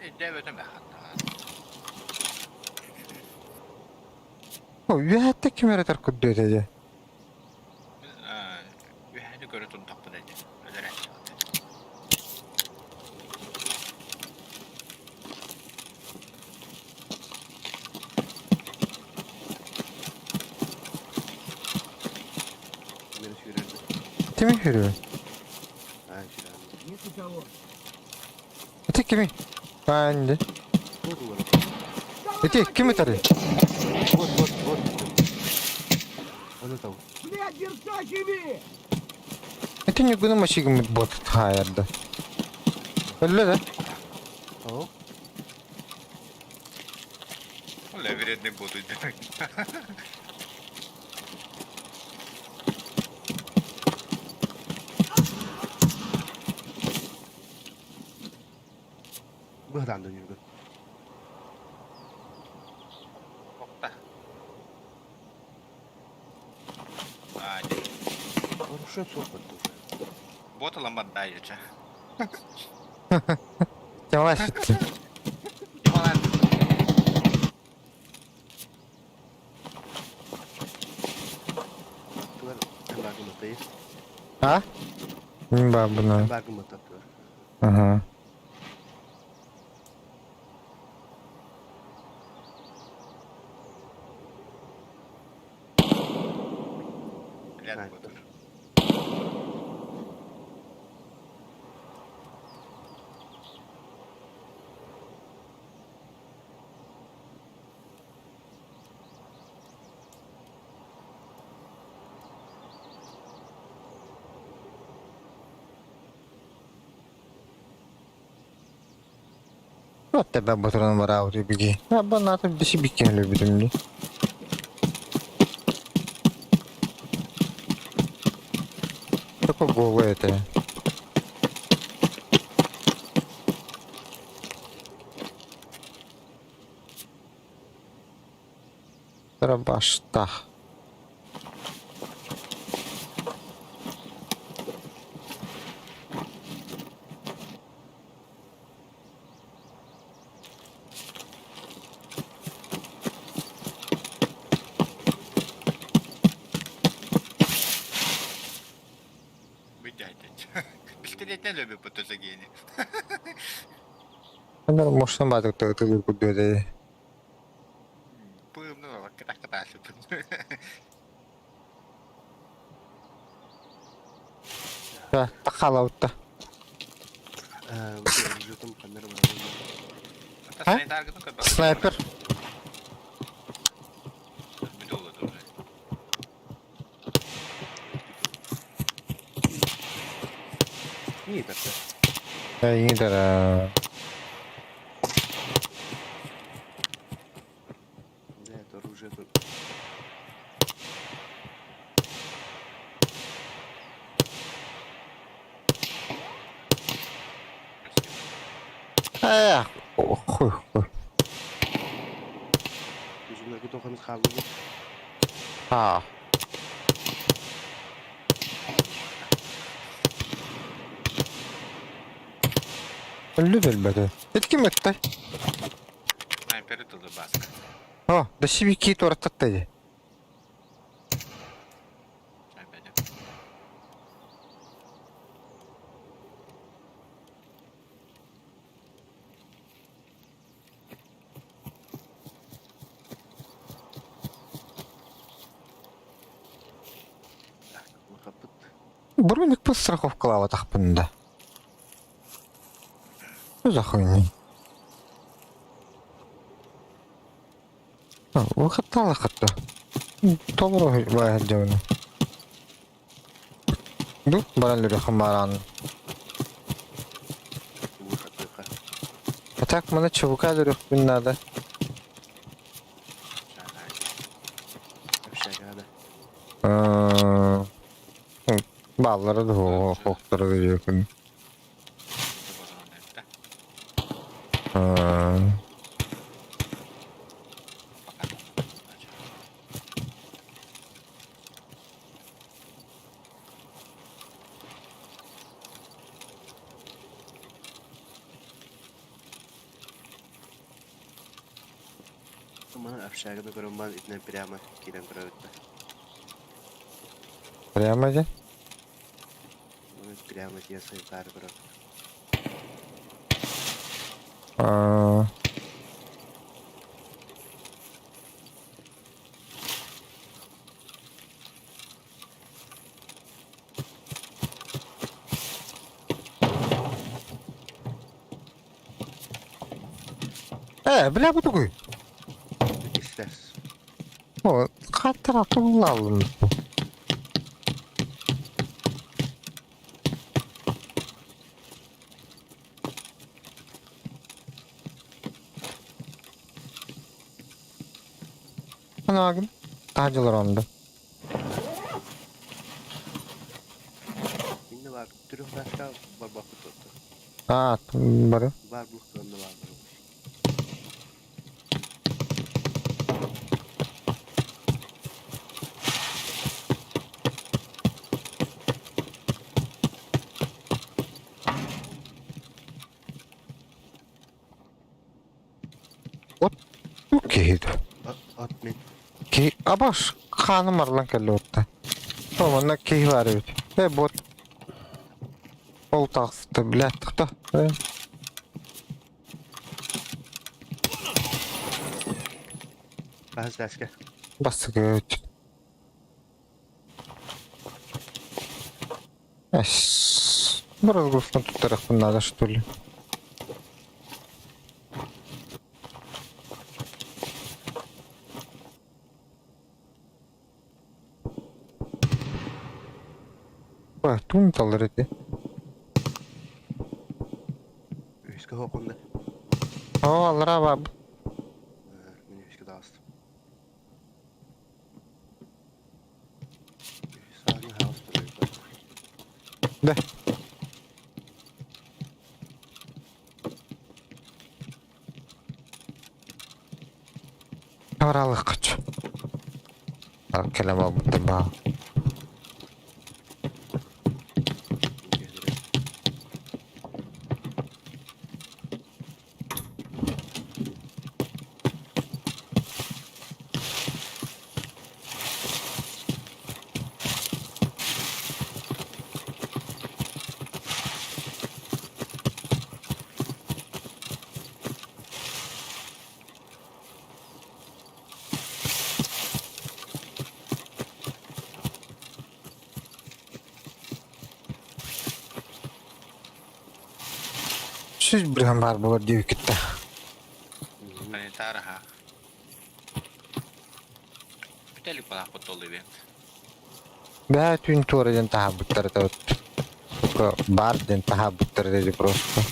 Өйдөөбөтүм да хатта. Үөһэттэ ким эрэ таркурдуо этэ. Үөһэни көрө турдахпын этэ. Өлөрө. Мені сүүрэрдэ. Кими хүрү? Аа сүүрэрдэ. Ити кими? Аанды. Вот олорор. Ити ким ытарый? Вот, вот, вот. Ону тау. Ити ньугуну машигыммыт бот хаайарда. Өллө да? О, Бля, вредный бот идет. быһадан да ньургун. Охта. А, нет. Хорошо сопот уже. Бота ламбадайча. Тямалай сүттү. Тугар эмбарго А? Мин баабына. Эмбарго мататтылар. Ага. Рядом бот. Вот тебя бутран бараути беги. А банаты беси биккен любитим ли. Такой голый это. Рабашта. Выдядять. Пистолет любит по Тозагене. Анар мошна бадык тыгы күдүөдэ. Пым, ну, ката-ката. Да, тахалаутта. Там камера А? Снайпер. Не так. Да, Э, хуй, хуй. Үзүннэргэ туох эмит хаалла дуу? А. Өллү өлбөтө. Ит ким ыттай? Снайпери тылы баска. О, да сибики туораттатта дии. Броник подстраховкалаабатахпын да. Что за хуйня? Выхаттаала хатта. Толору баайар дьону. Бу баран үрүхүн баран. А так маны чубука үрүхпүн надо. Баллары да хоохтору диэкин. Маны общаганы көрөн баран итинэн прямо киирэн көрөбүт да. Прямо дьэ? Маны прямо тиийэн сайытаары көрөбүт. Э, бля, бу тугуй? Истэс. О, хаттара туллалым. Анагын. Таһдьылар онда. Инне бар трехэтажка барбаппыт отто. А, бары. Бар булуктарында бар. От киһи От мин. Киһи абаш хааным арыллан кэллэ уотта. О, манна киһи баар эбит. Э, бот. Ол таҕыста, блядь, тохто. Э. Хаһыс этээскэ? Бастакы Эс. Разгрузканы туттарыахпын наада, что ли? Ой, туун талар эти. Үһүскэ хоһуонда. О, аллара баб. Мин үһүскэ таҕыстым. Үһүс ааны хаҕыс турар. Да. Аралык. Кэлэн буолбуттар баа. Сүүс бырыһан баар буолар диэбиккит да. Санитар аха. Бүтэлик балаахпыт толлу ивент. Бээ түүн туора диэн таһаарбыттар этэ вот. Только бар диэн таһаарбыттар этэ просто.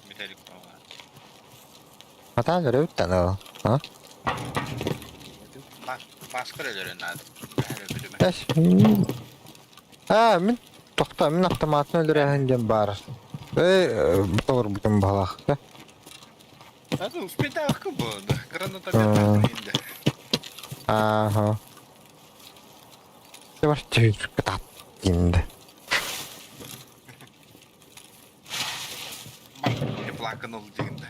Бүтэлик балаах. Хатаан өрөбүт да а? Маскар өлөрөн наада. Бэһэр өлбүтүмэ. Эс. Аа, мин тохто, мин автоматын өлөрөһүн диэн баар. Э, толорбутум баҕалаах. А ты успетах бы, да, гранатомет инде. Ага. Кытаат инде. Не плаканул дигинде.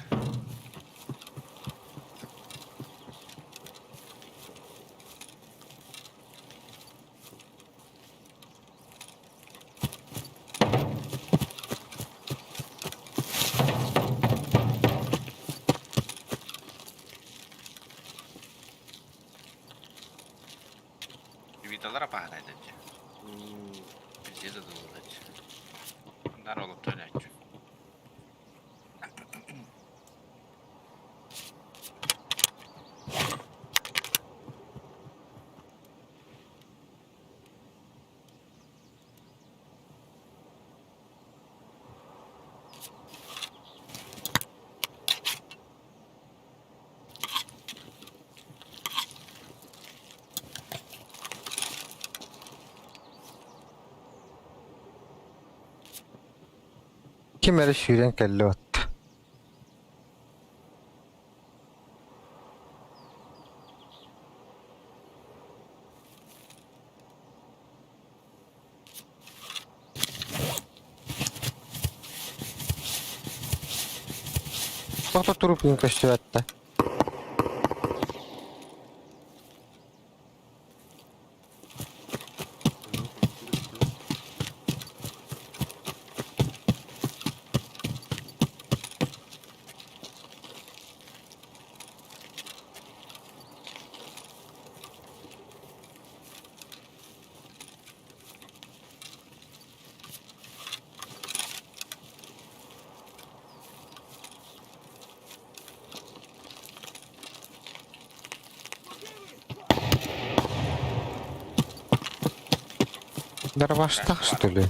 Виталара паганайдачы. Пиздец задулдачы. Нар олып төләчү. Ким эрэ сүүрэн кэллэ отта. Тоқта турупун көстүбэтте. Дарбаштах, что ли?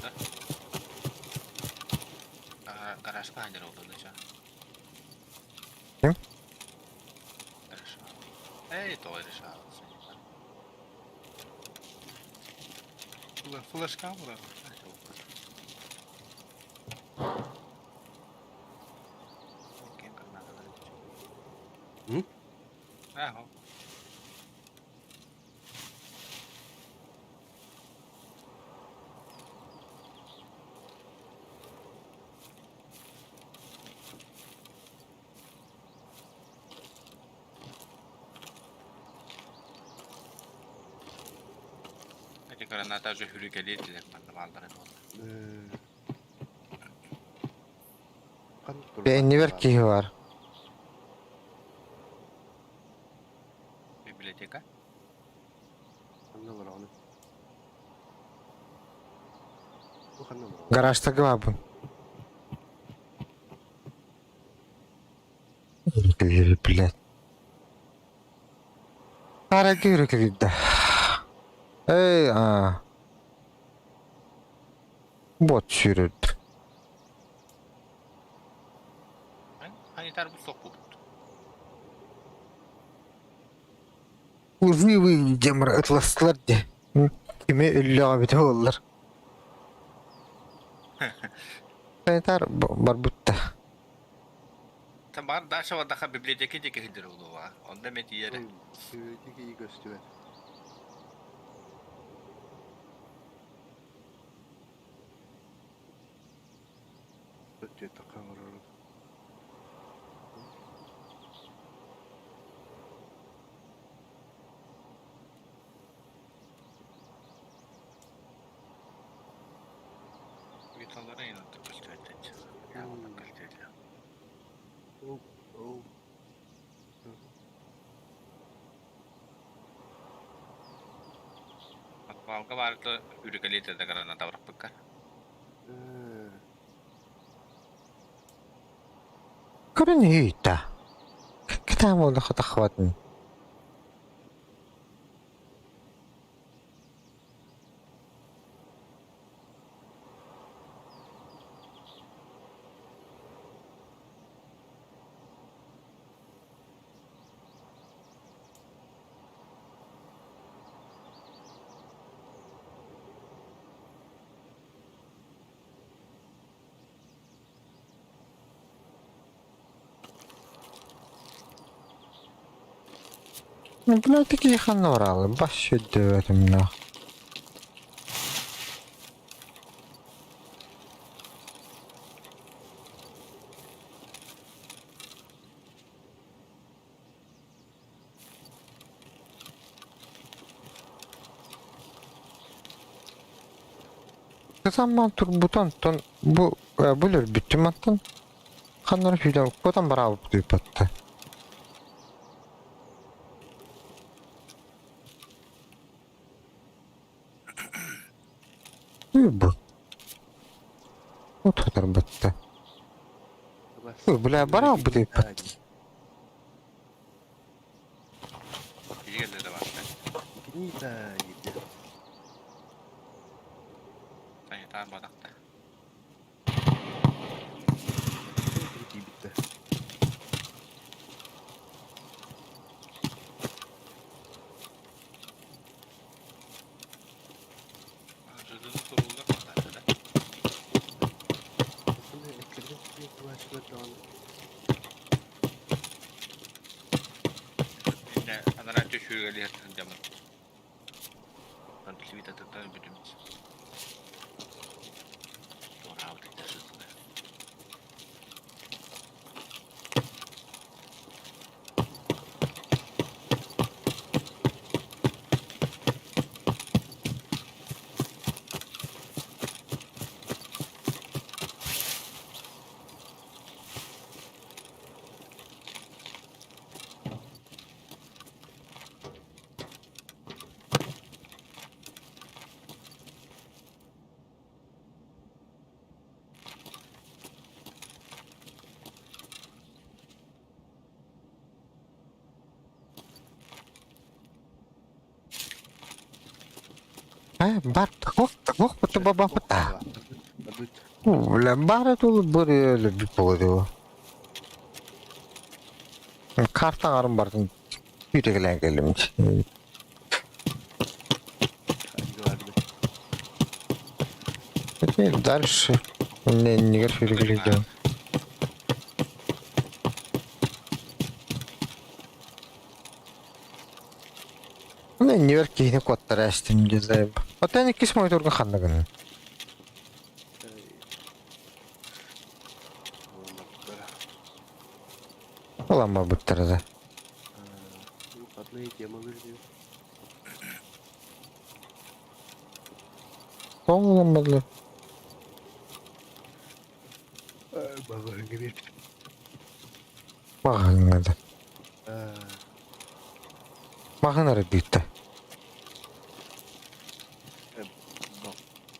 Гаражка хадер oldu da. Ким? Хорошо. Эй, то решал. Флешка була. М? Ага. Эти граната же хүрүкэлиир манна бааллар эти. Бэйнибер киһи бар. Библиотека. Гаражта глабын. Блядь. Ара күйрі. Эй, а. Бот сүүрүт. Санитар бу сок бу. Лживый демр ытластылар де. Киме өллөҕө бите оллар. Санитар бар бутта. Там бар даша вадаха библиотека деке хидер улуа. Онда мет иере. Библиотека көстүбэт. Өтө такаҥыр. Виталара инат көстөтөт. Көстөтөт. Атпалга барды хүрүкэлиир да граната бараппыкка. Көрөн хийта. Кытаам олда хатахватын. Ну, блядь, такие ханоралы, бас өйдөбөтүм нах. Кытамман турбутан тон бу булер бүттүм аттан ханнары сүүрэн куотан бараабыт тыыппатта. Бу. Утутарбатта. Бля, бараабыт тыыппатта. Киһи да барда. Гнида ебе. Санитар батакта. Кирбитте. Жыдыны турулдар батакта да. Bunu ekledim. Bir duvar Инне анара төшүгө жамын. Антисвита таттан бүтүмүз. Тураабыт тасытты. Э, бар, ох, ох, бата баба бата. Бля, бары тулы бір өлі бір болады. Картан арым бардым. Үйрегілен келім. Дальше. Не, не үйрегілен. Не, не верки не коттар әстім дезайб. Отан иккис мониторга ханнагын. Олама буттарда. Выходные темы вылезли. Оламадылар. Бағырыңа беріп. Мағынады. Мағынары бүйті.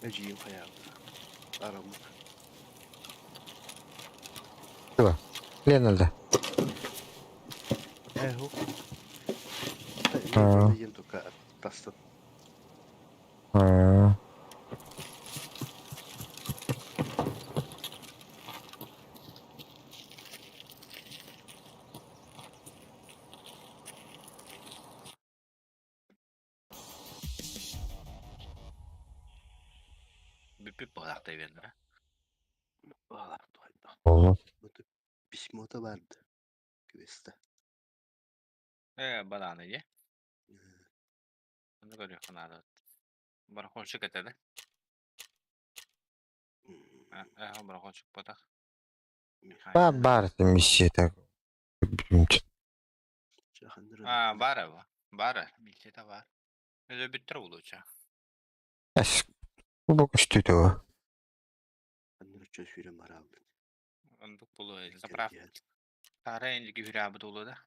Эжиим хаябы. Арамыт. Леналда. Эхо. А. Ен только тастат. Бүпүп батакта бердир. Балар туайда. Олу. Письмо-то барды. Квеста. Э, баланы же. Оны көрү ханады. Барахончик этеде. Э, барахончик батак. Ба бар миссия так. А, бар бу. Бар. Миссия бар. Өзө бүттүр булуча. Әс. Бу көстүтө. Анныр чөс хүрен барабы. Ондук булу заправ. Тара энди күрәбы тулу да.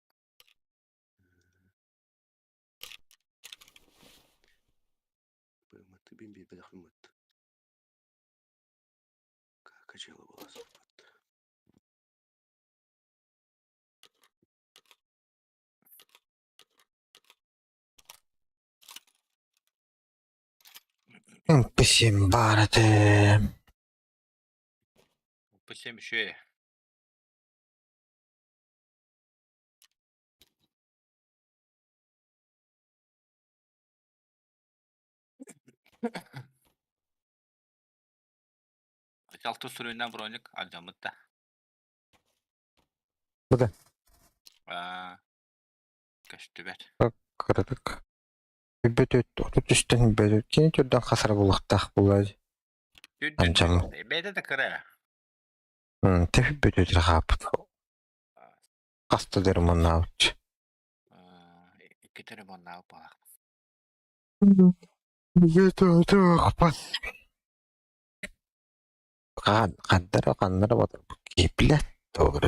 Быматы бин бир белахмат. Качала была. Пісім бараты. Пісім шөй. Жалты сүрүнөн броник алжамыт да. Бу да. Көстүбет. Кыратык. Бүтүт, 33-тэн бүтүт. Кини түрдэн хасар булуохтаах буолла. Анчам. Бэйэтэ да кыра. Тэф бүтүт хааппыт. Хаста да ремоннаабыт. Иккитэ ремоннаабыт буолаах. Ханнара ханнара батарбыт киһи тоҕо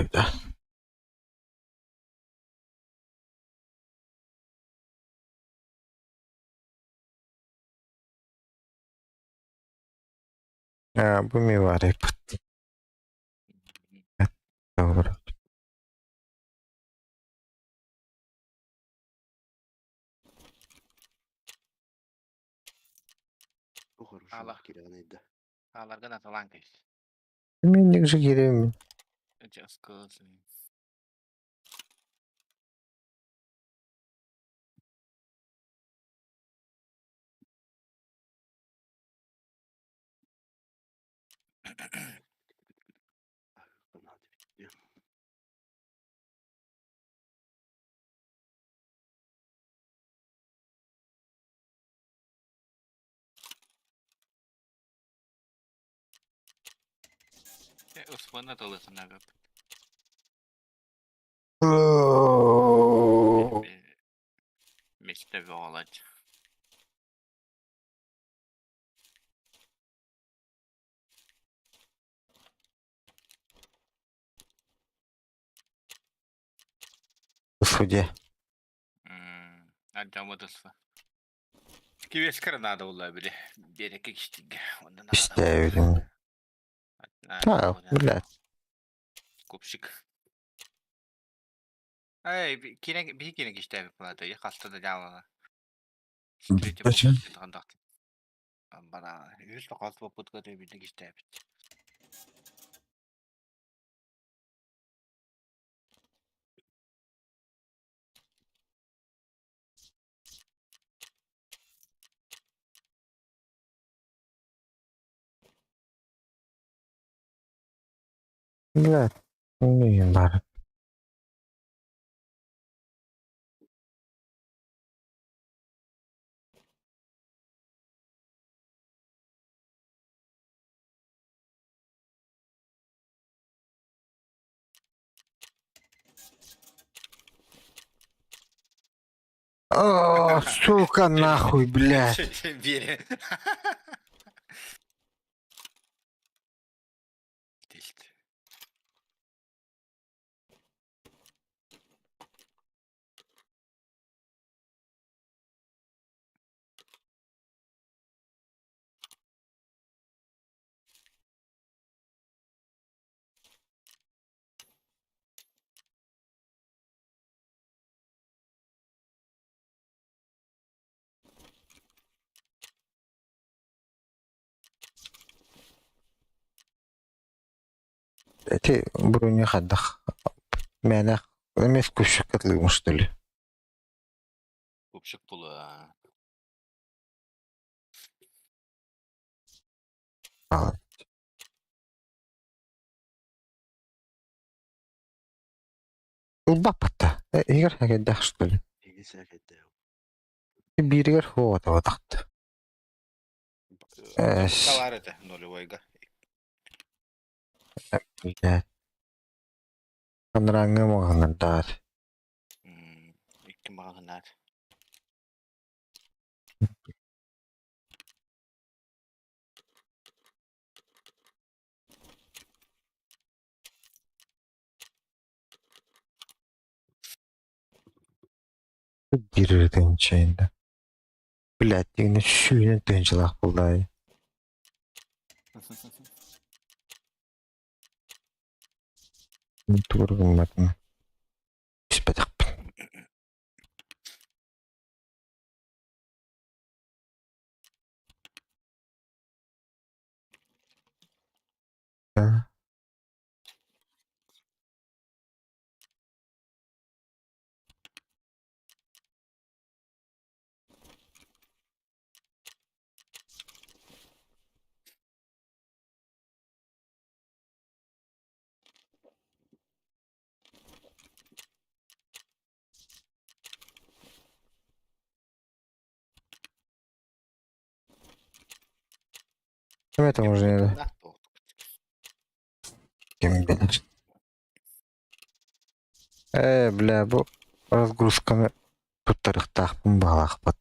Бу ми баар Добро. Хорошо, кириэн Аларга наталаан кэс. Мен же киирем. Усмана толысына көп. Мечте болать. Судья. Альдамыдысфа. Кивескер надо было били. Береке киштиге. Истээбитим. А, блядь. Купщик. Эй, кине би кине киштеби булады. Я хаста да жалана. Зачем? Бана, үс токас попут көтө бити киштеби. Блядь. Не бар. О, сука, нахуй, блядь. Бере. Эти броня хадах. Мэнэх эмес күшүк что ли. Купщик була. Ылбаппатта. Игорь хагедах что ли. Биригер хуота ватахт. Товар это нулевойга. Блядь. Анраңы мағандар. Икки мағанар. Бирер тынчайында. Блядь, дегенде сүйінен тынчылақ болды. Тургуматын. Түспетақпын. Да. Это уже ким билэр. Ээ, бля, бу разгрузканы туттарыахтаахпын баҕалаахпыт.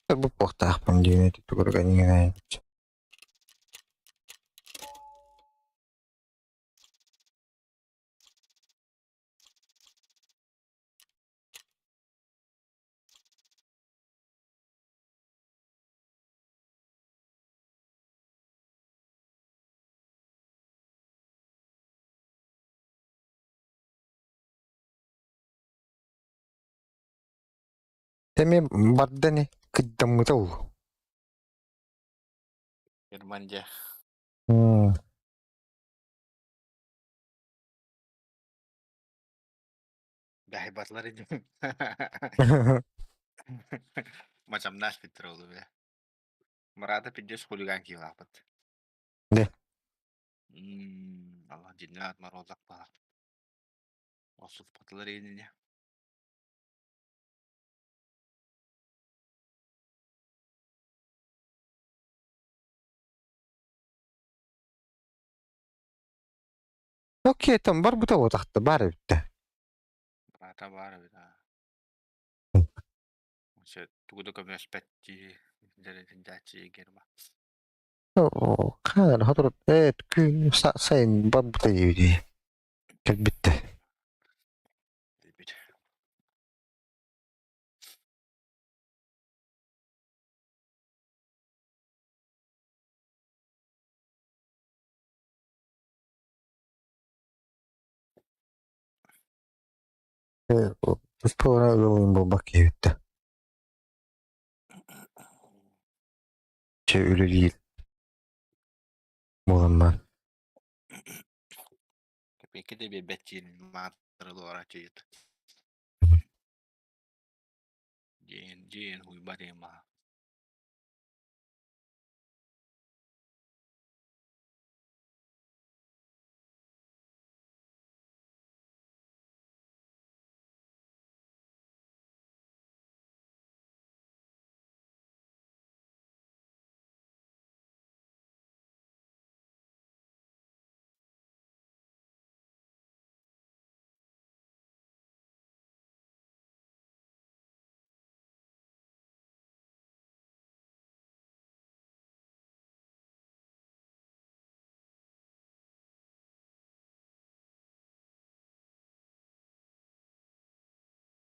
Бу буохтаахпын диэн тугурга Эмиэ барда ини, кыйдаммыта ол. Германия. Бэһи батлар иди. Мачамнаш питер олу бля. Марата пиздец хулиган киилаапыт. Дэ. Алла дьиннээх морозак баар. Осуспатылар инине. Окей, там барбыта буотахта баар эбит. Брата баар эбит аа. Өссө тугу да көмөлөспөт дии дьэ герма. Хаалар хотору ээ күн сайын барбыта диэбит. Кэлбиттэ. Кэлбит. Туспа ыалын буолбак киһибиттэ. Чэ үлэлиир буолан Кэпиэккэ да биэрбэт диэн маатырылыара чыйыт. Диэн диэн хуйба диэн баҕа.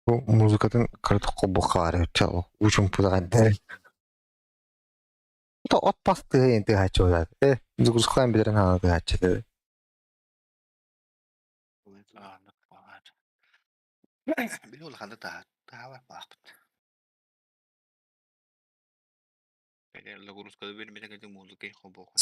Бу музыкатын кыратык холбуохха уучумпутаҕан от бас тыаһын тыаһааччы э загрузкалаан бүтэрэн хаалан тыаһааччы Ааннык баҕар. Били улаханнык таһаабар баахпыт. Загрузкада биэрбитэ кэлин музыка холбуохха.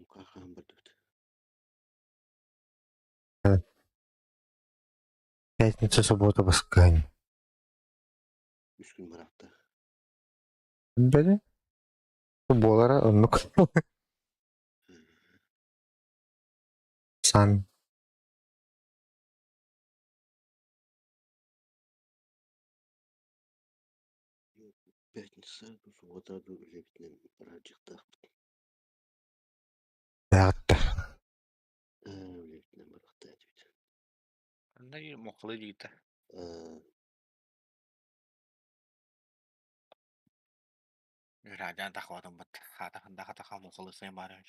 Мукахан бардыбыт. Пятница, суббота, воскресенье. Үс күн бараатта. Били буолара оннук сан Пятница, суббота үлэбитинэн бараадьыктаахпыт. Бэҕэтте. Үлэбитинэн барахтаа этибит. Анда мохлы диita. Радиан тахватым бат. Хата ханда хата хамухалы саймары.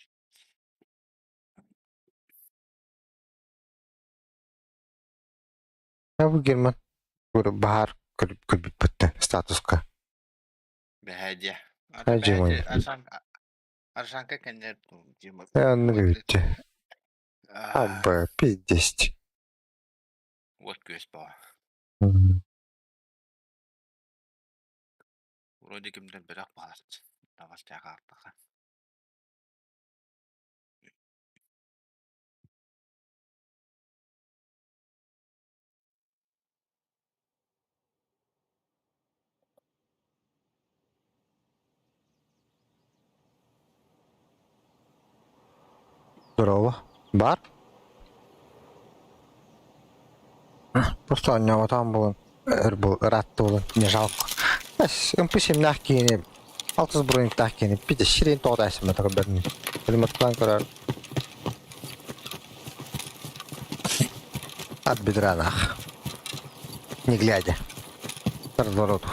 Я бу Герман баһаар көрбүппүттэн статуска. Бэһэдьэ. Бэһэдьэ. Аржанка кэннер Дима. Оннук эбитчи. Абба, пиздец. Вот күөс баа. Вроде кимдер бирок баар. Таҕас чаҕаартаха. Здорово. Бар? Просто оонньооботоон буолан өр бу ыраатта буолан не жалко. МП-7 киһини алтыс брониктаах киһини пиздец сирин тоҕо таайсымматах бэрни. Пулеметтаан көрөр от бедра нах. Не глядя. Разворот.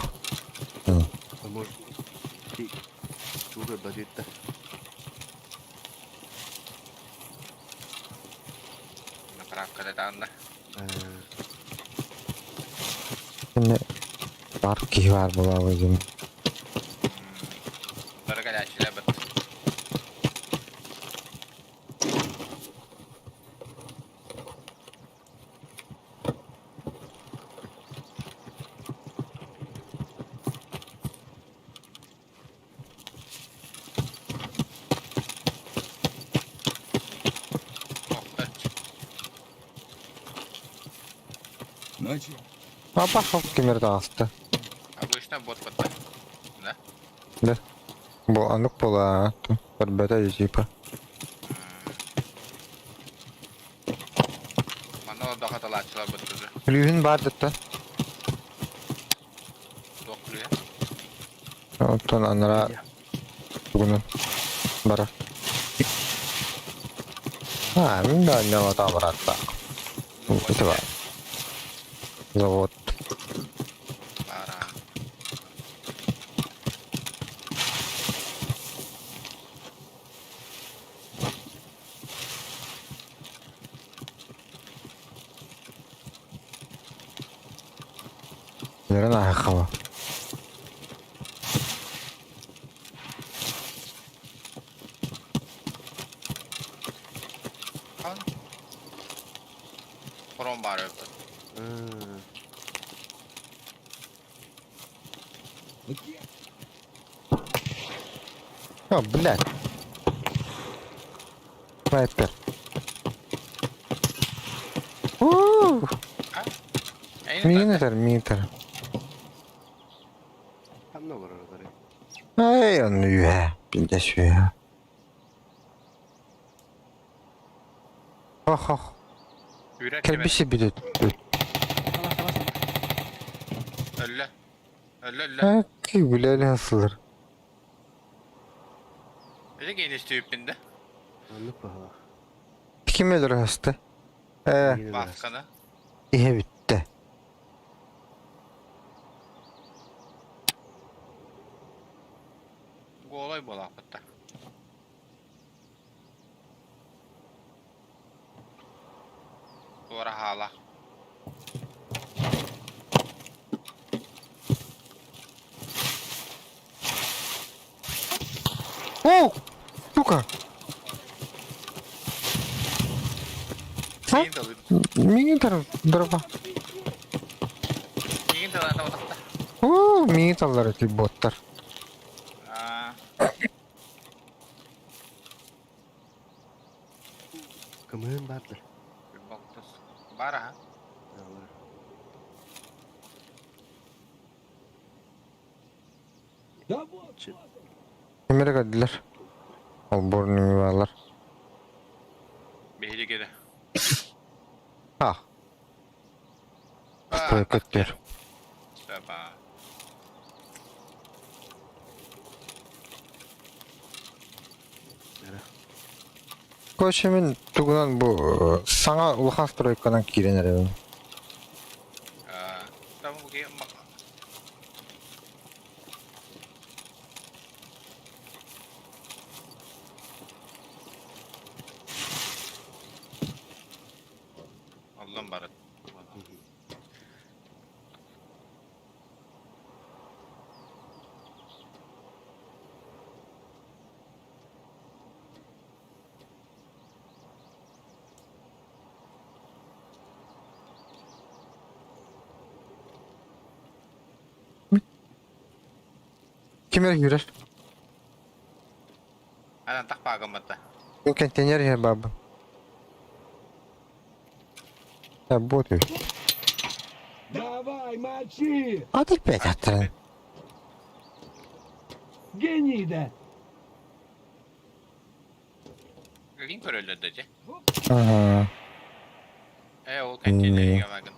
А может, ты чуга бадитта. Направка да Бар киһи баар буолаабы дим. Бары кэлээччилэр быт. Апа хоп кимер таҕыста. Обычно бот батта. Да? Да. Бу аннык буолаа. Көрбөтө типа. Манна олордохо талааччылар быттыды. Күлүүһүн баар дытта. Туох күлүө? Оттон анара тугунан бара. А, мин да анньаҕа баратта. Это бар. Завод. Бара. Нөрөн аһахаба. Хорон баар öptü. О, блядь. Снайпер. У! Минитер, минитер. Ханна олорор Эй, он үһэ. Пиздец үһэ. Ох, ох. Кэлбиси бүтүт. Өллө. Өллө, өллө. Ки билели сылыр. Эже кейин да? Аннык баһа. Ким өлөр хасты? Э, Басканы. иһэ бүттэ. Голой болаапытта. Туора хаала. О, сука. Мини дрова. Миигин талаата батахта. О, мини таллар эти боттар. Кымыын бардыр. Бар аха. Кимere geldiler. Ол баалар. Биһиги кede. А. Стройка көттөр. Саба. Короче, мен тугунан бу саҥа улахан стройканан киирэн эрэбин. Там бу. Оннун барыт. Ким эрэ күүрэр? Анан тахпаагыммыта. Бу контейнер иһэр баабын. Работаю. Давай, мочи! А ты опять аттаран. Гнида! Ким көрөллөр да дьэ. Ага. Э ол контейнерге магын.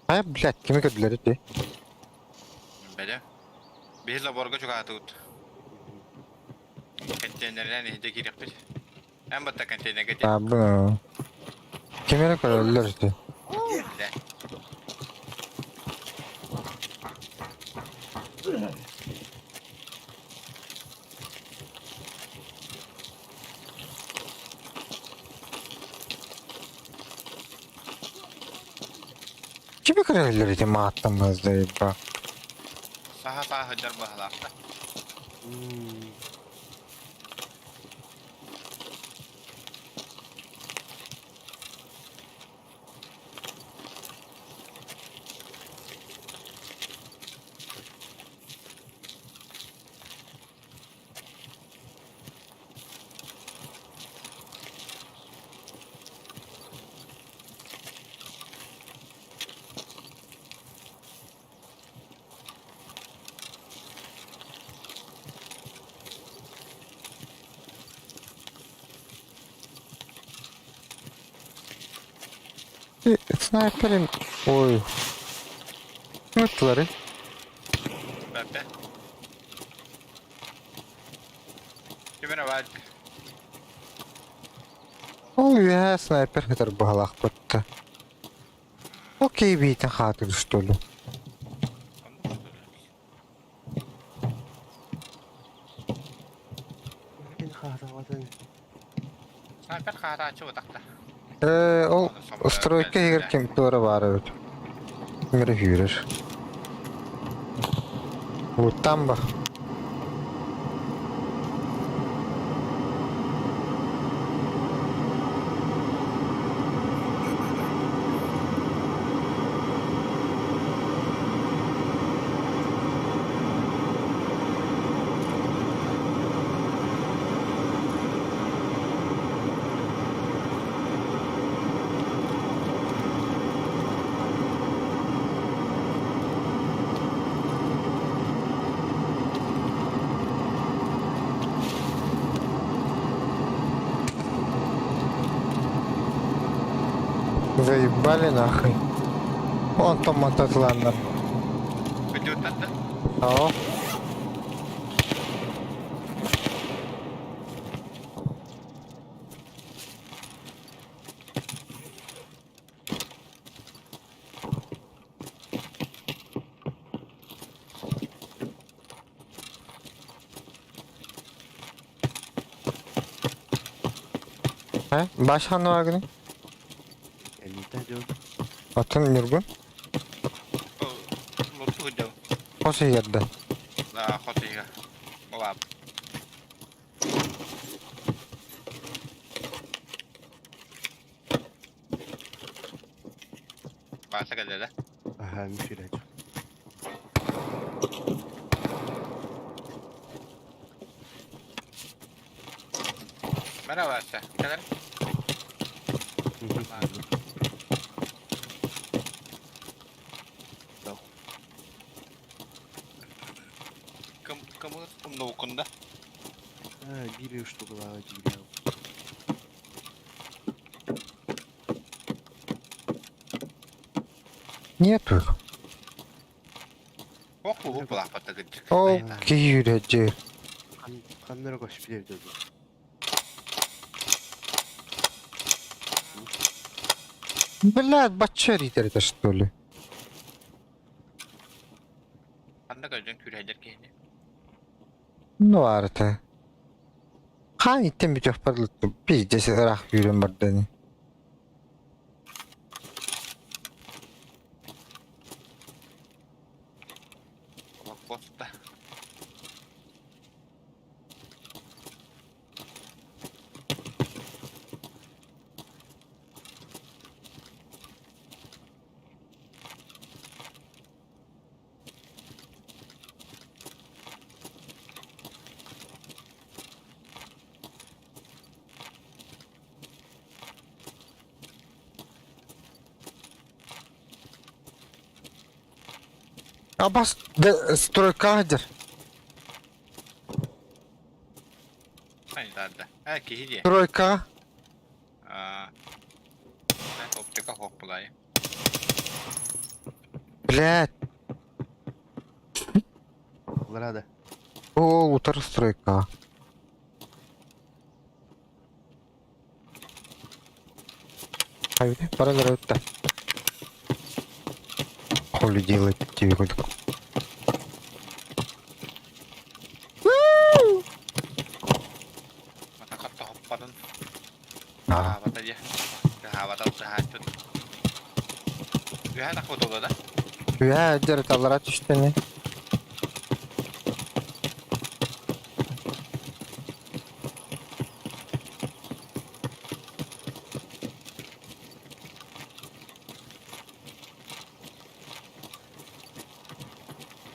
Ай, блядь, кими көрдүлэр ити? Бэлэ. Биһи заборга чугаатыбыт. Контейнеринэн иһдэ киириэхпит. Эн батта контейнерга дии. Баабын. Кими эрэ көрөллөр ити. Бile. Кими көрөллөр ити мааттаммыз да ба. Саха саха сылдьар быһалаахта. Снайперим. Ой. Ыттылары. Бәппе. Кимere var? Ол үөһэ снайпер хытар быһалаахпытта. Окей биитин хаатыр что ли? Снайпер хаатааччы бутахта. Э, ол стройка иһигэр ким туора баар эбит. Ким эрэ күүрэр. Уттан ба. Заебали нахуй. Онтон мотоцикланнар. О. Э, баш ханна Атын Нюргун? Хос иһэрдэ. Да, хос иһэ. Олаап. Бааса кэллэ Аха, мүшүрэ. Merhaba Asya. Keler. Кым кымы умнукунда. А, биир штукалаах дьиҥнээх. Нету. Ох, бу булааппата кырдьык. Ол киһи Ханна эрэ көспүт эбитэ дуу. Блядь, бачча эритэр это что ли? Ханна көрдүн күрһэлэр киһини. Ну арта. Хаан иттэн бүтүөхпэр пиздец ыраах күүрэн барда ини. Блокпоста. Абас стройка дер. Хайда. Э, киһи дии. Стройка. Аа. Оптика хоп булай. Блядь. Ларада. О, утар стройка. Haydi paralar ötte. Хули делать тебе хоть. Мата хатта хоппадын. А, Хаабата дии. Хаабата хааччыт. Үһэ тахпыт да? я дер талара түштени.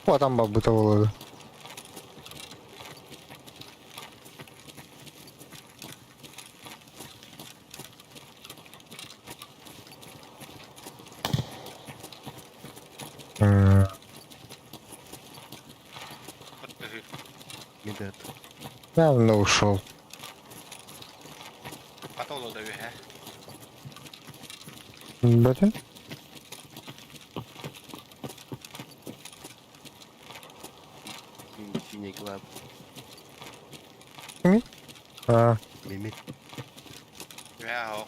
Bu adam бабыта болады. Не дает. Явно ушел. Хата да үһэ. Бөтен? Синий клаб. А, Мимит. Үһэ хо.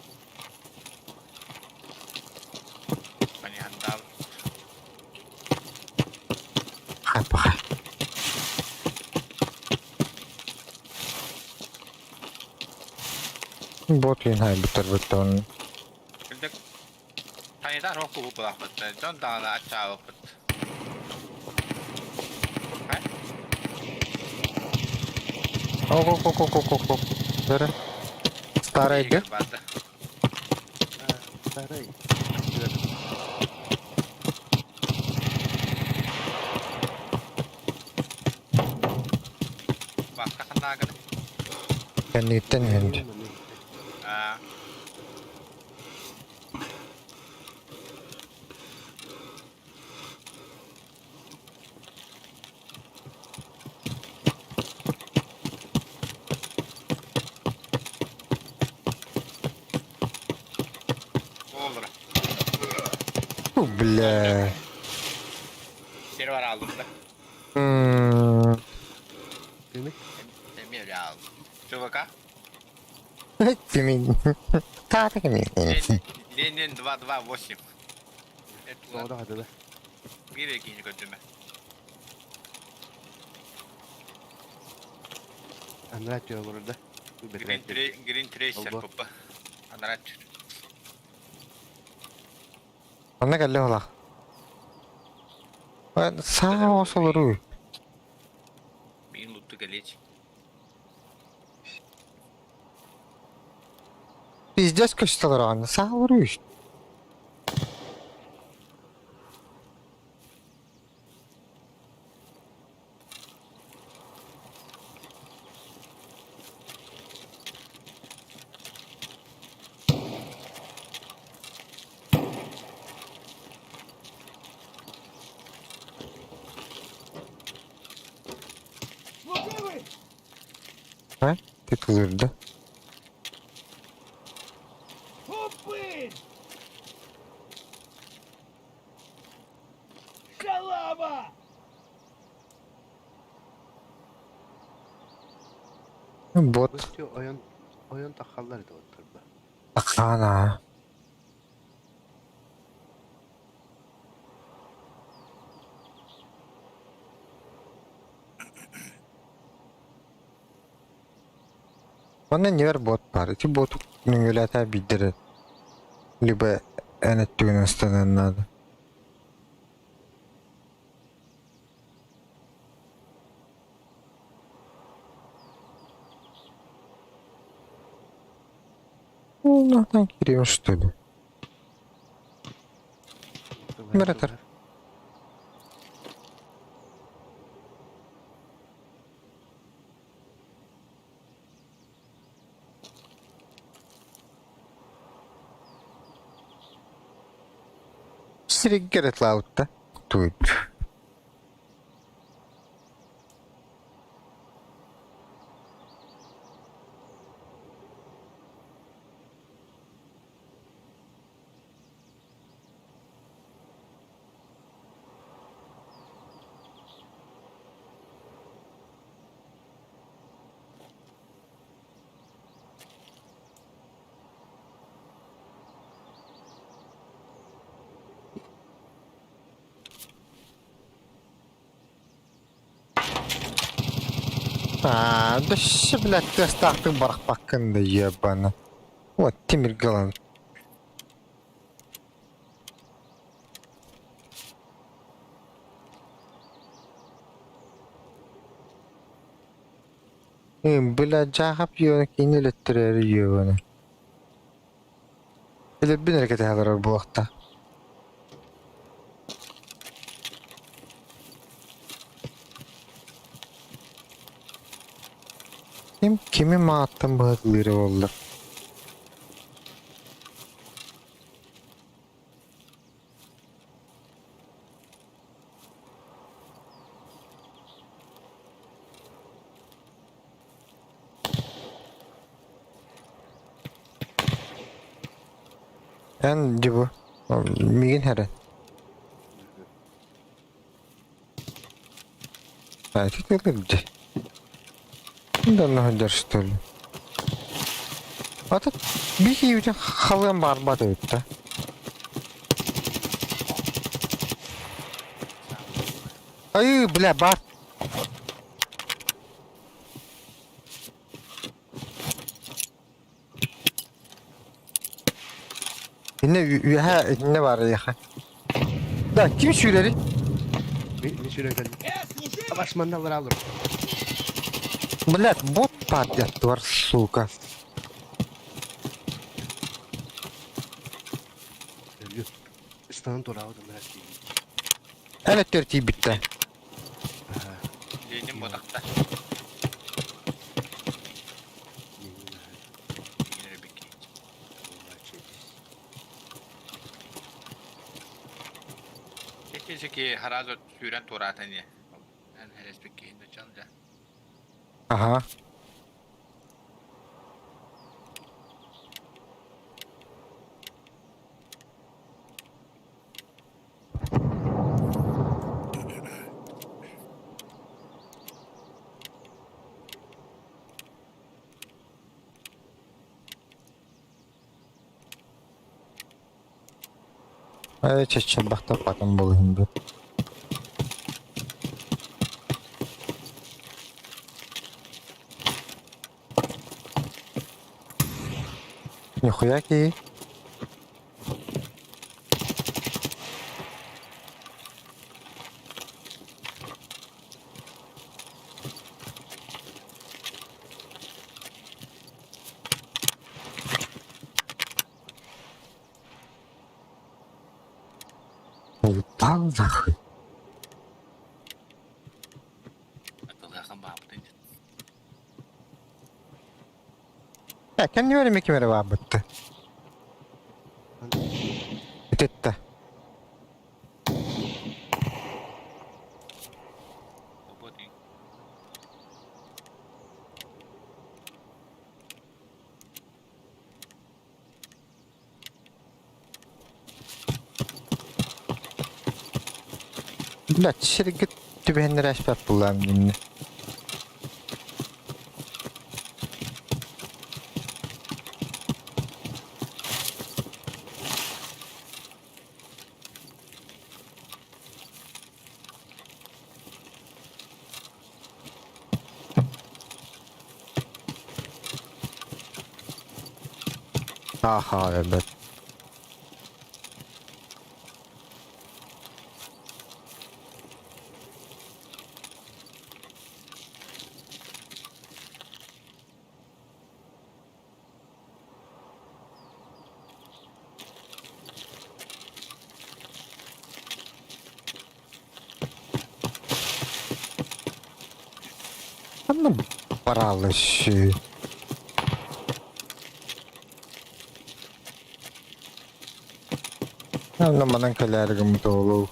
Пани хандал. хай. Бот хай бутар бутон. Килдек. Санитар хо кубу булахпыт. Дон даана ачаабыппыт. Ого, го го го го го. Бері. Старый г. Барды. Старый. Бакка ханаагын. Кәнниттен енді. Аа. Olur. Фу, бля. Biri var aldım da. Мимит. Emir aldım. Чувака. Тимин. Так ми. Ленин 228. Это Сода хады да. Bir ikinci götürme. Анратио burada. Green, Green Tracer Алба. папа. Анрач. Онна кэллэ ола. Саа осолору. Мин лутты галеч. Пиздец көстөлөр Саа олору. А? Ты да? Шалава! Бот. Oyun oyun takallar da oturdu. Акана. Манна ньиэр бот баар. Ити боту нөҥүөлээтэ биирдэрэ либо эн өттүгүнэн ыстаныан наада. Ну, нахуй киириэм что ли? Братар. Сиригэр лаутта. Тут. Аа, да щи, блядь, тыастаахтык барахпаккын да ебана. Вот тимир галан. Бля, дьаахап үөнэ киин өлөттөрөөрү үөҕүнэ. Билэрбин эрэ кэтэһэ олорор буолуохтаах. Ким кими мааттан быһатылыыра буолла? Эн дьыбы миигин хэрэ. А это ты где? Да находишь что ли? А тут бихи халыан барбат эбит да. Ай, бля, бар. Инне үөһэ итиннэ баар эйиэхэ. Да, ким сүүрэрий? Мин мин сүүрэн кэллим. Абаш манна аллара Блядь, бот партияттылар, сука. Өлү. Ыстанан туораабытым бэрт дии. Эн өттүгэр тиийбиттэ. Ленин бодахта. Чеки харазы сүүрэн туораата не. Эн хереспик киһин чалда. Ага. Ээ, чаччарбахтаппатым буолуһун дуу. Нихуя киһи. Упал нахуй. Э, кэннибэр эмиэ ким эрэ баарбытты. Ититте. Блядь, сиргэ түбэһиннэрэ ааспат буоллаҕым иннинэ. Ха-ха, эбэт. Ханна бараалышы? Онно манан кэлээри гыммыт оҕолуу.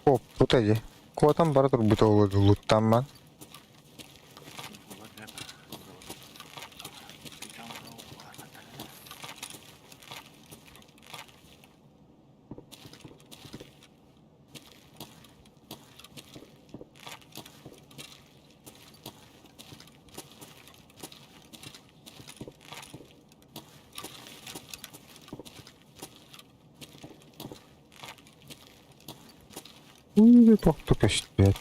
Оппута дии. Куотан бара турбута луттаамман. Туох көстүбэт.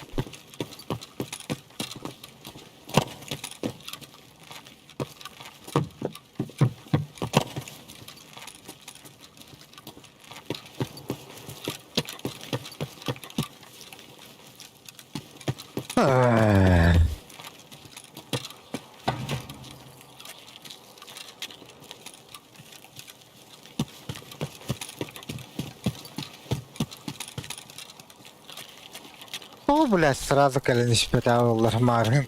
О, блядь, сразу кэлэн испэтэ маарыҥ.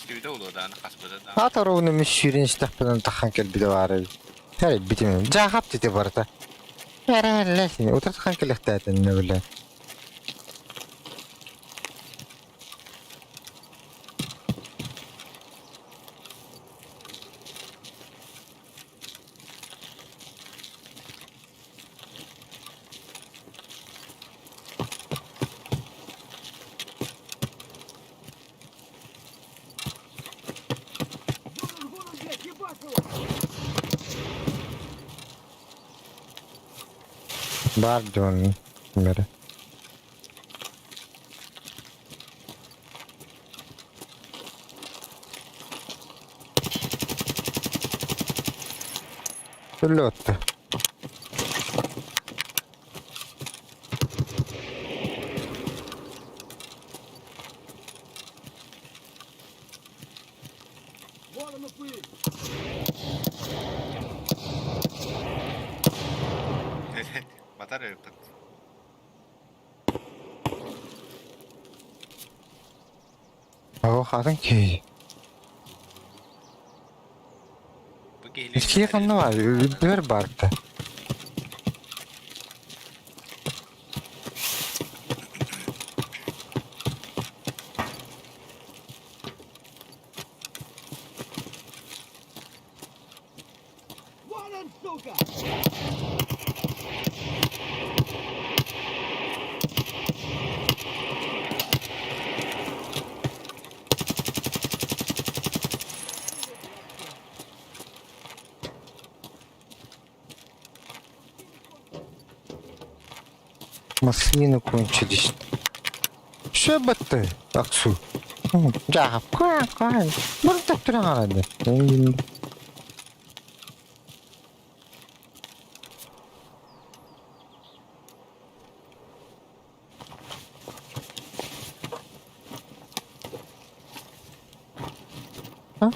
Сүүдэ улуодааны хаспыта да. Аат оруобуна мин сүүрэн истэхпинэ тахан кэлбитэ баар эбит. Эрийбитим. Дьаахап дите барыта. Эрээллэ утары тахан кэлэхтээтиннэ бile. Баар дьон мөрө. Өллө Батар өлүктэр. Оо, хатын киһи. Бу киһилии Киһи ханна баар? Үрдүгэр баарта. Маслины кончились. Все бытты, Аксу. Жаап, кой, кой. Бір таптыран қарады. А?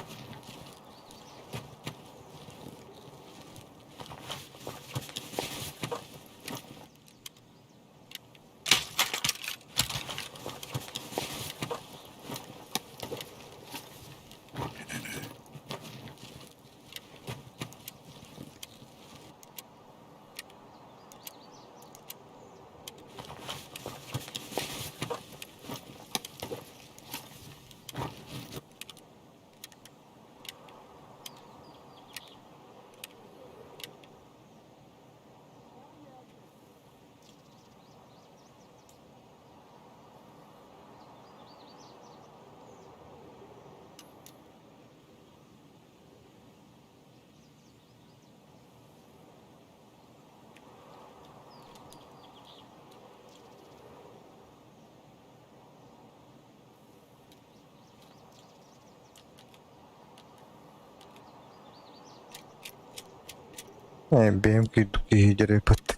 Бэйэм күйдүк киһи дьарыйбыт.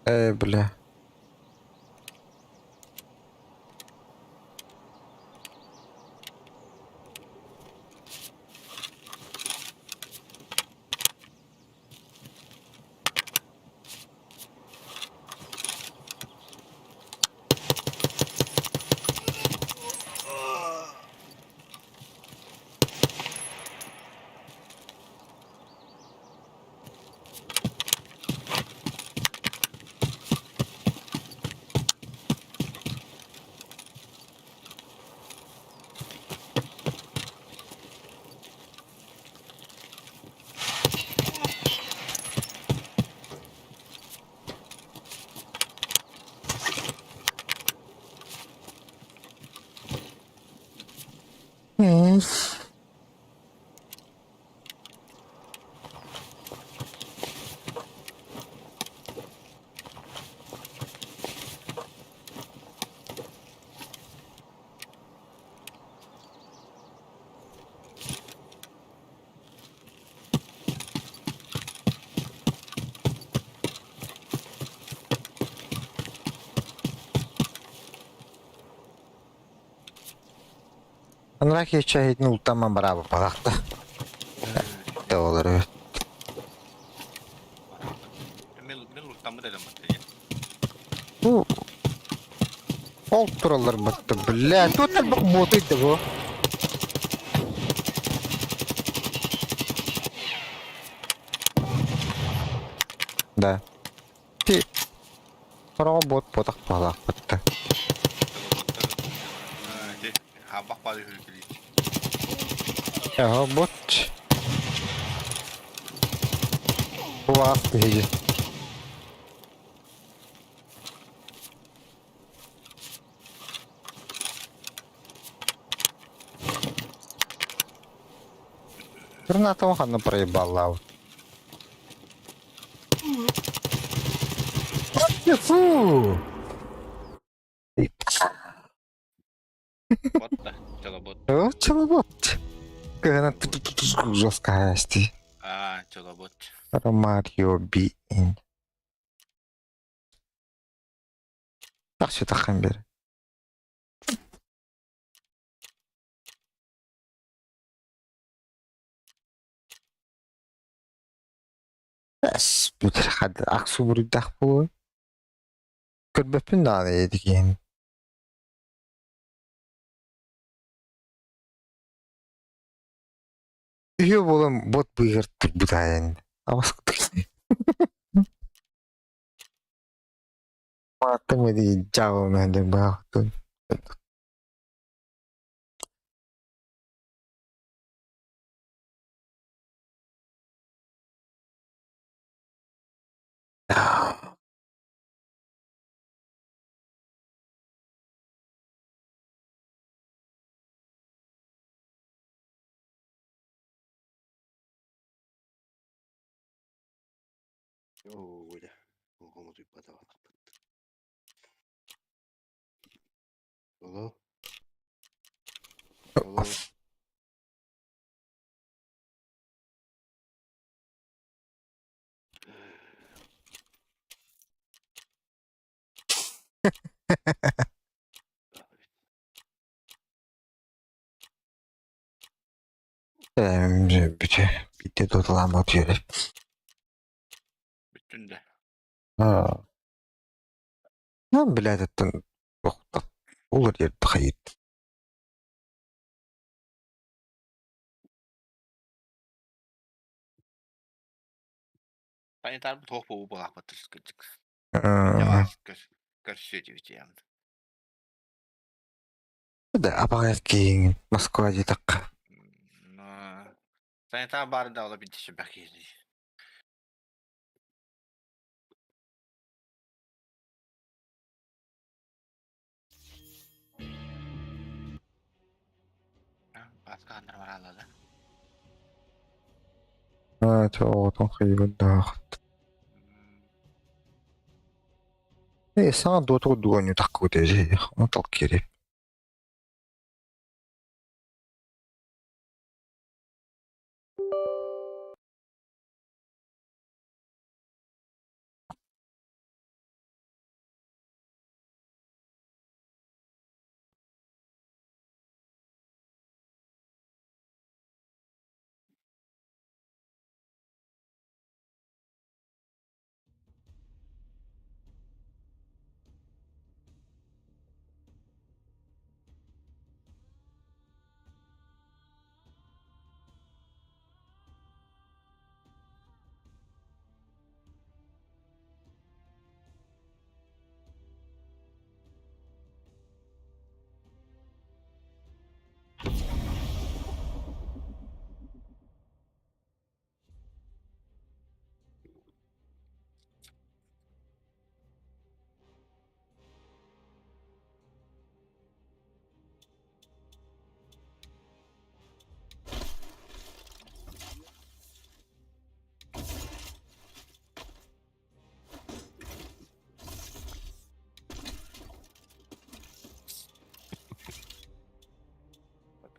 Э, бля. Анараа киэчэ иһитин ултаман бараабы балахта. Да олар эбит. Бу ол тураллар батта, бля, тут элбэх буотуйда бу. Да. Ти Сороҕо буот буотах баҕалаахпыт да. Эһэ бот. Улаҕас биһиги. Гранатом ханна проебаллаабыт. Фу! Бот да, челобот. О, челобот. Кыһына жесткая сти. А, челобот. Марио Би. Тахсы таххан бер. Бэс, бүтэр хад аксу буруйдаах буолуой. Көрбөппүн даҕаны эдигиэн. Үһүө буолан бот быыһыгар турбутаайан. Абас Мааттым эдии дьаабылынан диэн баахтын. Оо, дьэ, оҕом утуйбата балахпыт. Алло? Алло? Бүтэ биирдэ дуталаан үөрэр. Бүттүн да. Аа. Билээтэттэн улар хайыт. Санитар туох буолу буолаахпыт кырдьык. Көрсүө диэбит Да, абаҕар киин Москва диэтэххэ. Санитар баар да ола бинти сүбэх киһи. Баска бараллар. Аа, оҕотун хайыбын даахт. Саҥа дуотугу дуонньу таххыбыт эдьиий, ону талкири.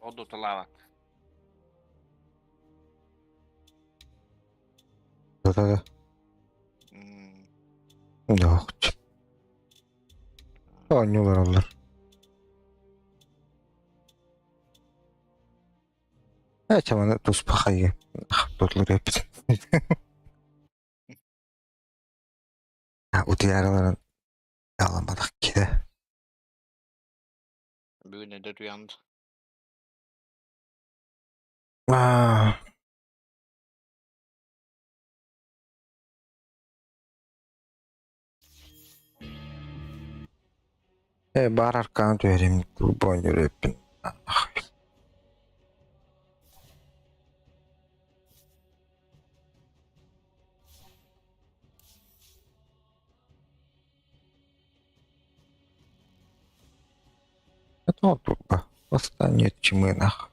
Одуталаабат. Да-да-да. Да. Оонньуулар оллар. Ээ, чаманы туспа хайы. Тутлар эппит. Утуйараларын аламматах киһи. Бүгүн эдэр уйанды. Аа. Ээ, баар аркааны түһэрим курбу оонньуур эбиппин. Это турба. Восстание чмынах.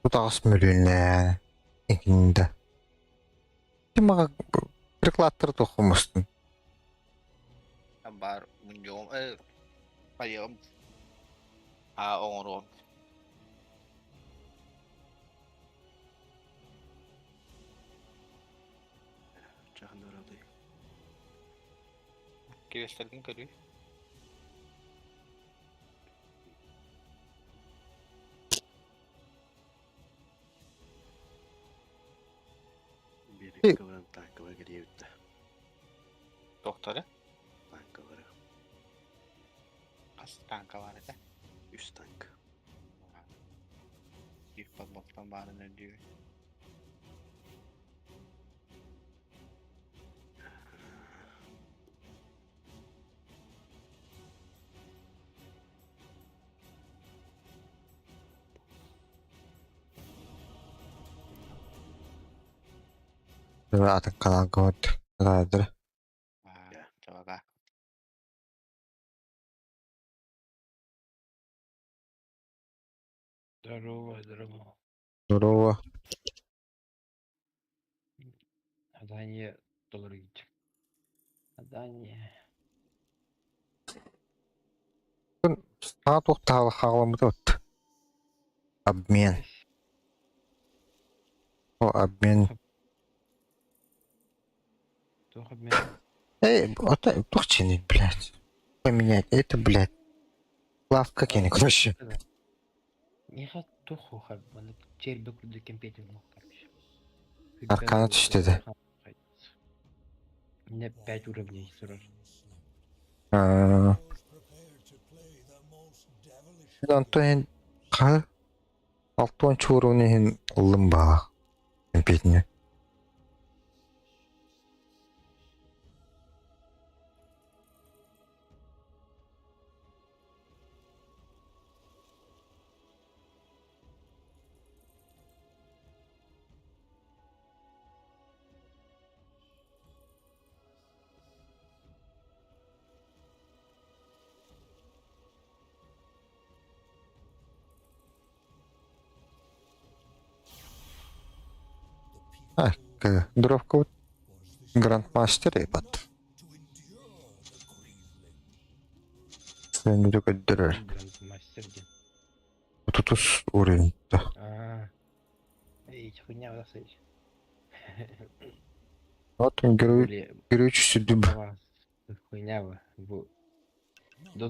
Тутаҕас мөлүйүннээн иһиндэ. Тимаҕа прикладтары туоххумустун. Баар мунньуом хайыам а оҥоруом. Чаһын барабытай. Кириэстэргин көрүй. Биэриккэ баран танкалар кэлиэбиттэ. Докторы? Танкалары. Хас танка бар этэ? Үс танк. Биир подбоктан баарын өйдүүбүн. Атын каналга вот. Радыр. Чабага. Здорово, здорово. Здорово. Задание долларить. Задание. Саҥа туохтаах хаҕаламмыт от. Обмен. О, обмен. Туох обмен? Эй, это туох чинить, блядь. Поменять это, блядь. Лавка кини, короче. Миэхэ туох уха, маны чербэ курдук кэмпиэтин короче. Аркана түстэ да. У меня 5 уровней сразу. Аа. Онтон ха алтан чуруун иһин ыллым баа. Кэмпиэтини. А, дровка вот Грандмастер ебат. Sen de gönderiyor. Грандмастер ден. 30 уровень. Да. А, эй, хуйня у. Вот он герой, Бля, герой сүдүб. Хуйня вы. Бу. Да.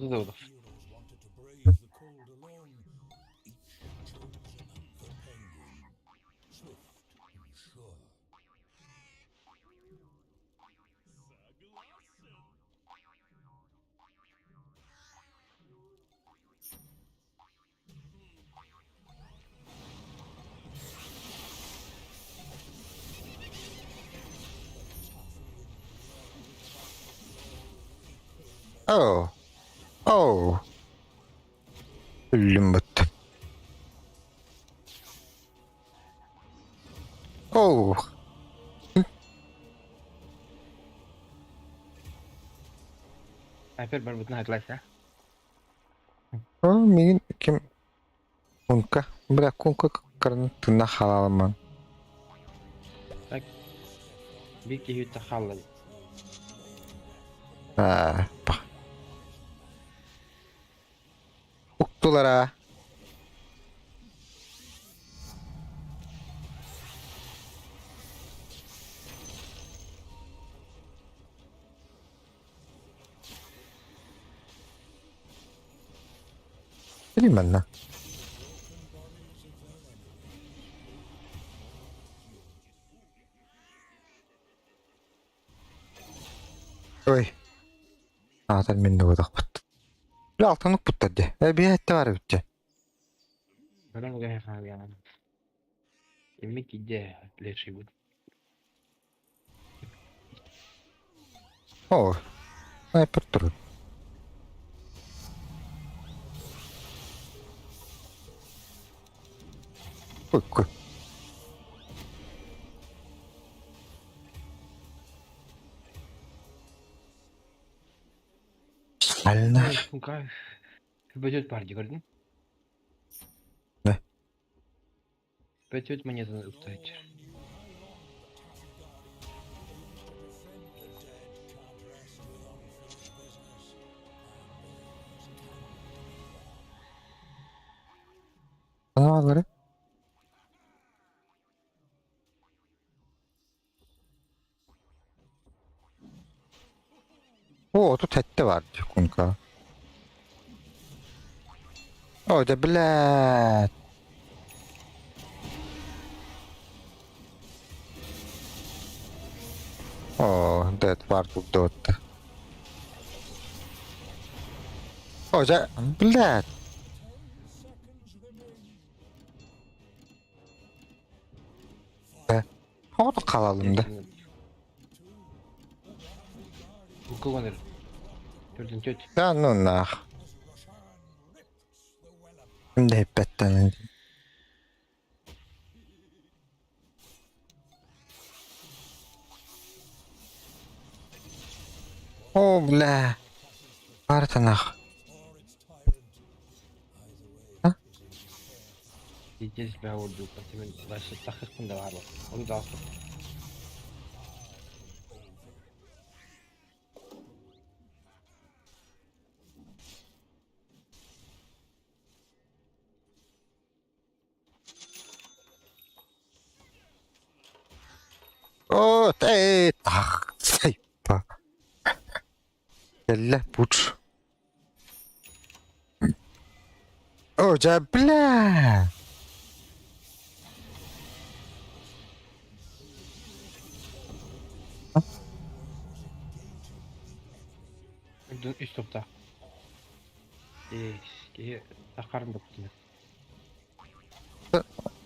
Oh. Oh. Үлүммүт. Oh. Опять барбутная класс, а? О, мигин ким Кунка. Бля, кунка карын тына халаман. Так. Бики юта халлай. А, па. Уктулара. Примерно. Ой. Аатар мен де бодақ. Бля, алтынлык бұттар де. Бия әтті бар бітті. Потом я И Микки где леший будет? О, снайпер тұр. Ой, кой. Ально. Ну-ка. Пойдет парди, говорит. Да. Пойдет монету ставить. Аналары. О, тут хәтте бар, кунка. О, да блядь. О, дед бар тут дотта. О, да, блядь. Да. Оты қалалым да. Кого Төрден төт. Да ну нах. Şimdi heppetten. О, бля. Барта нах. Здесь бля орду, потому что тахых да бар. Он дал. О, эй, тах, сайпа. Бля, пуч. О, да, бля. Үс топта. Эй, тахарым бопты.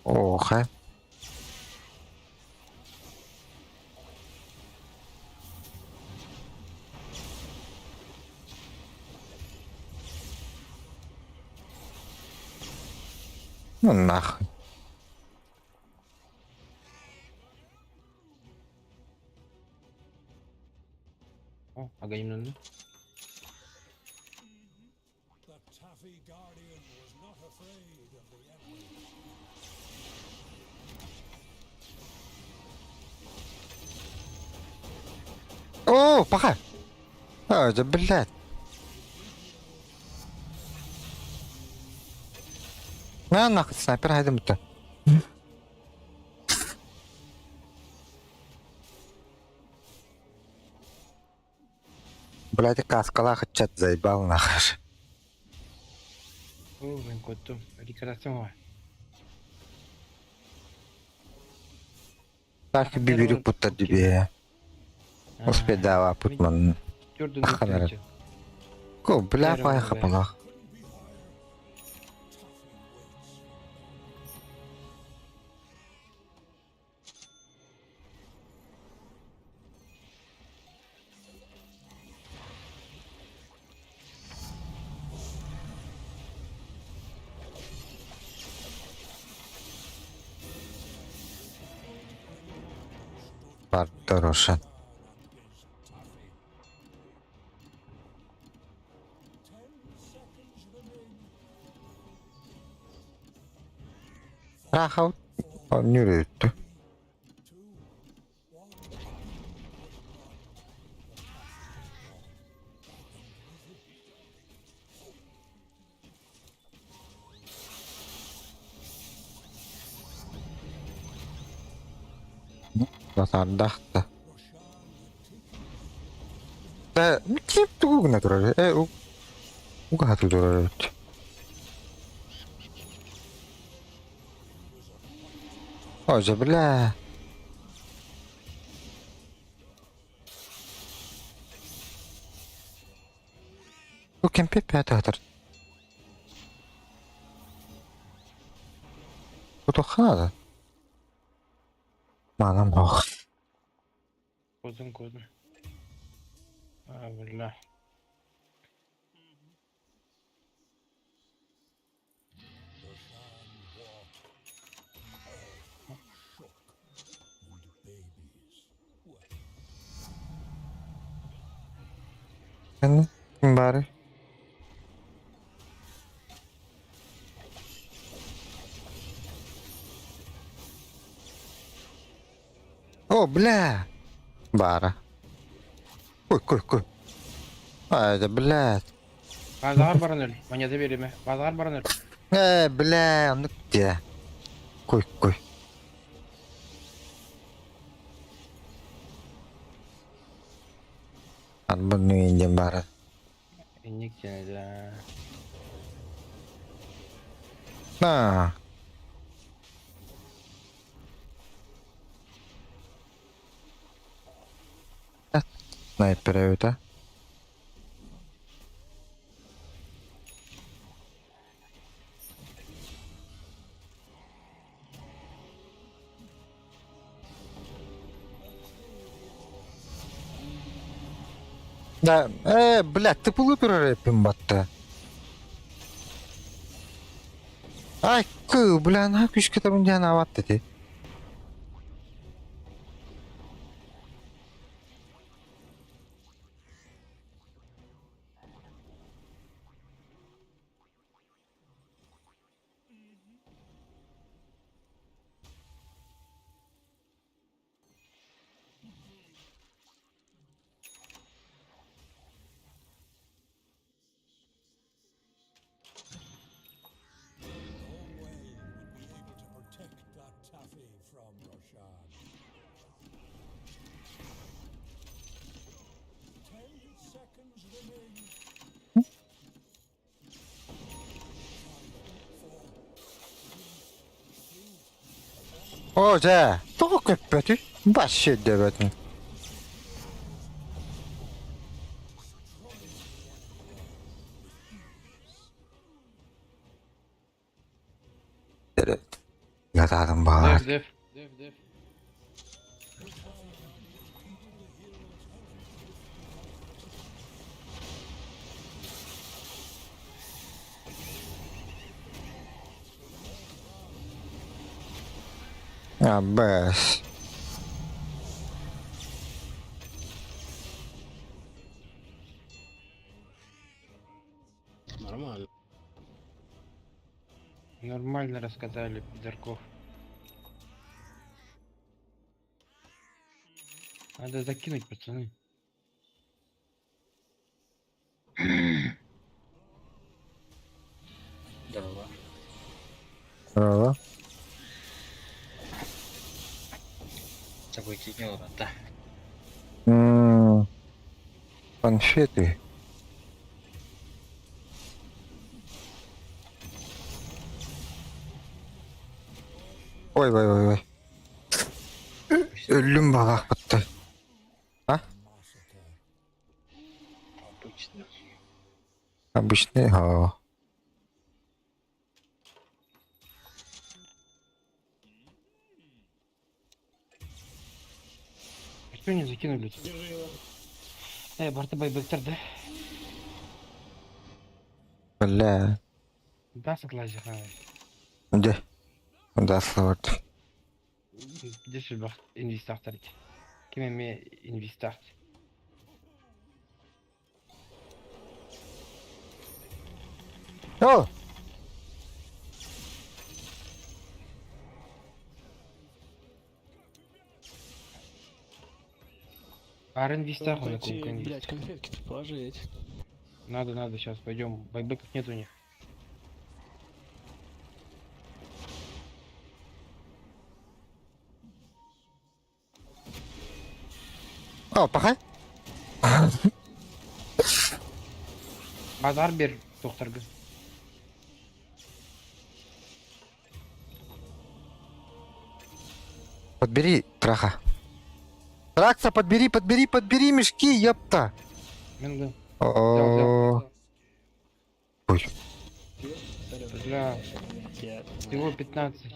Оха. Ну нахуй. О, аганимнан. О, пока. А, да, блядь. На нахуй снайпер хайдам бутта. Блядь, каскалаах ыччат заебал нахуй. О, мен көттüm. Рекреацион Так бибирик путта дибе. Успедава путман. Аханара. Ко, бля, пай хапалах. Бар Дорошин. Рахау. Нүрүттү. Басардахта. Да, кип тугугна турар. Э, уга турар. Оже, бля. Бу кемпе пятатыр. Бу тохана. Манам бох. Көзін көзін. А, бля. Ким бары? О, бля. Бара. Кой, кой, кой. Ай, да, блядь. Базар баран өл. Монета береме. Базар баран өл. Э, бля, ну где? Кой, кой. Арбаны индем бара. Никте, да. На. Снайпер это. Да, блядь, ты полуперепим батта. Ай, кы, бля, на күшке там не нават ти. О, дьэ, тоҕо көппөтүй? Вообще дөбөтүн. Ятадым бар. Деф, деф. Деф, деф. А, бэс. Нормально. Нормально рассказали, пидорков. Надо закинуть, пацаны. Здорово. Здорово. Событий не да. Конфеты. Ой, ой, ой, ой. Өллүм баҕахпытты. А? Обычный. Обычный, а. А что не закинули? Барта байбектер, да? Бля. Да, согласен. Где? Да, слават. Дешебах инвестартер. Кем инвестарт? О! Ар инвестар, он Блять, конфетки-то положить. Надо, надо, сейчас пойдем. Байбеков нет у них. О, пахай. Базар бер, докторга. Подбери траха. Тракса, подбери, подбери, подбери мешки, ёпта. Минуту. О, Ой. Бля. Всего 15.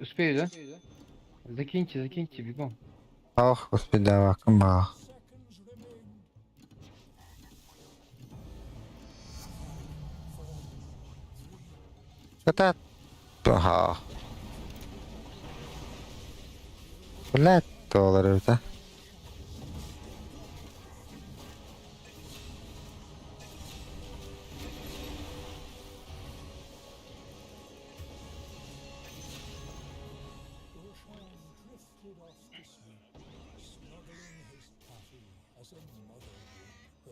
Успею, да? Закиньте, закиньте, бегом. Ох, господи, давай, кымбах. Это... Ага. Блядь, долларов, да?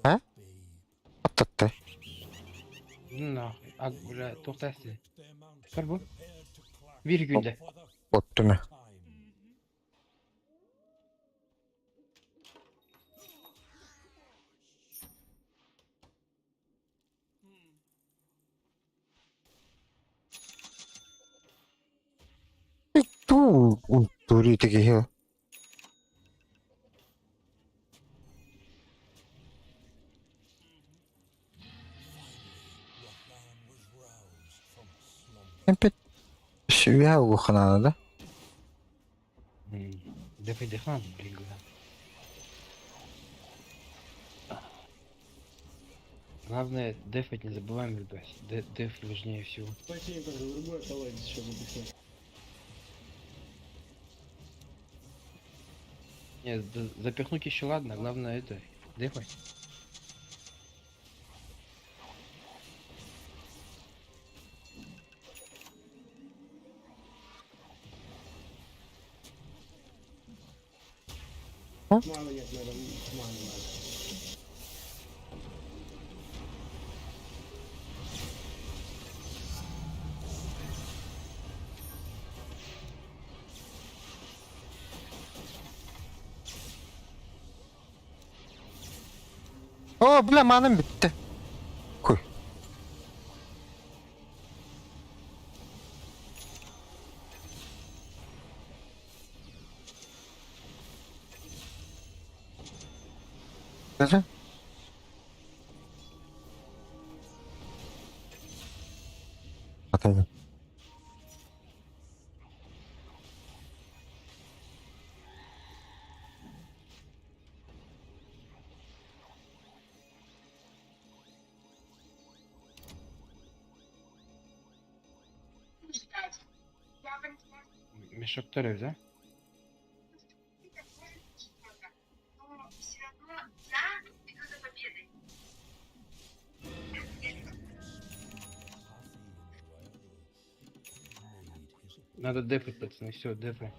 А? Аттатты. Нахуй. А, бля, тоқтайсың. Кір бұл. Bir günde. Оттуме. Ту, тури такие. Опять себя ухнала, да? Давай дыхнан, блин, Главное, дефать не забываем, ребят. Деф важнее всего. Спасибо, другой колодец еще запихнуть. Нет, запихнуть еще ладно, главное это, дефать. Мало нет, надо, мало надо. О, бля, маным бітті. Хуй. Скажи. Отойди. Мешок Торев, да? Надо дефать, пацаны, все, дефай.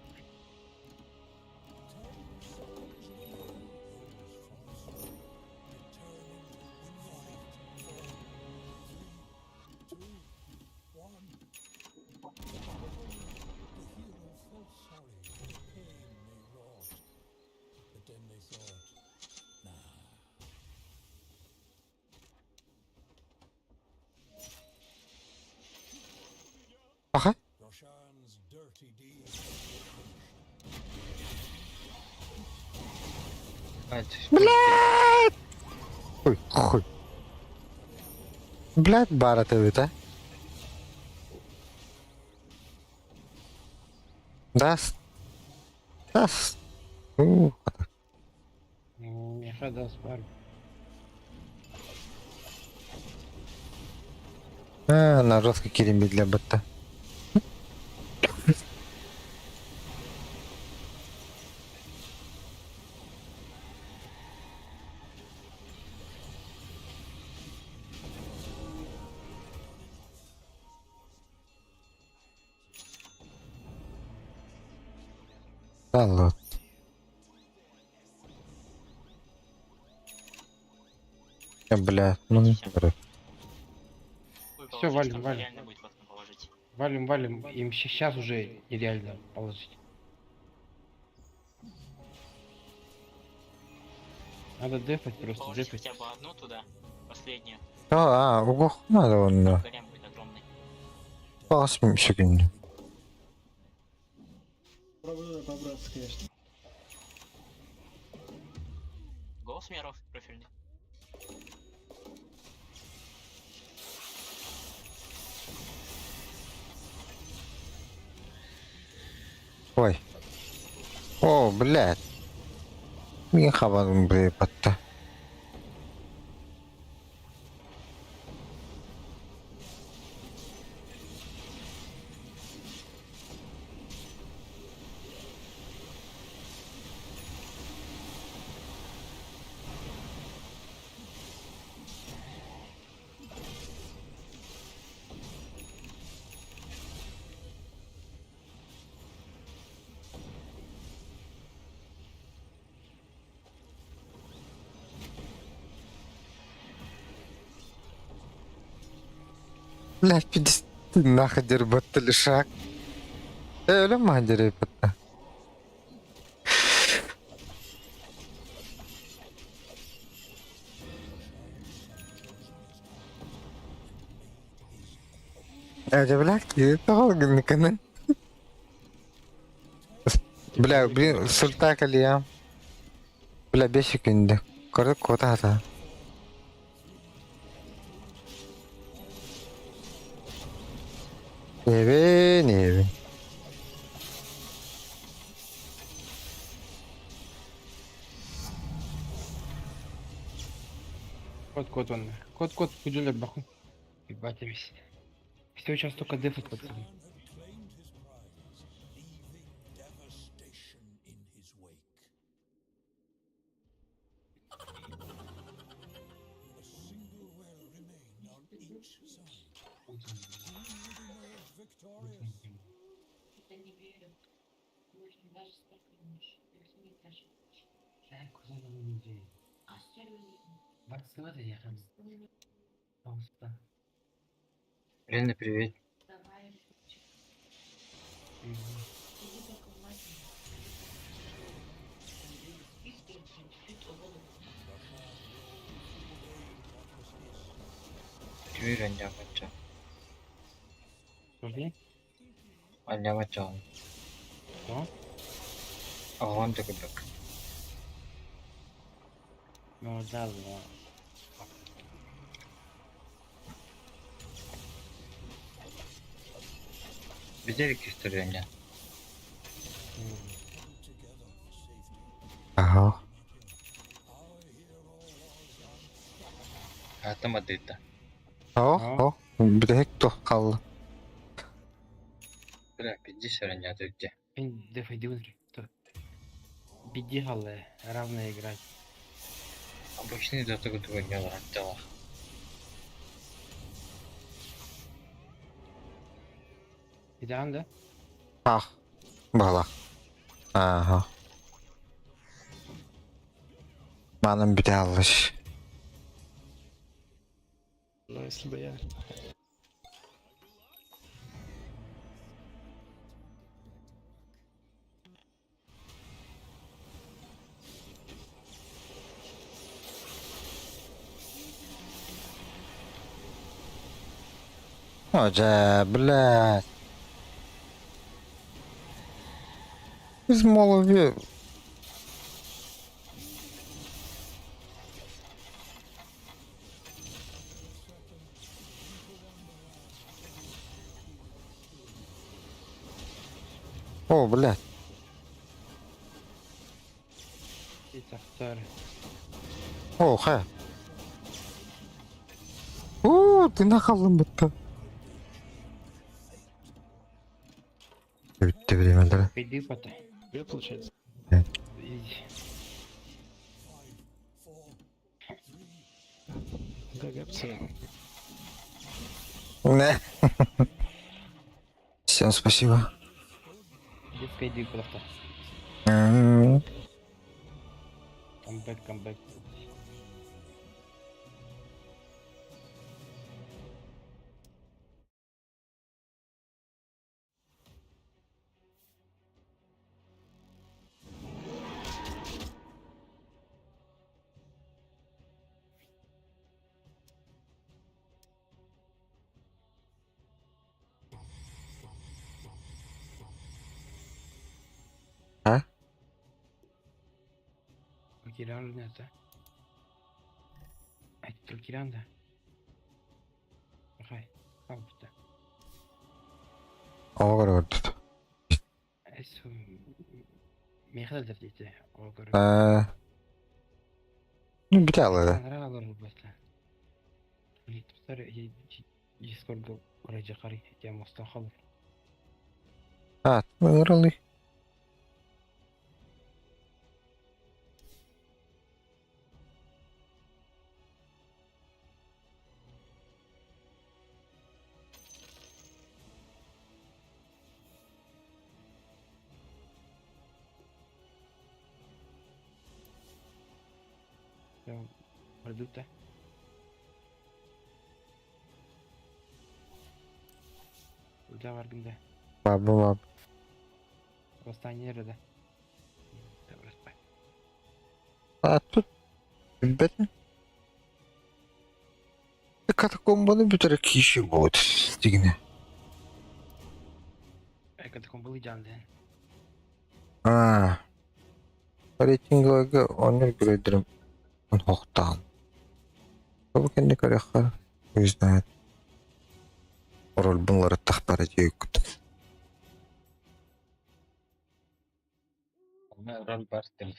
Аха. Блядь! Ой, хуй. Блядь, баар этэ а? Даст. Даст. У, Миэхэ даст бар. А, на жестко кирим для бытта. Да ладно. Бля, ну не говорю. Все, валим, валим. Валим, валим. Им сейчас уже нереально положить. Надо дефать просто, дефать. хотя бы одну туда, последнюю. А, ого, надо он. Гарем будет огромный. Пас секунду. Пробую побраться, конечно. Голос миров профильный. Ой. О, блядь. Мин хабарым бля, Бля, 50 нахер батта лишак. Öyle mi hadi batta? Бля, тоҕо Бля, блин, сульта калия. Бля, 5 секунд. Коры кота хата. Небе, небе. Кот, кот он. Кот, кот, кудюлер, баху. Ебать, я весь. Все, сейчас только дефать, пацаны. Лена, привет. Подожди. Аннямачан. Что? Аҕам да курдук. Ну да, да. Видели история? Ага. Ата мадыта. О, о, бүтэһик туох хаалла. Бля, 50 ренята где? Дефай, иди Беди галле, равно играть. Обычный до того не ладно. Идеально, да? Ах, бала. Ага. Манан бүтэ аллаш. Ну, если бы я... О, дьэ, блядь. Из молови. О, блядь. Тахтар. О, ха. Уу, ты нахаллым бытта. Бүттэ бириэмэлэрэ. Иди пота. Две получается. Иди. ГГ, пацаны. Не. Всем спасибо. Детская иди куда-то. М. Камбэк, камбэк. А? Киран это. Это Киран, да? Хай, там-то. Оҕор көрдүт. Эс Михаил дете. Огор. Э, Ну, бүтэ Нравилось бы. Дискорд вроде қари, тема устахал. А, ыҥырылый. Продукта. Куда варгында? Баба баб. Восстание да. Добро спать. А тут билбэтим. Катакомбаны бүтэрэ киһи буолбут дигинэ. Катакомбы идеальный. А. Рейтингларга оннук геройдэрим онһохтоон. Ол кэннэ көрүөххэ хуй знает. Рольбун уларыттахпара диэбиккит. Роль Бартель.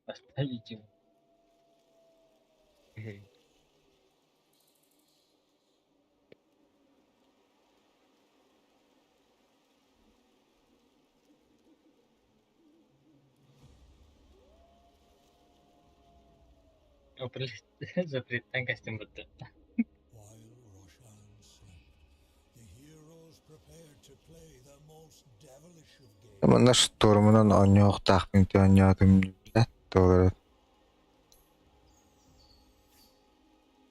Поставить его. Запреттен костюм будто. Манна штурмунан оонньуохтаахпын ти оонньоотум билээт туолар.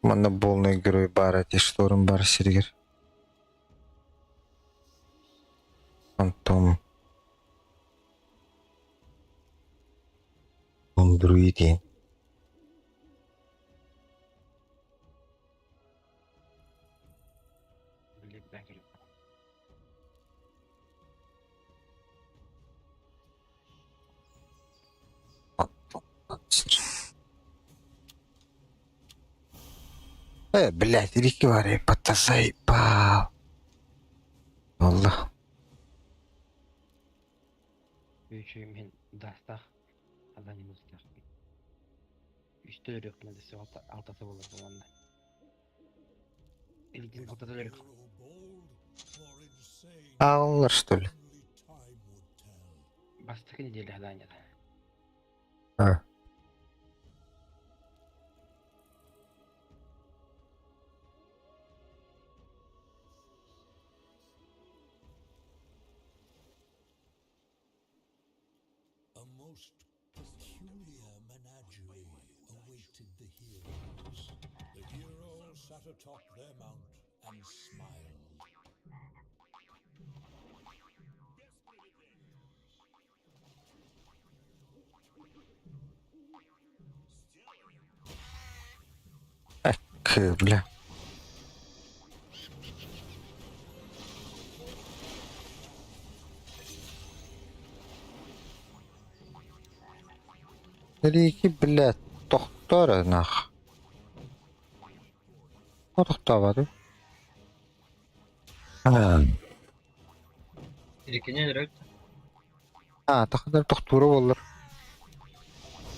Манна полный герой баар эти штурм баар сиригэр. Антон. Он друиди. Блин, да, говорю. Э, блядь, Рики Вари, заебал. Аллах. Еще мен дастах. Ада не мустах. Үстө өрөк мен десе алтасы болар болғанда. Илдин алтасы өрөк. Аллар, что ли? Бастакы неделя задание. А. К, бля. Рики, блядь, тохтоо эрэ нах. Тохтообатым. Рикини өлөрөт. А, тахадар тохтуура буоллар.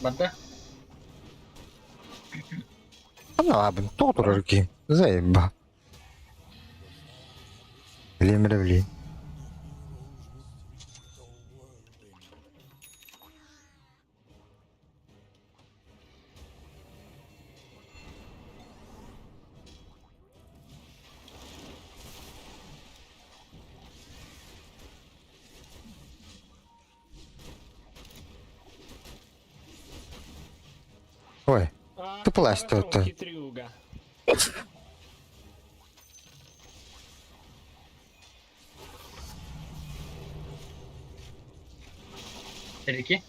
Барда. Анаабын тоҕо турар киһим. Заеба. Билиэм эрэ билиэм. Ой, А, ты плащ хорошо, то хитрюга. Рики.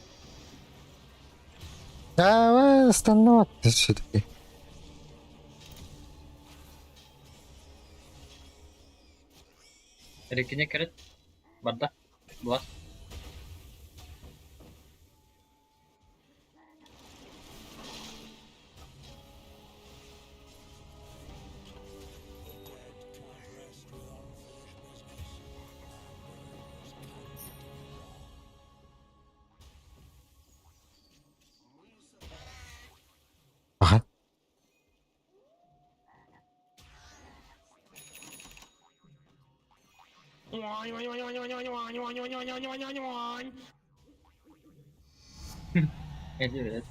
А, останови все-таки. Рикини кэрит. Барда. Блас. Ага. Эди билет.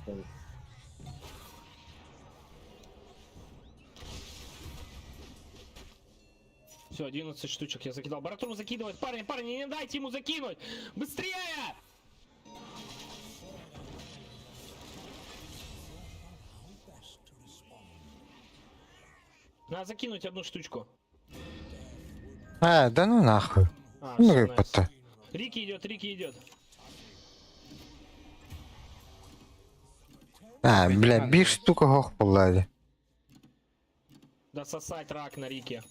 Все, 11 штучек я закидал. Баратрум закидывает. Парни, парни, не дайте ему закинуть! Быстрее! Надо закинуть одну штучку. А, да ну нахуй. А, Ну всё, и nice. пота. Рики идет, Рики идет. А, бля, биир штука хох буолла. Да сосать рак на Рике.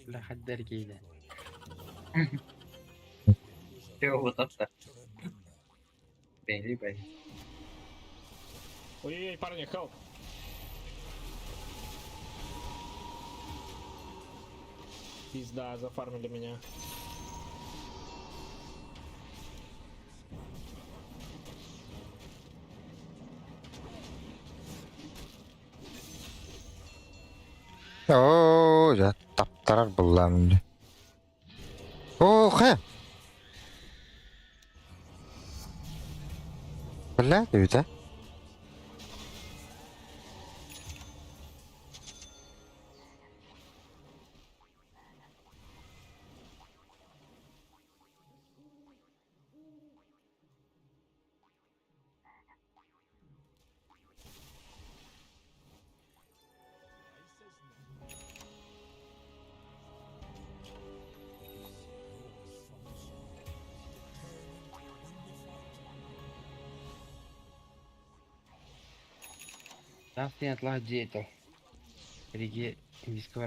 Бля, хаддар кейде. Все, вот это. Бей, бей. Ой-ой-ой, парни, help. Пизда, зафармили меня. Оо, я таптарар буоллаҕым. Оо, хэ. Бля, это? Нас не отлах диетал. Риги индийского.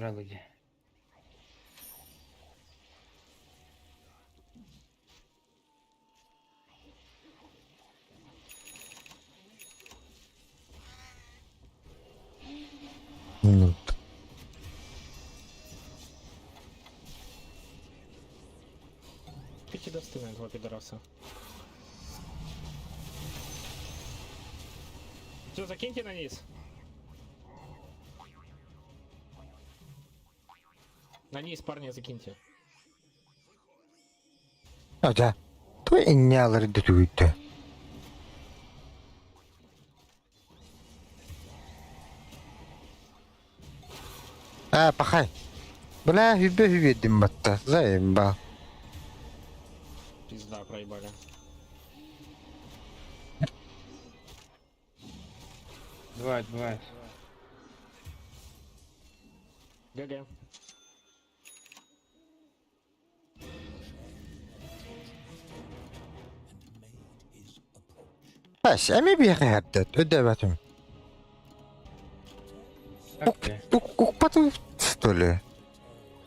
Ну, Пейте досты на этого пидораса. Все, закиньте на низ. На низ, парни, закиньте. А, да. То и не алырды. А, пахай. Бля, хүбе хүбе батта. Заеба. Пизда, проебали. Бывает, бывает. GG. Бэс, эмиэ биэхэ иһэрдэт, өйдөөбөтүм. Как ты? Укпаты, что ли?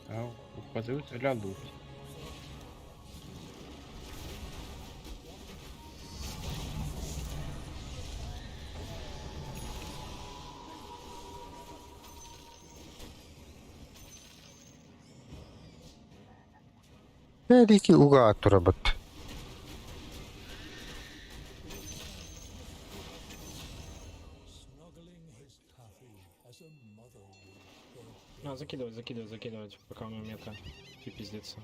А, укпазывают ля лут. Бэрики угаа турабыт. На, закидывать, закидывать, закидывать, пока у него мета. И пиздится.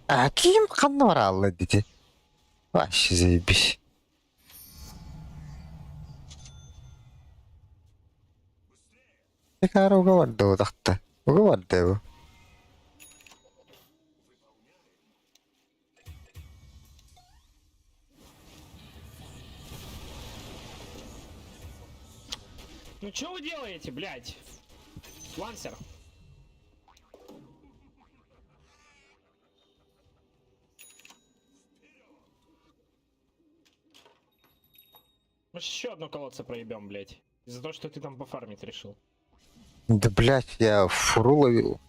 А ким ханна бараалла дити? Вообще заебись. Текара уга барда тахта. Уга барда бу. Ну что вы делаете, блядь? Лансер. Мы ж еще одно колодце проебем, блядь. Из-за того, что ты там пофармить решил. Да блять, я фуру ловил.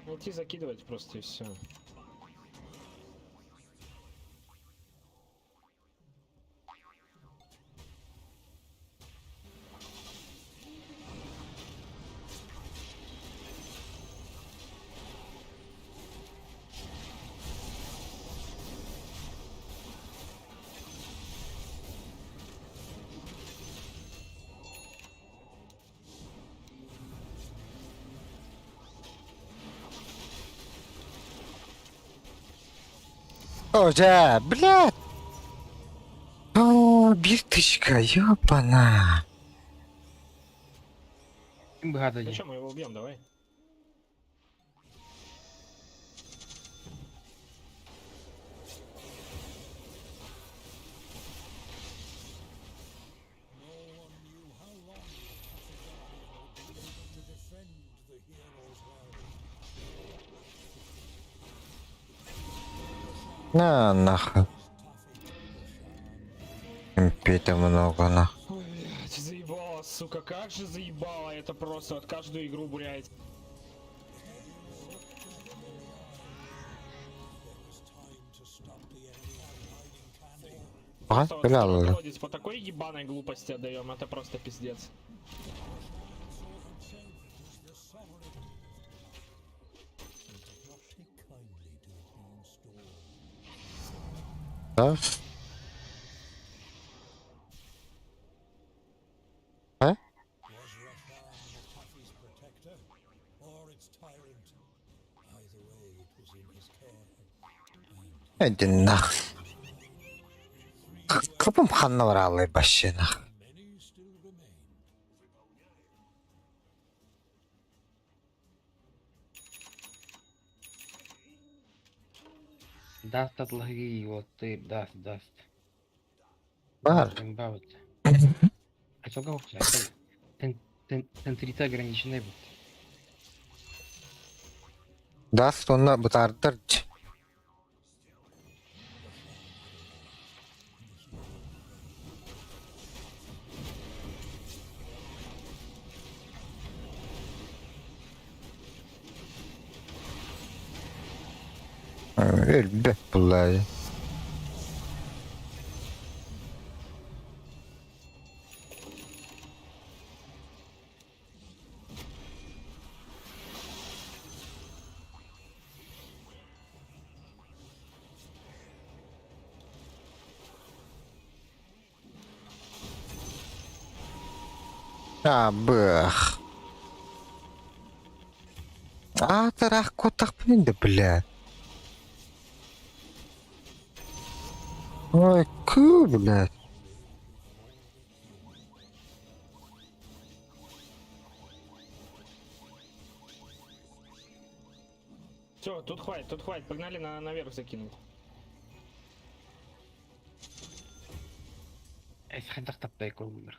Идти закидывать просто и все. О, да, блядь. О, бирточка, ёпана. Ким быһаата Ну дии. что, мы его убьем, давай. На нахуй. Импи-то много, на. Ой, блядь, заебало, сука, как же заебало это просто, вот каждую игру, блядь. Ага, Просто вот бля, второй ладно. колодец по такой ебаной глупости отдаем, это просто пиздец. Да? А? Иди нах. Капым ханна бараалай вообще нах. Даст отлоги, вот ты, даст, даст. Бар. Имбаут. А что говорить? Центрита ограниченный будет. Даст онна бытардар. Өлбөт буллай. А, бэх. Аатараах куотахпын да бля. Ой, ку, блядь. Все, тут хватит, погнали на наверх закинуть. Эс хайдах таптай коллар.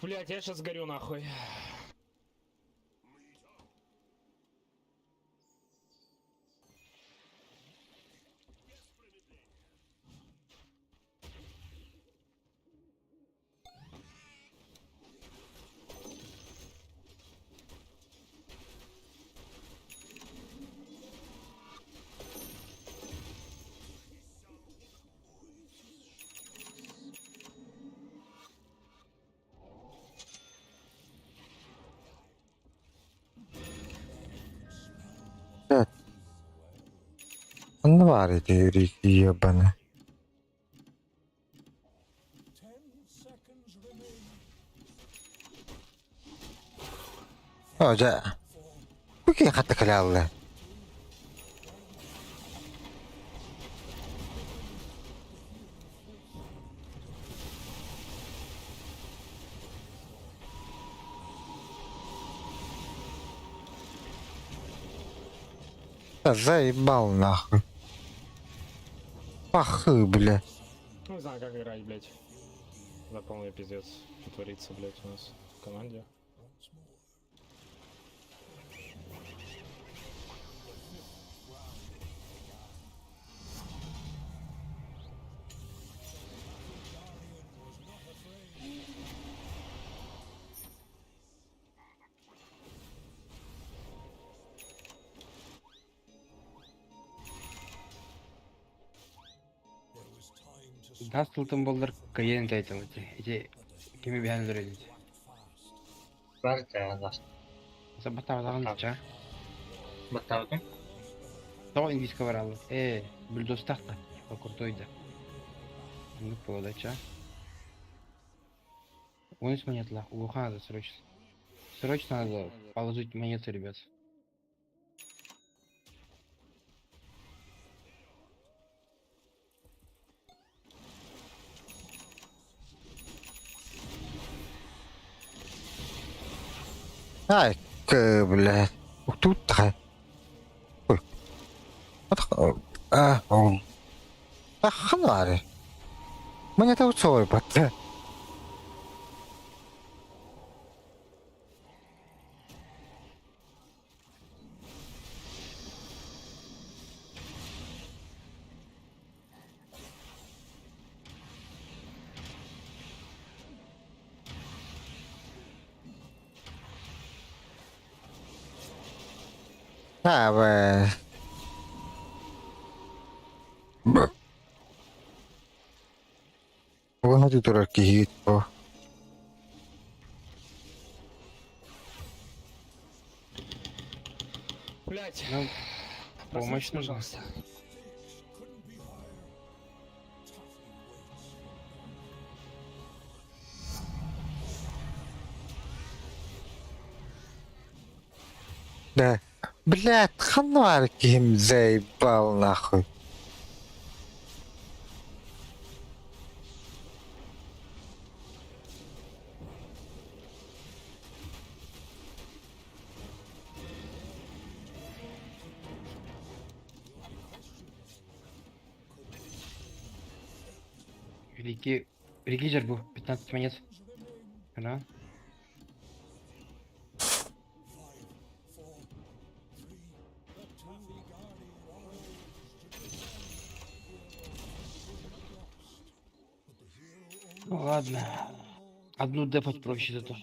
Блять, я сейчас горю нахуй. Блядь. Ну, варите, ебаный. О, дьэ. Бу киһи хатта кэлэ Да заебал нахуй. Пахы, бля. Ну, не знаю, как играть, блять. За полный пиздец, что творится, блять, у нас в команде. Даст боллар кайен тайтам эти. Эти кими бихан дөрөйдү. Бар да даст. Забатабатаган ча. Баттабытым. Тоҕо инглизка бараллар. Э, бульдозтахта. Крутой да. Ну, подача. Вон монетла. Уха надо срочно. Срочно надо положить монеты, ребят. Ай, к, блядь. Тут такая. Ой. А, о. А, ханари. Мне это уцой, бат. А, б. Угаһа турар киһи о. Блять, Ну, помощь нужна. пожалуйста. Да. Блядь, ханвар киһим заебал нахуй. Реки... Реки жербу, 15 монет. Да. Ну ладно. Одну дефать проще зато.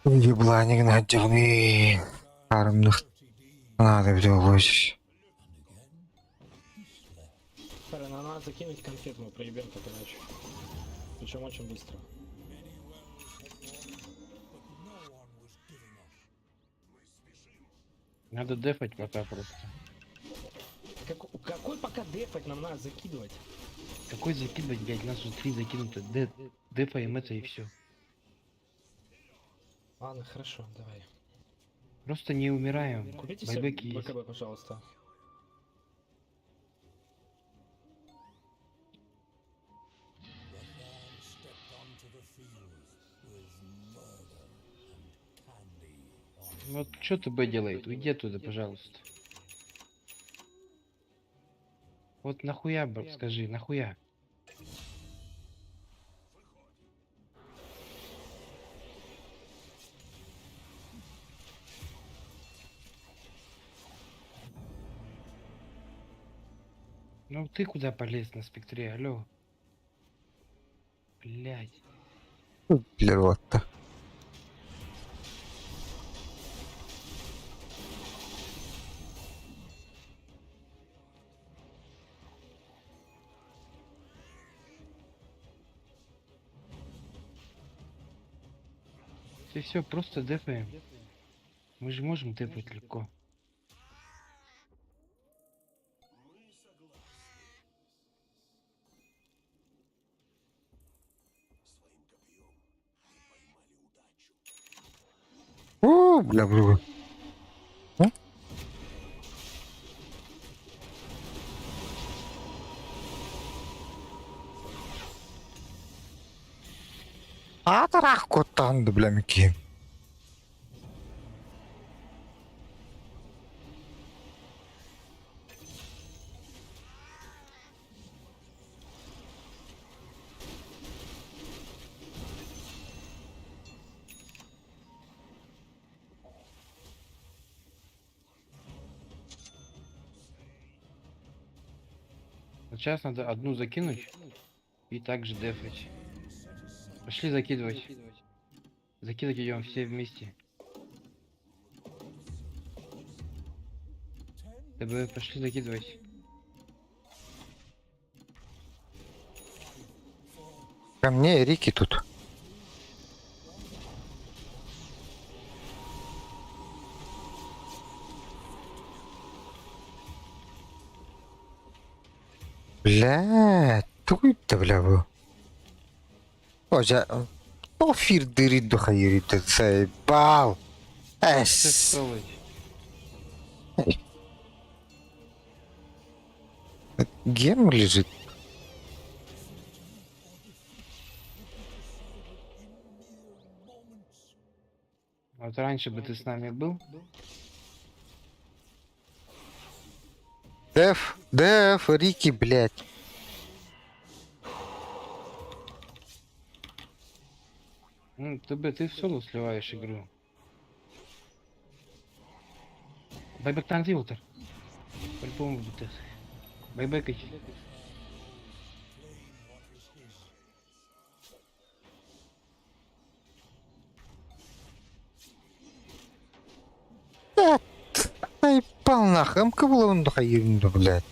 Ебланик надежный. Армных. Надо будет. Парень, нам надо закинуть конфет, мы проебем так иначе. Причем очень быстро. Надо дефать пока просто. Какой пока дефать нам надо закидывать? Какой закидывать, блядь, нас уже три закинуто. Дефаем это и все. Ладно, хорошо, давай. Просто не умираем. Купите себе Байбеки есть. БКБ, пожалуйста. Вот что ТБ делает? Уйди оттуда, пожалуйста. Вот нахуя, бро, скажи, нахуя? Ну ты куда полез на спектре, алло? Блять. Билер. Ты все, просто дефаем. Мы же можем дефать легко. О, бля, бля. А? Атарах куттанды, бля, мики. Вот сейчас надо одну закинуть и также дефать. Пошли закидывать. Закидывать идем все вместе. ТБ, пошли закидывать. Ко мне Рики тут. Бля, туй-то, бля, был. О, жа... Офир дырит до хайрит, заебал. Эс. Гем лежит. Вот раньше бы ты с нами был. Деф, деф, Рики, блядь. Ну, ТБ, ты в соло сливаешь игру. Байбек там Вилтер. По-любому будет. Байбекать. Да, заебал нахуй. МК было он блядь.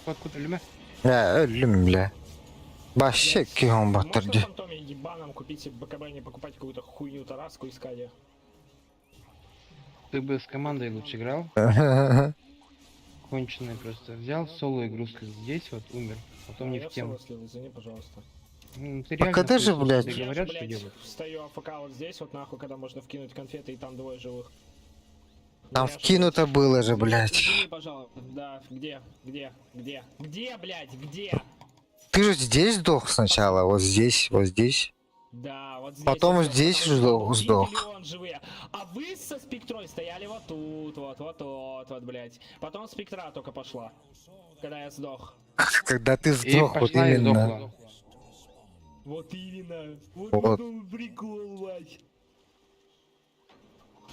Откуда өлүмэ? Я өллүм, бля. Вообще киһон Можно баттырды. в фантоме ебаном купить себе БКБ, не покупать какую-то хуйню Тараску из Кади? Ты бы с командой лучше играл. Конченый просто. Взял соло игру слил здесь, вот умер. Потом не А я в тему. соло слил, извини, пожалуйста. Ну, ты А реально когда же, хуесос, блядь? тебе Я же, говорят, что блядь, делать. стою АФК вот здесь вот нахуй, когда можно вкинуть конфеты, и там двое живых. Там Я ж, вкинуто было же, блядь. Извини, пожалуйста. Да, где, где, где, где, блядь, где? Ты же здесь сдох сначала, вот здесь, вот здесь. Да, вот здесь. Потом я сдох, здесь потому что сдох, был сдох. миллион живые. А вы со спектрой стояли вот тут, вот, вот, вот, вот, блядь. Потом спектра только пошла, когда я сдох. Когда ты И сдох, вот пошла и именно. сдохла. Вот именно. Вот, Вот. потом прикол, вать.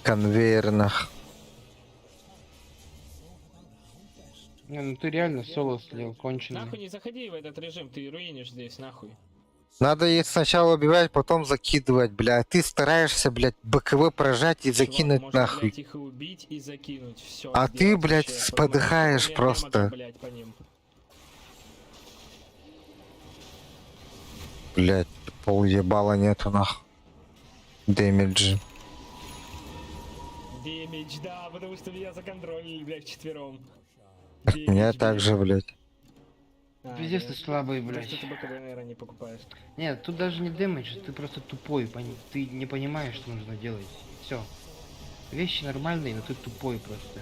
Конвейерных. Не, ну ты реально соло слил, конченый. Нахуй не заходи в этот режим, ты руинишь здесь, нахуй. Надо их сначала убивать, потом закидывать, бля. А ты стараешься, блядь, БКВ прожать и Чувак, закинуть можно, нахуй. блядь, их и убить, и закинуть. Все. А ты, блядь, подыхаешь просто. Блядь, по ним. Блять, пол ебала нету нах. Damage. Damage, да, потому что меня законтролили, блядь, вчетвером. Так меня также, блять. А, Пиздец ты нет. слабый, Потому блядь. что ты БКБ, наверное, не покупаешь. Нет, тут даже не damage, ты просто тупой, ты не понимаешь, что нужно делать. Все. Вещи нормальные, но ты тупой просто.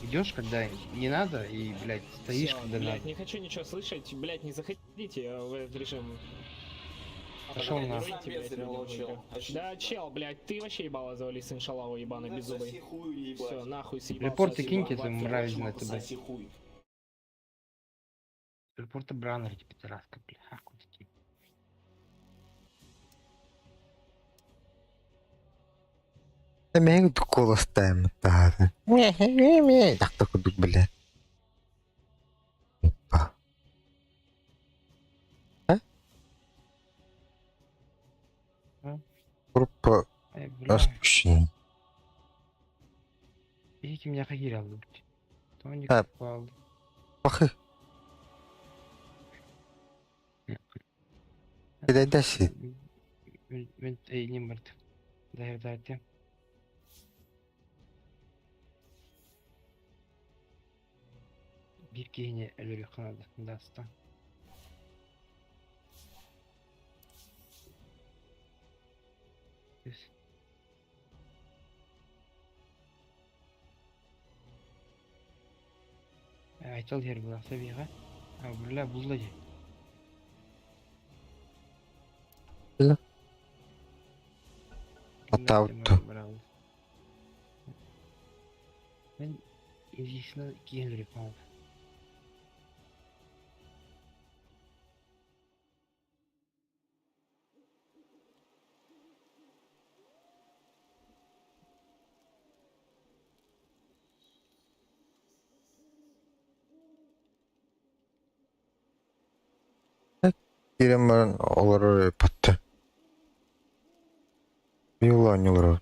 Идешь, когда не надо, и, блядь, стоишь, Всё, когда блядь, надо. не хочу ничего слышать, блядь, не заходите в этот режим. Пошел Блядь, не нахуй. руните, блядь, людям в игры. Да, чел, блядь, ты вообще ебало завали, сын шалаву ебаный, беззубый. Все, нахуй съебался. Репорты съебал, киньте, там бабки. мразь на тебя. Репорты Браннер, типа, пидораска, бля, ахуй ты. Мен куластайм тары. Ме, так так бля. Опа. А? А? Группа Эй, бля. распущения. Видите, меня хагирал, блядь. Тоник А. упал. Пахы. Кидай даси. Мен, эй, не мэрт. Дай, дайте. Бир киһини өлөрүөххэ наада, даста. Түс. Айтал иһэр буолаахта биэҕэ. А, бля, булла дии. Бля. Атаутtu. Мен единственное киһини өлөрүөххэ наада. Кирен баран олорор патты. Юла олорор.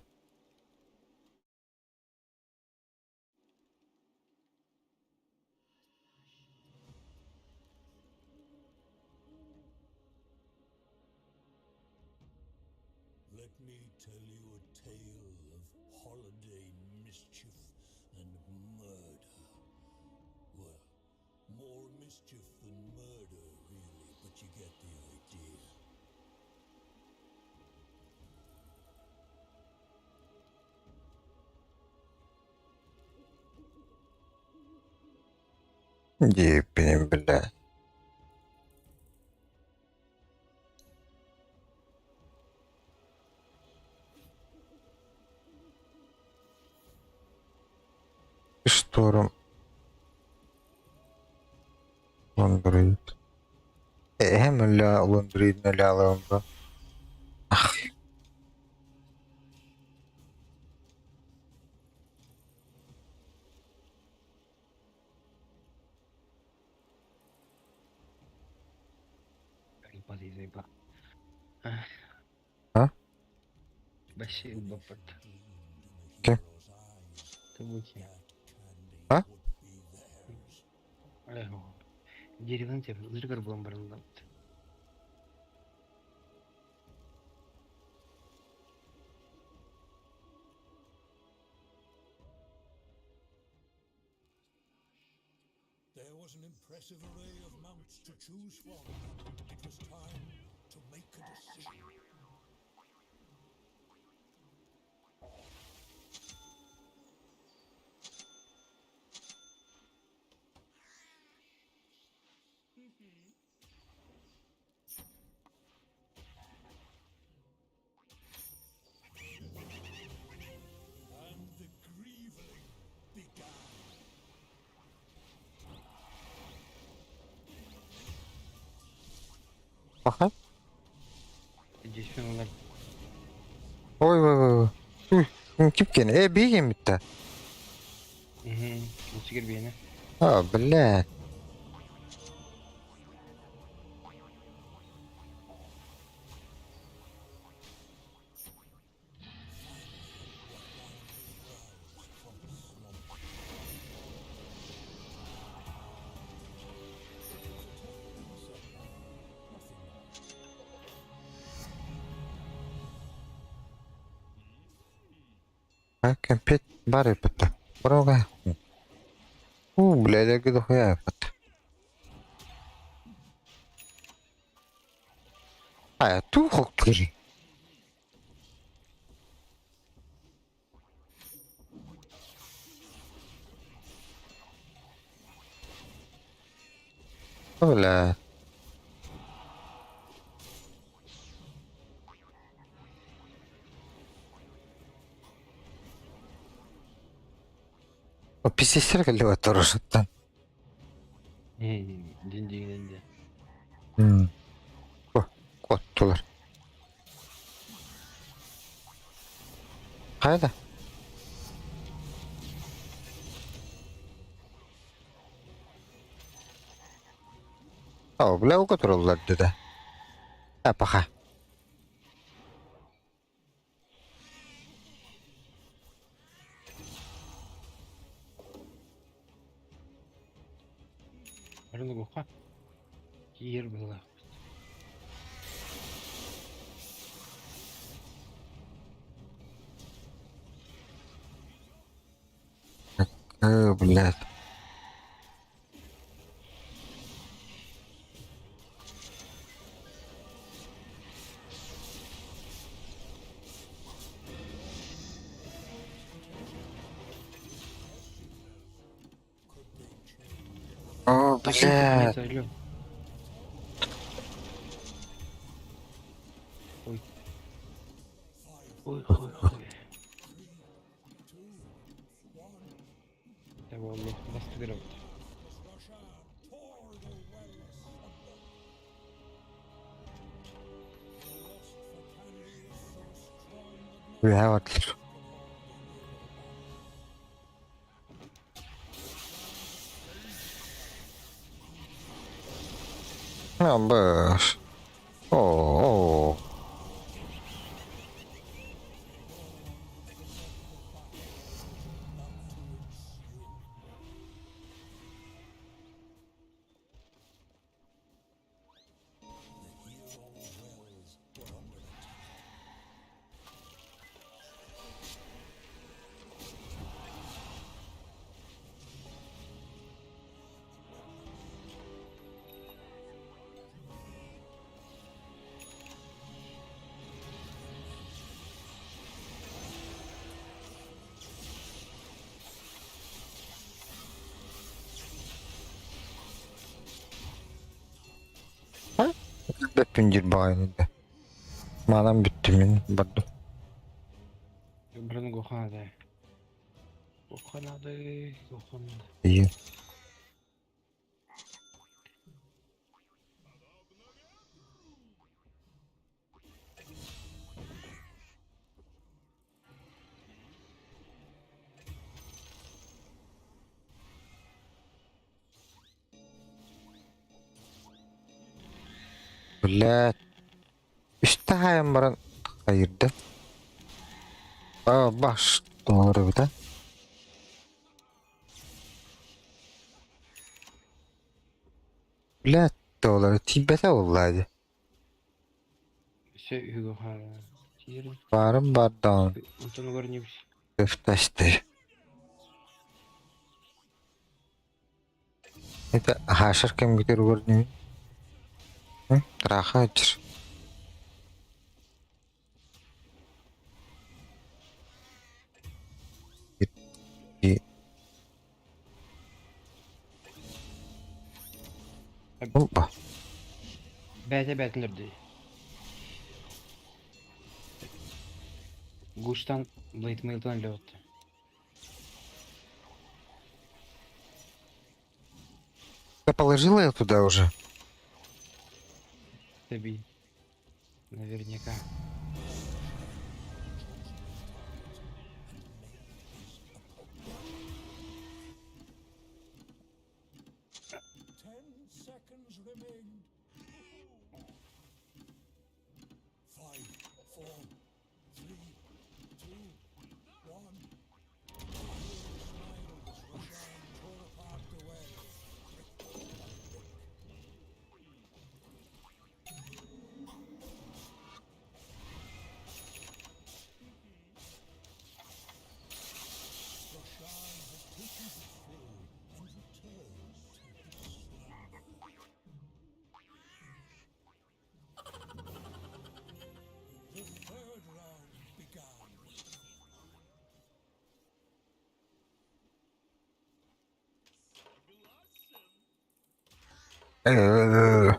Let me tell you a tale of holiday mischief and murder. Well, more mischief than murder, really, but you get the idea. Ебень, бля. Шторм. Лондрид. Эм ля лондрид ля лонда. Ах. Заеба. А? Вообще ебапот. Кем? Ты А? Деревня тебе, зригар булан барында. There was an impressive array of mounts to choose from. It was time to make a decision. And the grieveling began. Аха. Здесь финалар. Ой, ой, ой, ой. Уй, кип кene. Э, бейген битте. Угу. Лучше бейне. А, бля. Кэмпиэт баар эбит да. Бороҕа. Уу, блядь, дохуя эбит. А, туу хоктури. Бля. Писестер кэллибэт торушуттан. Дин дигинен де. Коттулар. Хайда? О, бля, уга тураллар деді. А, паха. Рынгуха. Киир было. Блядь. О, блядь. Ой. Ой, ой, ой. Я والله бастырып. Бля, вот. Ну, бэш. О, о. Бэппин бағайын Манам бүттү мин бардым. Бронгуха да. Гуханады, гуханады. Iyi. Блядь. Үстэ баран хайырды. А, баш doğru да. Блядь, доллары тибете ollaydı. Все гухана. Киир. Барым бардан. Антон горнибс. Köfteşti. Это хашар кем гитер көрдү? Траха ачыр. Опа. Бәте бәтілерді. Гуштан Блейдмейлтан лёт. Я положила я туда уже. Таби. Наверняка. Э,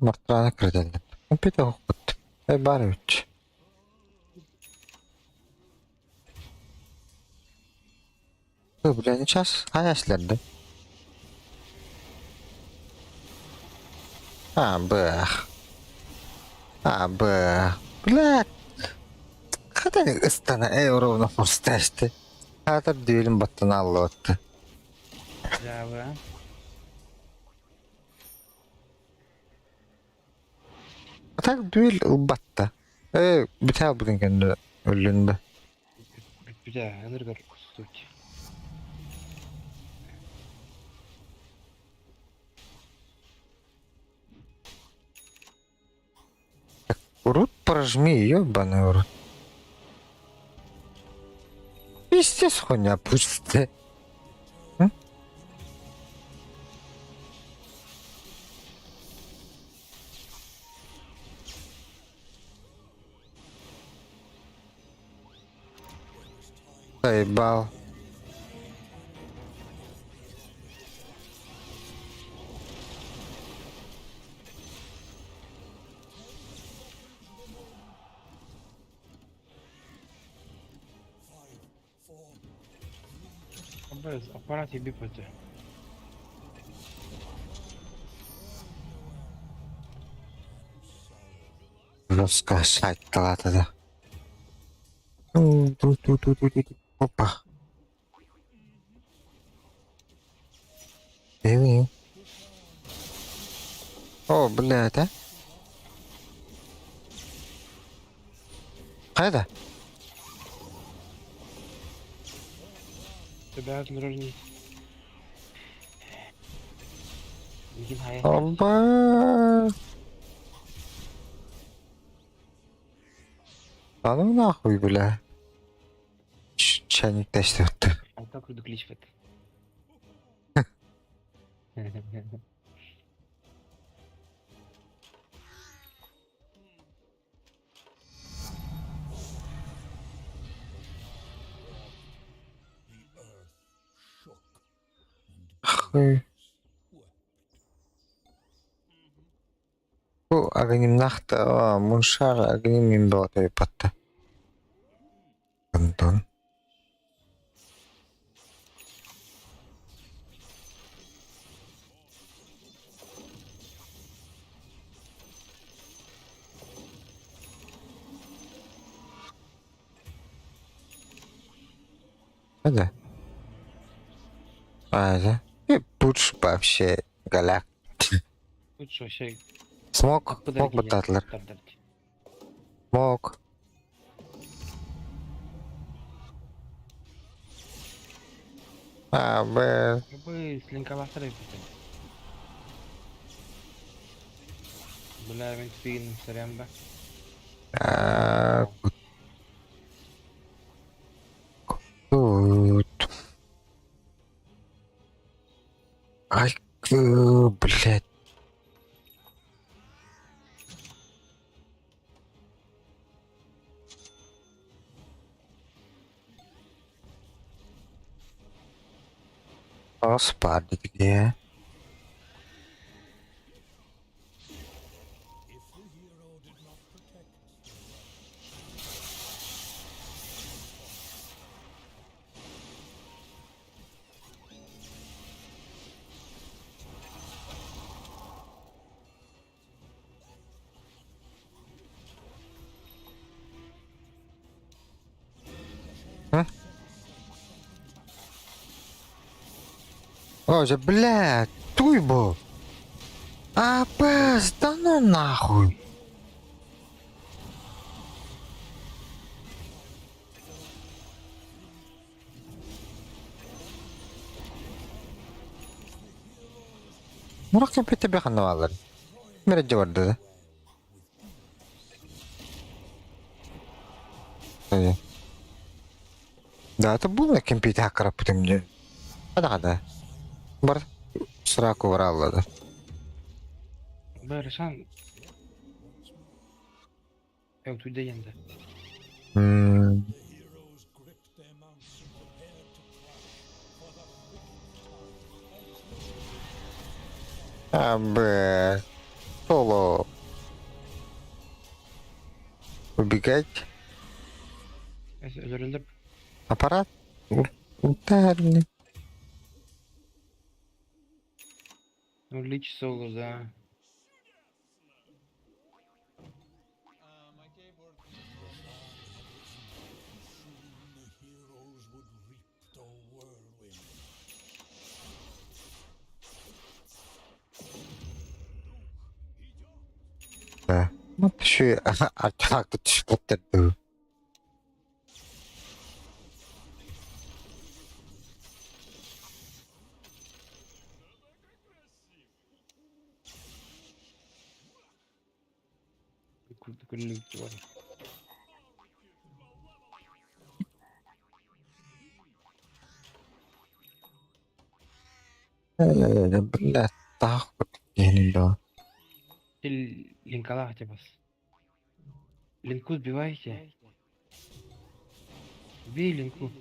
Мартаана кырдьаллар. Компьютер оһохпут. Э, баар эбит. Э, бля, не час. Хайа эслэрдэ? А, бэх. А, бэх. Бля. Хата ыстана э ровно форсташты. Хатар дүөлүн баттан аллыбатты. Дьаабы, а? Так дүөл ылбатта. Э, бүтэ албытын кэннэ өллүн да. Бүтэ, ыныргар суть. Рут прожми, ёбаный в рот. Пиздец хуйня пустая. Заебал. Аппарат еби пойти. Жестко шайтала тогда. Опа. Эви. О, блядь, а? Қайда? Тебя нрожни. Опа. А ну нахуй, бля. Чайник тәшті өтті. Алта курдук личпет. Хуй. Бу агнимнахта муншар агним имбалата патта. Антон. Да. А, да. И пуч вообще голяк. Лучше вообще Смог, смог баттатлар. Смог. А, Б. Бы слинковать Бля, мен тупигин сорян ба. А, тут. Ай, блядь. О, спали где? О, же, блядь, туй бу. Апес, да ну нахуй. Мурах кемпете бэханна бааллар. Мереджи барда да. Да, это было кемпете хаккараппытым мне. Хада хада. Бар сраку баралла да. Бля, Решан. Туда енді. А, б. Соло. Убегать. Аппарат. Ударный. Ну, лич соло, да. Да. Вот еще и артефакты түспөттөр. Күнлүк бар. Бля, таах киһини Ты линкала хотя бы. Линку сбивайте. Бей линку.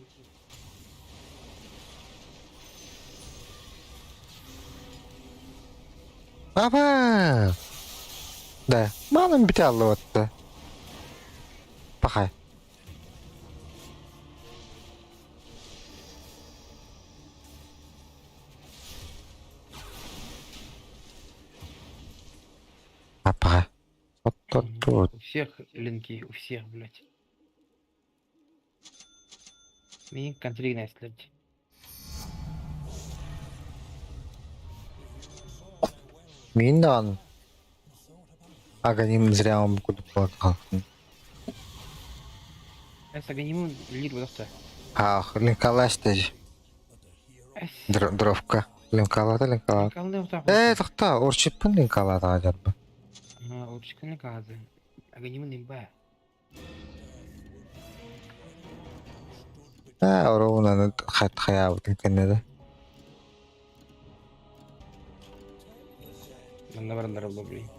Апа! Да, малым бите аллы. Пахай. Апа. Вот тут тут. У всех линки, у всех, блядь. Мин контригна блядь. Миндан. Аганим зря он куда плакал. Эс аганимун лир бодохта. Ах, линкалашты. Дровка. Линкалата, линкалата. Э, тохта, орчиппын линкалата ажарба. Урчикын линкалаты. Аганимун имба. А, оруунаны хат хаябытын кеннеде. Манна бараллар болду, блин.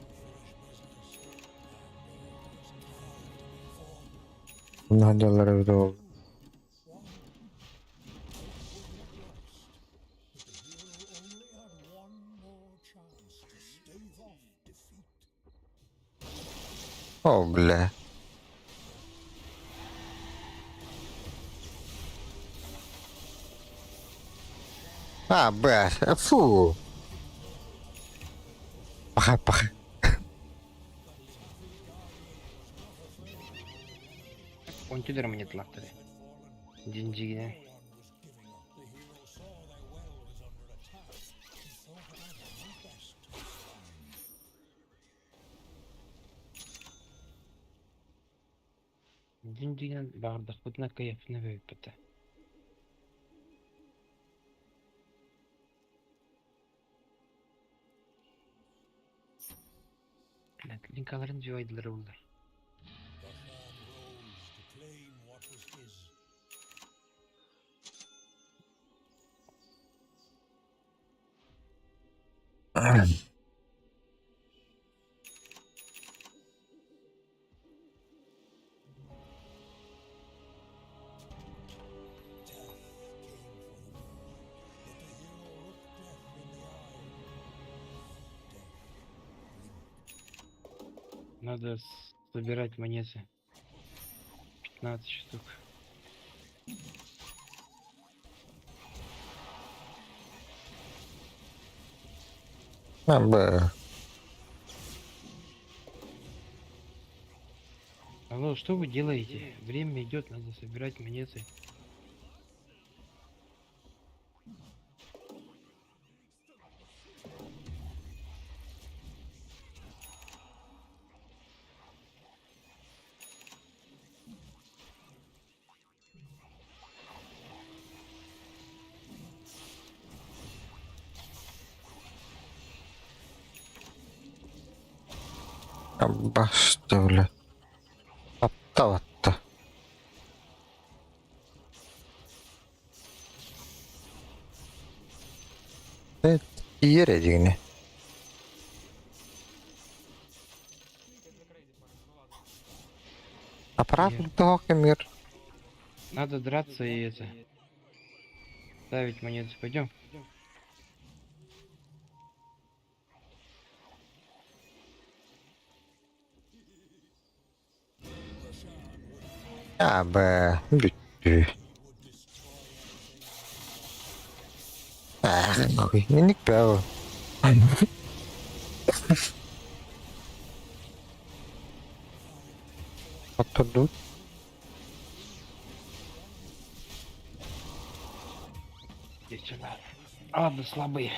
Мына бит ол. О, бля. А, бля, фу. Пахай, пахай. Он түдер монеталар Динжигине. Динжигинен баҕардахпытына кыйаппына бөйүппэтэ. Блядь, линкаларын жибайдылар булар. Надо собирать монеты. 15 штук. А, бля. Алло, что вы делаете? Время идет, надо собирать монеты. Баста, бля. Тапталатта. Тиийэр эдигини. Аппарат тоһох кэмигэр Надо драться и это. Ставить монету. Пойдем. А, Б. Бүттүү. Ах, хуй. Миник бэл. Оттордут. Здесь что надо. Ладно, слабые.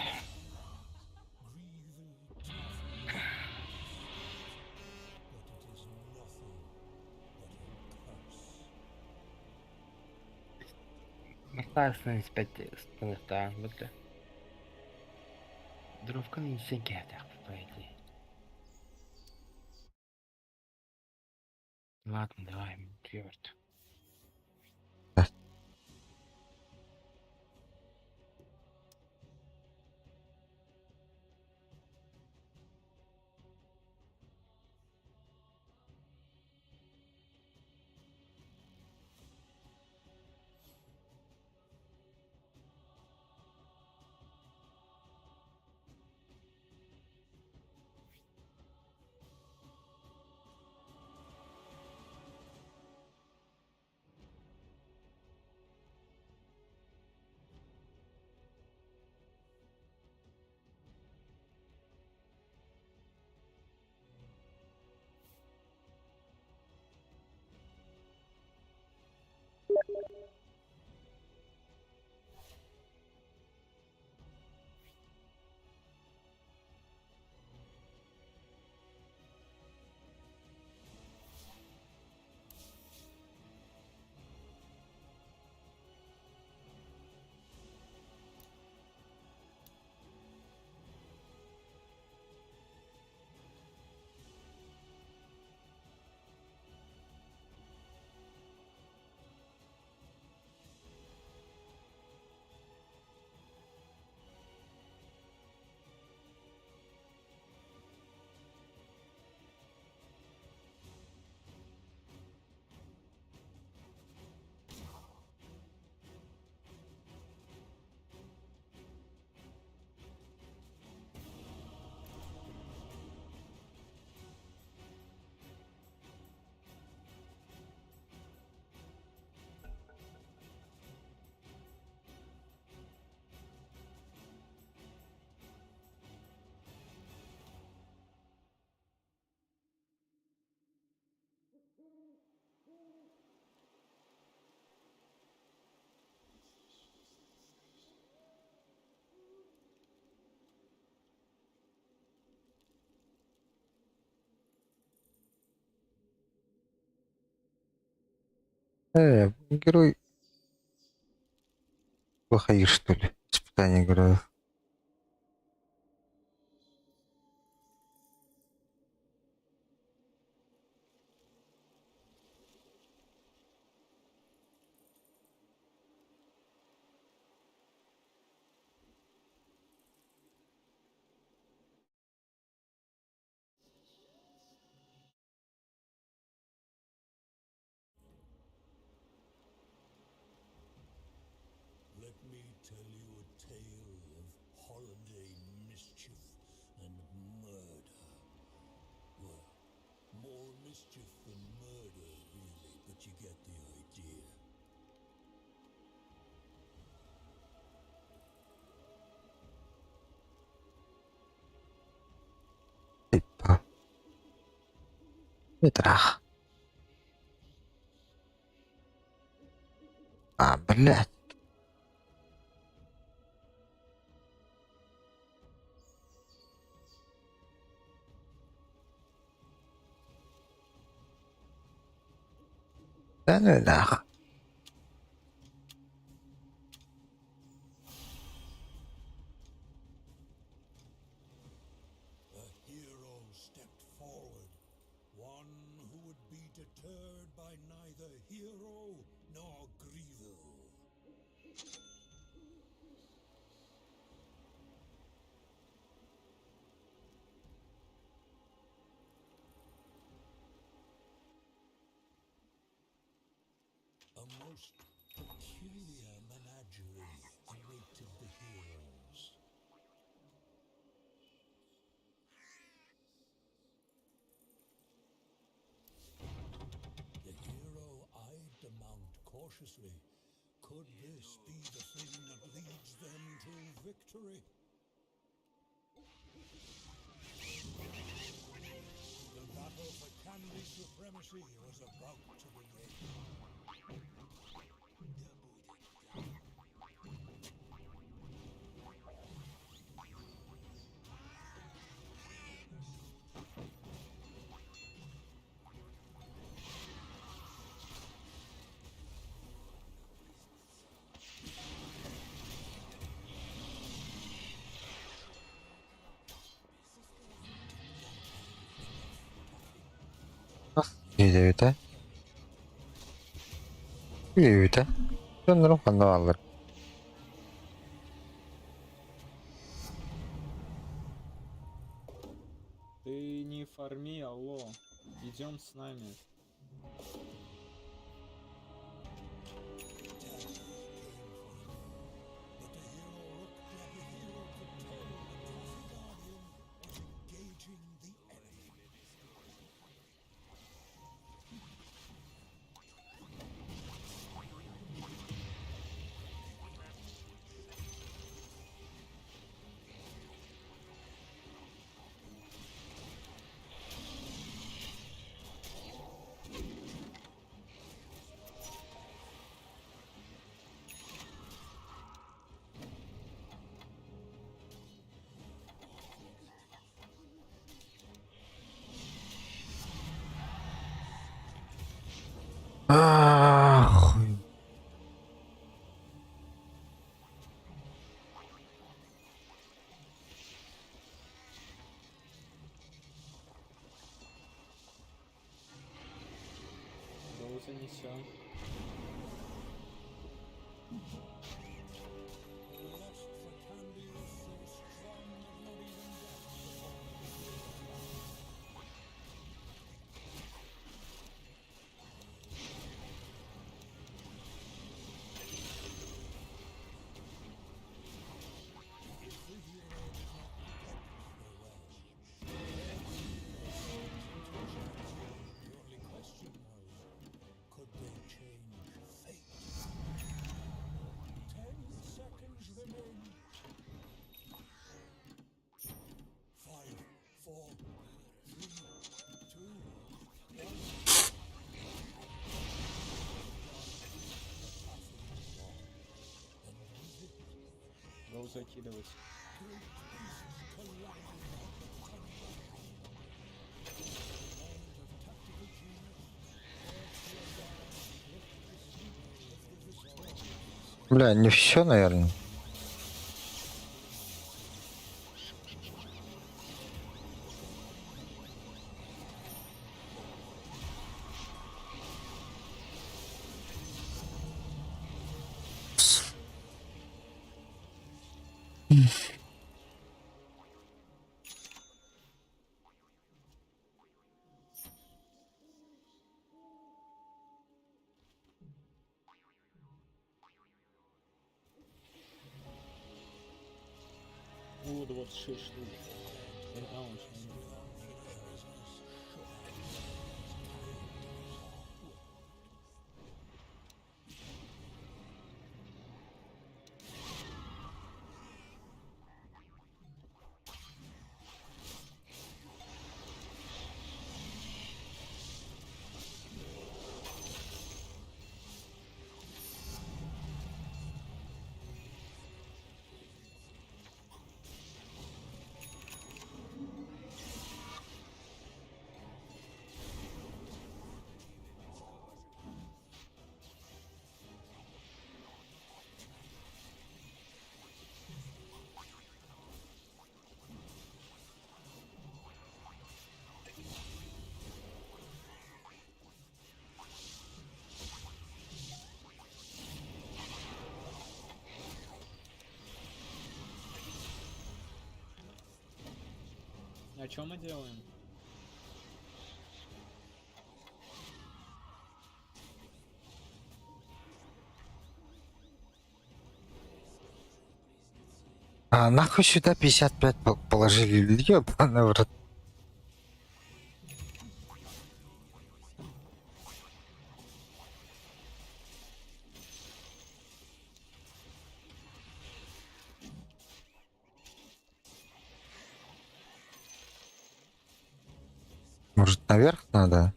Настаиваюсь 5 станета, вот. Дровка не так по идее. Ладно, давай, черт. Герой плохой, что ли? Испытание героев. Let me tell you a tale of holiday mischief and murder. Well, more mischief than murder, really, but you get the idea. Типа. Метрах. А, блядь. Да ну нах. A hero stepped forward. Deterred by neither hero nor Greville. A most peculiar menagerie awaited the heroes. The hero eyed the mount cautiously. Could this be the thing that leads them to victory? The battle for candy supremacy was about to begin. Диэбитэ. Диэбитэ. Дьоннорум ханна бааллар? Ты не фарми, алло. Идем с нами. But the hero looked like a hero could tell the Toffee Guardian was engaging the enemy. Ах, Go занесем. The lust for candy was so strong that not even death could halt the hero. If the hero did not detect the well, the only question was, could they change fate? 10 seconds remain. 5, 4, 3, 2, 1. And with it, Go закидывать. great beasts collided like the thunder. In a moment of tactical genius, Orphea Guard split the sleep of the victorious. Бля, не все, наверное. О, 26 штук. Это очень много. А что мы делаем? А нахуй сюда 55 положили? Ёбаный в рот. Может, наверх надо?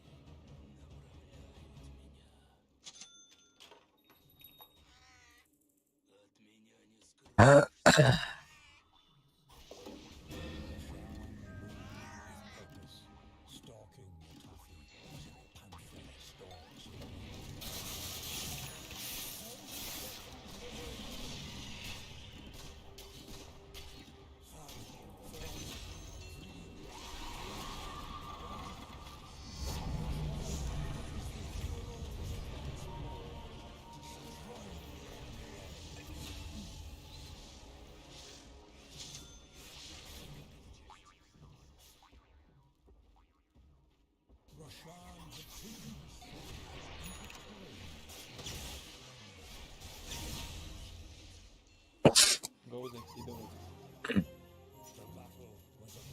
Гоу закидывать.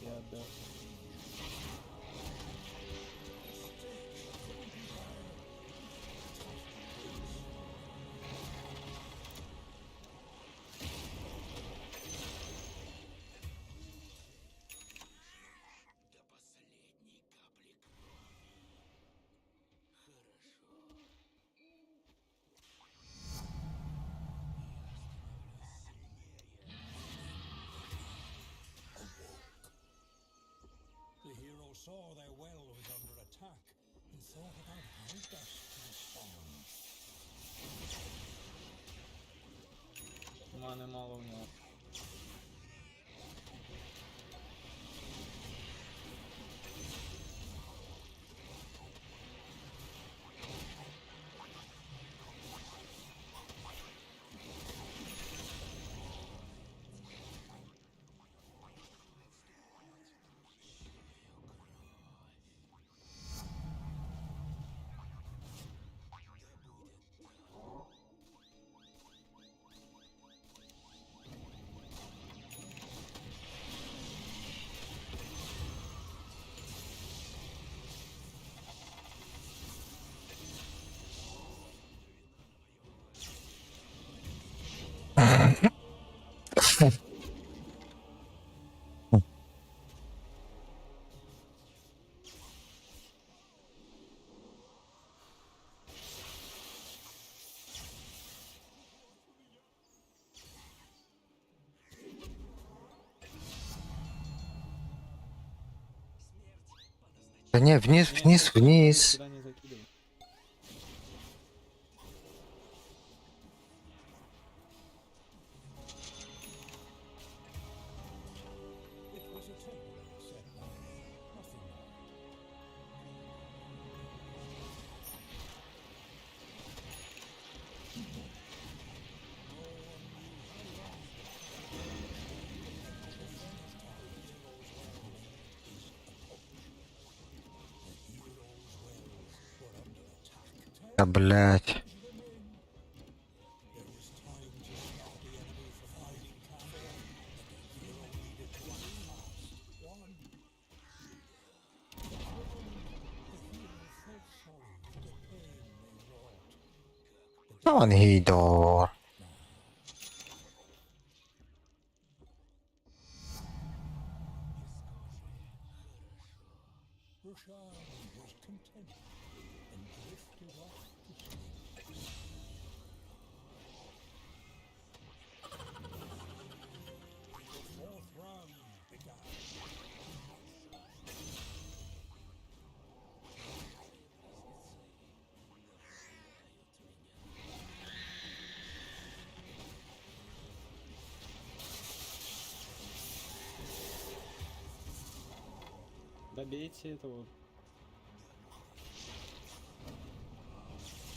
Я отдал. The hero saw their well was under attack and thought about how best to respond. Маны мало у него. Да не, вниз, вниз, вниз. Сюда не закидывай. It was a temporary setback, nothing more. Да, блядь. On he door. Roshan was content and drifted off to sleep. The fourth round began. Добейте этого.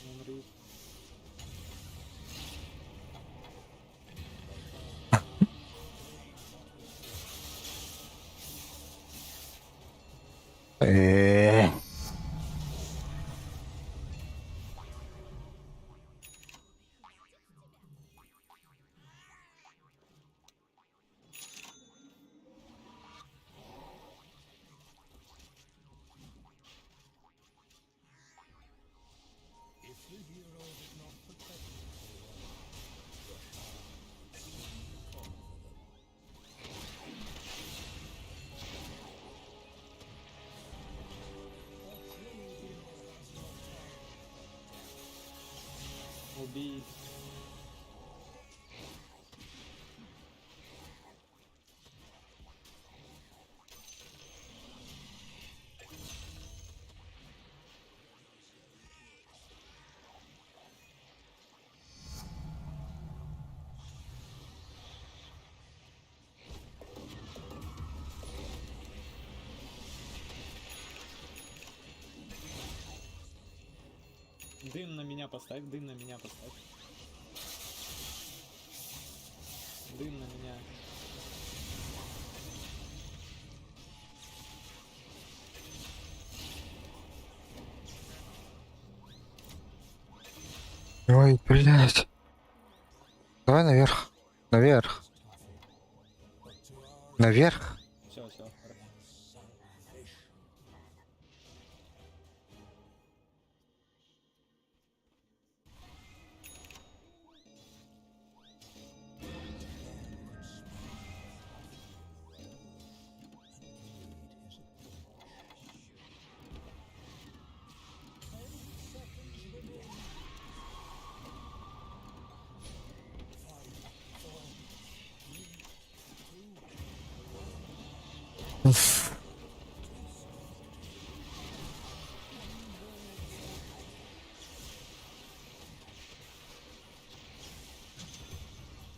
Умри. Дым на меня поставь, дым на меня поставь. Дым на меня. Ой, блядь. Давай наверх. Наверх. Наверх. Все, все.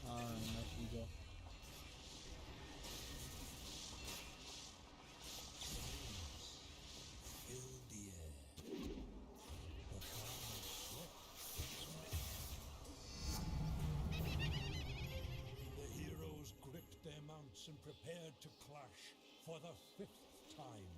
А, офигел. The heroes gripped their mounts and prepared to clash for the fifth time.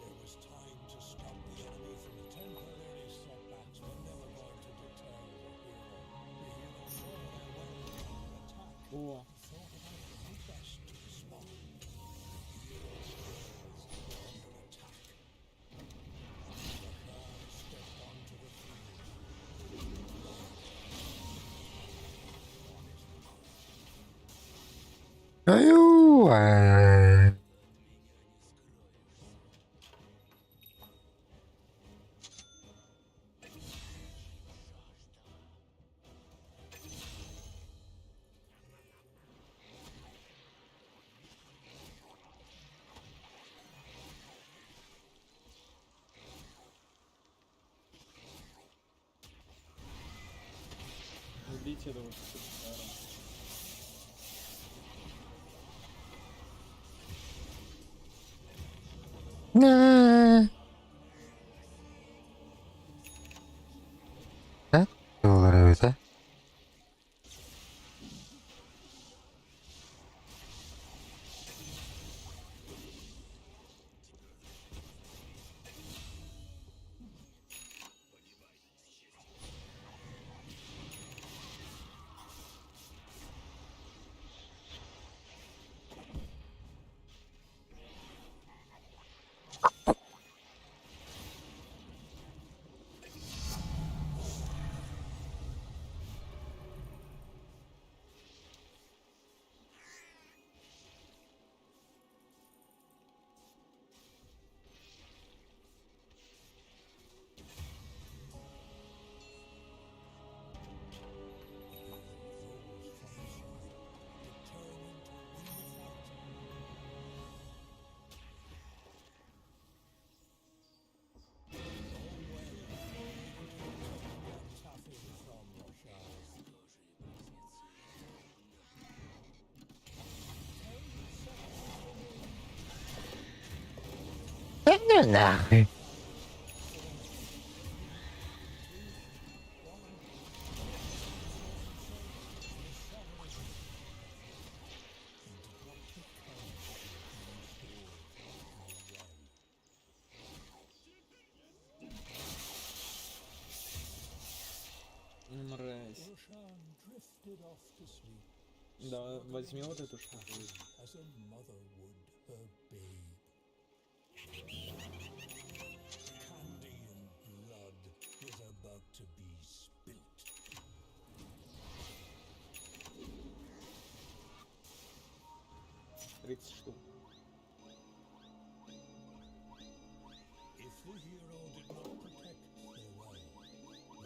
There was time to stop the enemy from temporary setbacks were never going to deter the hero. The hero saw their well under attack О, and thought about how best to respond. The hero's wells were under attack. Roshan stepped onto the field. Аю, ай. Убейте этого спектра. Не. Да? Доллары это? Да ну нахуй. Мразь. Roshan drifted off to sleep. Да, возьми вот эту штуку. As a mother would her babe. Candy and blood was about to be spilt. 30 штук. If the hero did not protect their well, Roshan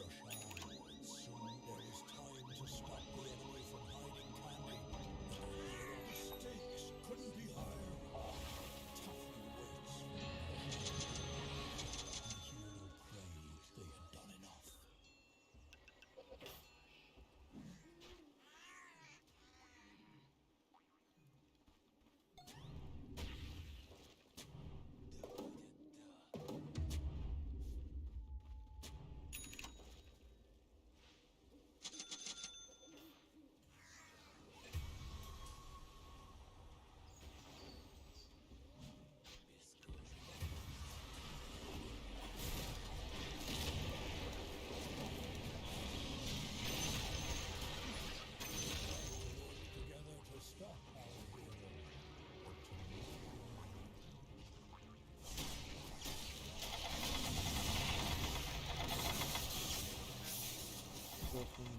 would soon. There was time to stop the enemy from hiding candy, but the hero the stakes couldn't be higher. Taffy waits for Roshan. The hero prayed they had done enough.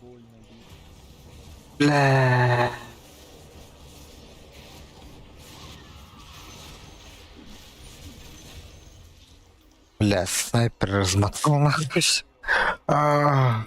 Больно бить. Бля. Бля, снайпер размотал нахуй. А.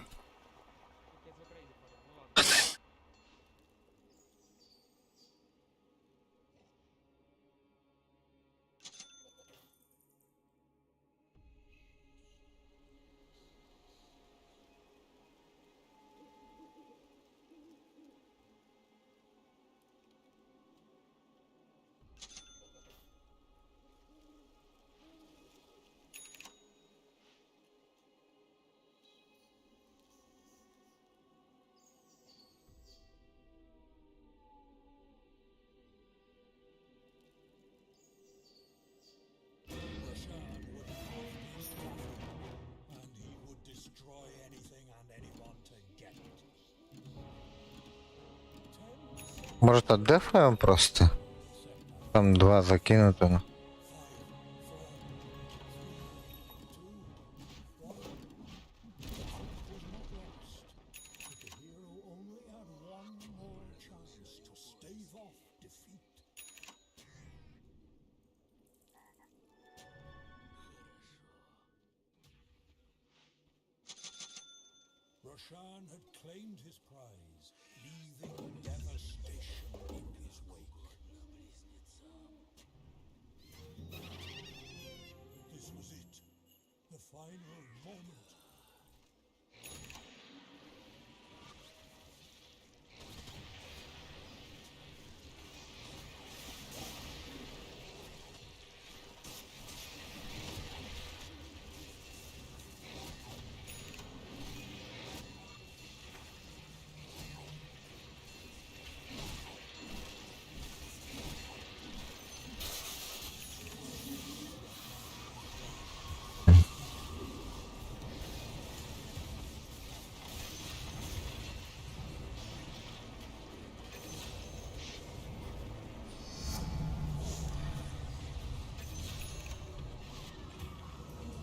Roshan would have his taffy, and he would destroy anything and anyone to get it. Может, отдефаем просто? Там два закинуто. Ну. But the hero only had one more chance to stave off defeat. Roshan had claimed his prize, leaving devastation in his wake. This was it, the final moment.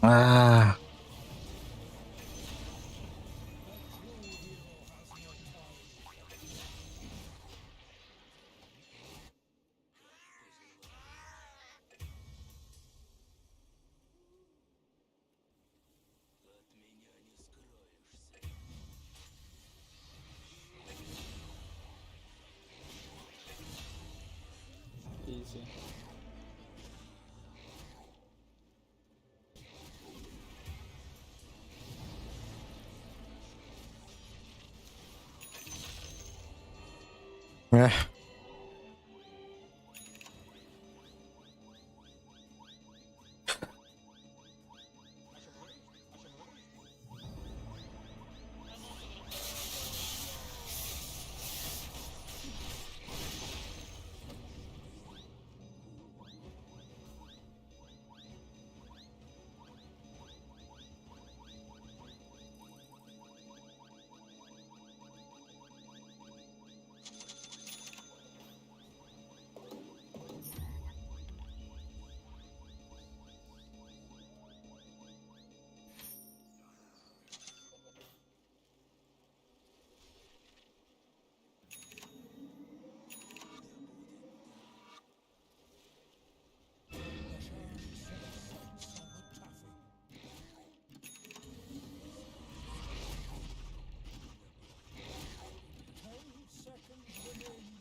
А. Изи. Эх. Roshan set his sights on the taffy. 10 seconds remain.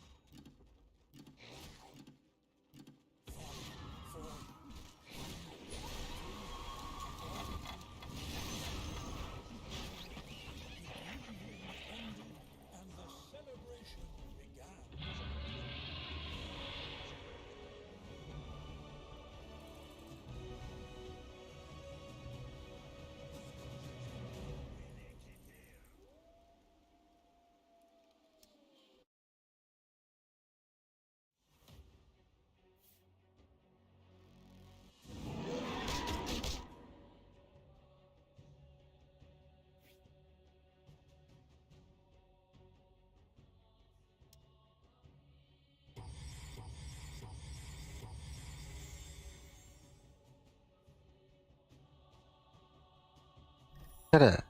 5, 4, 3, 2, 1. The evening ended and the celebration began. Эрэ.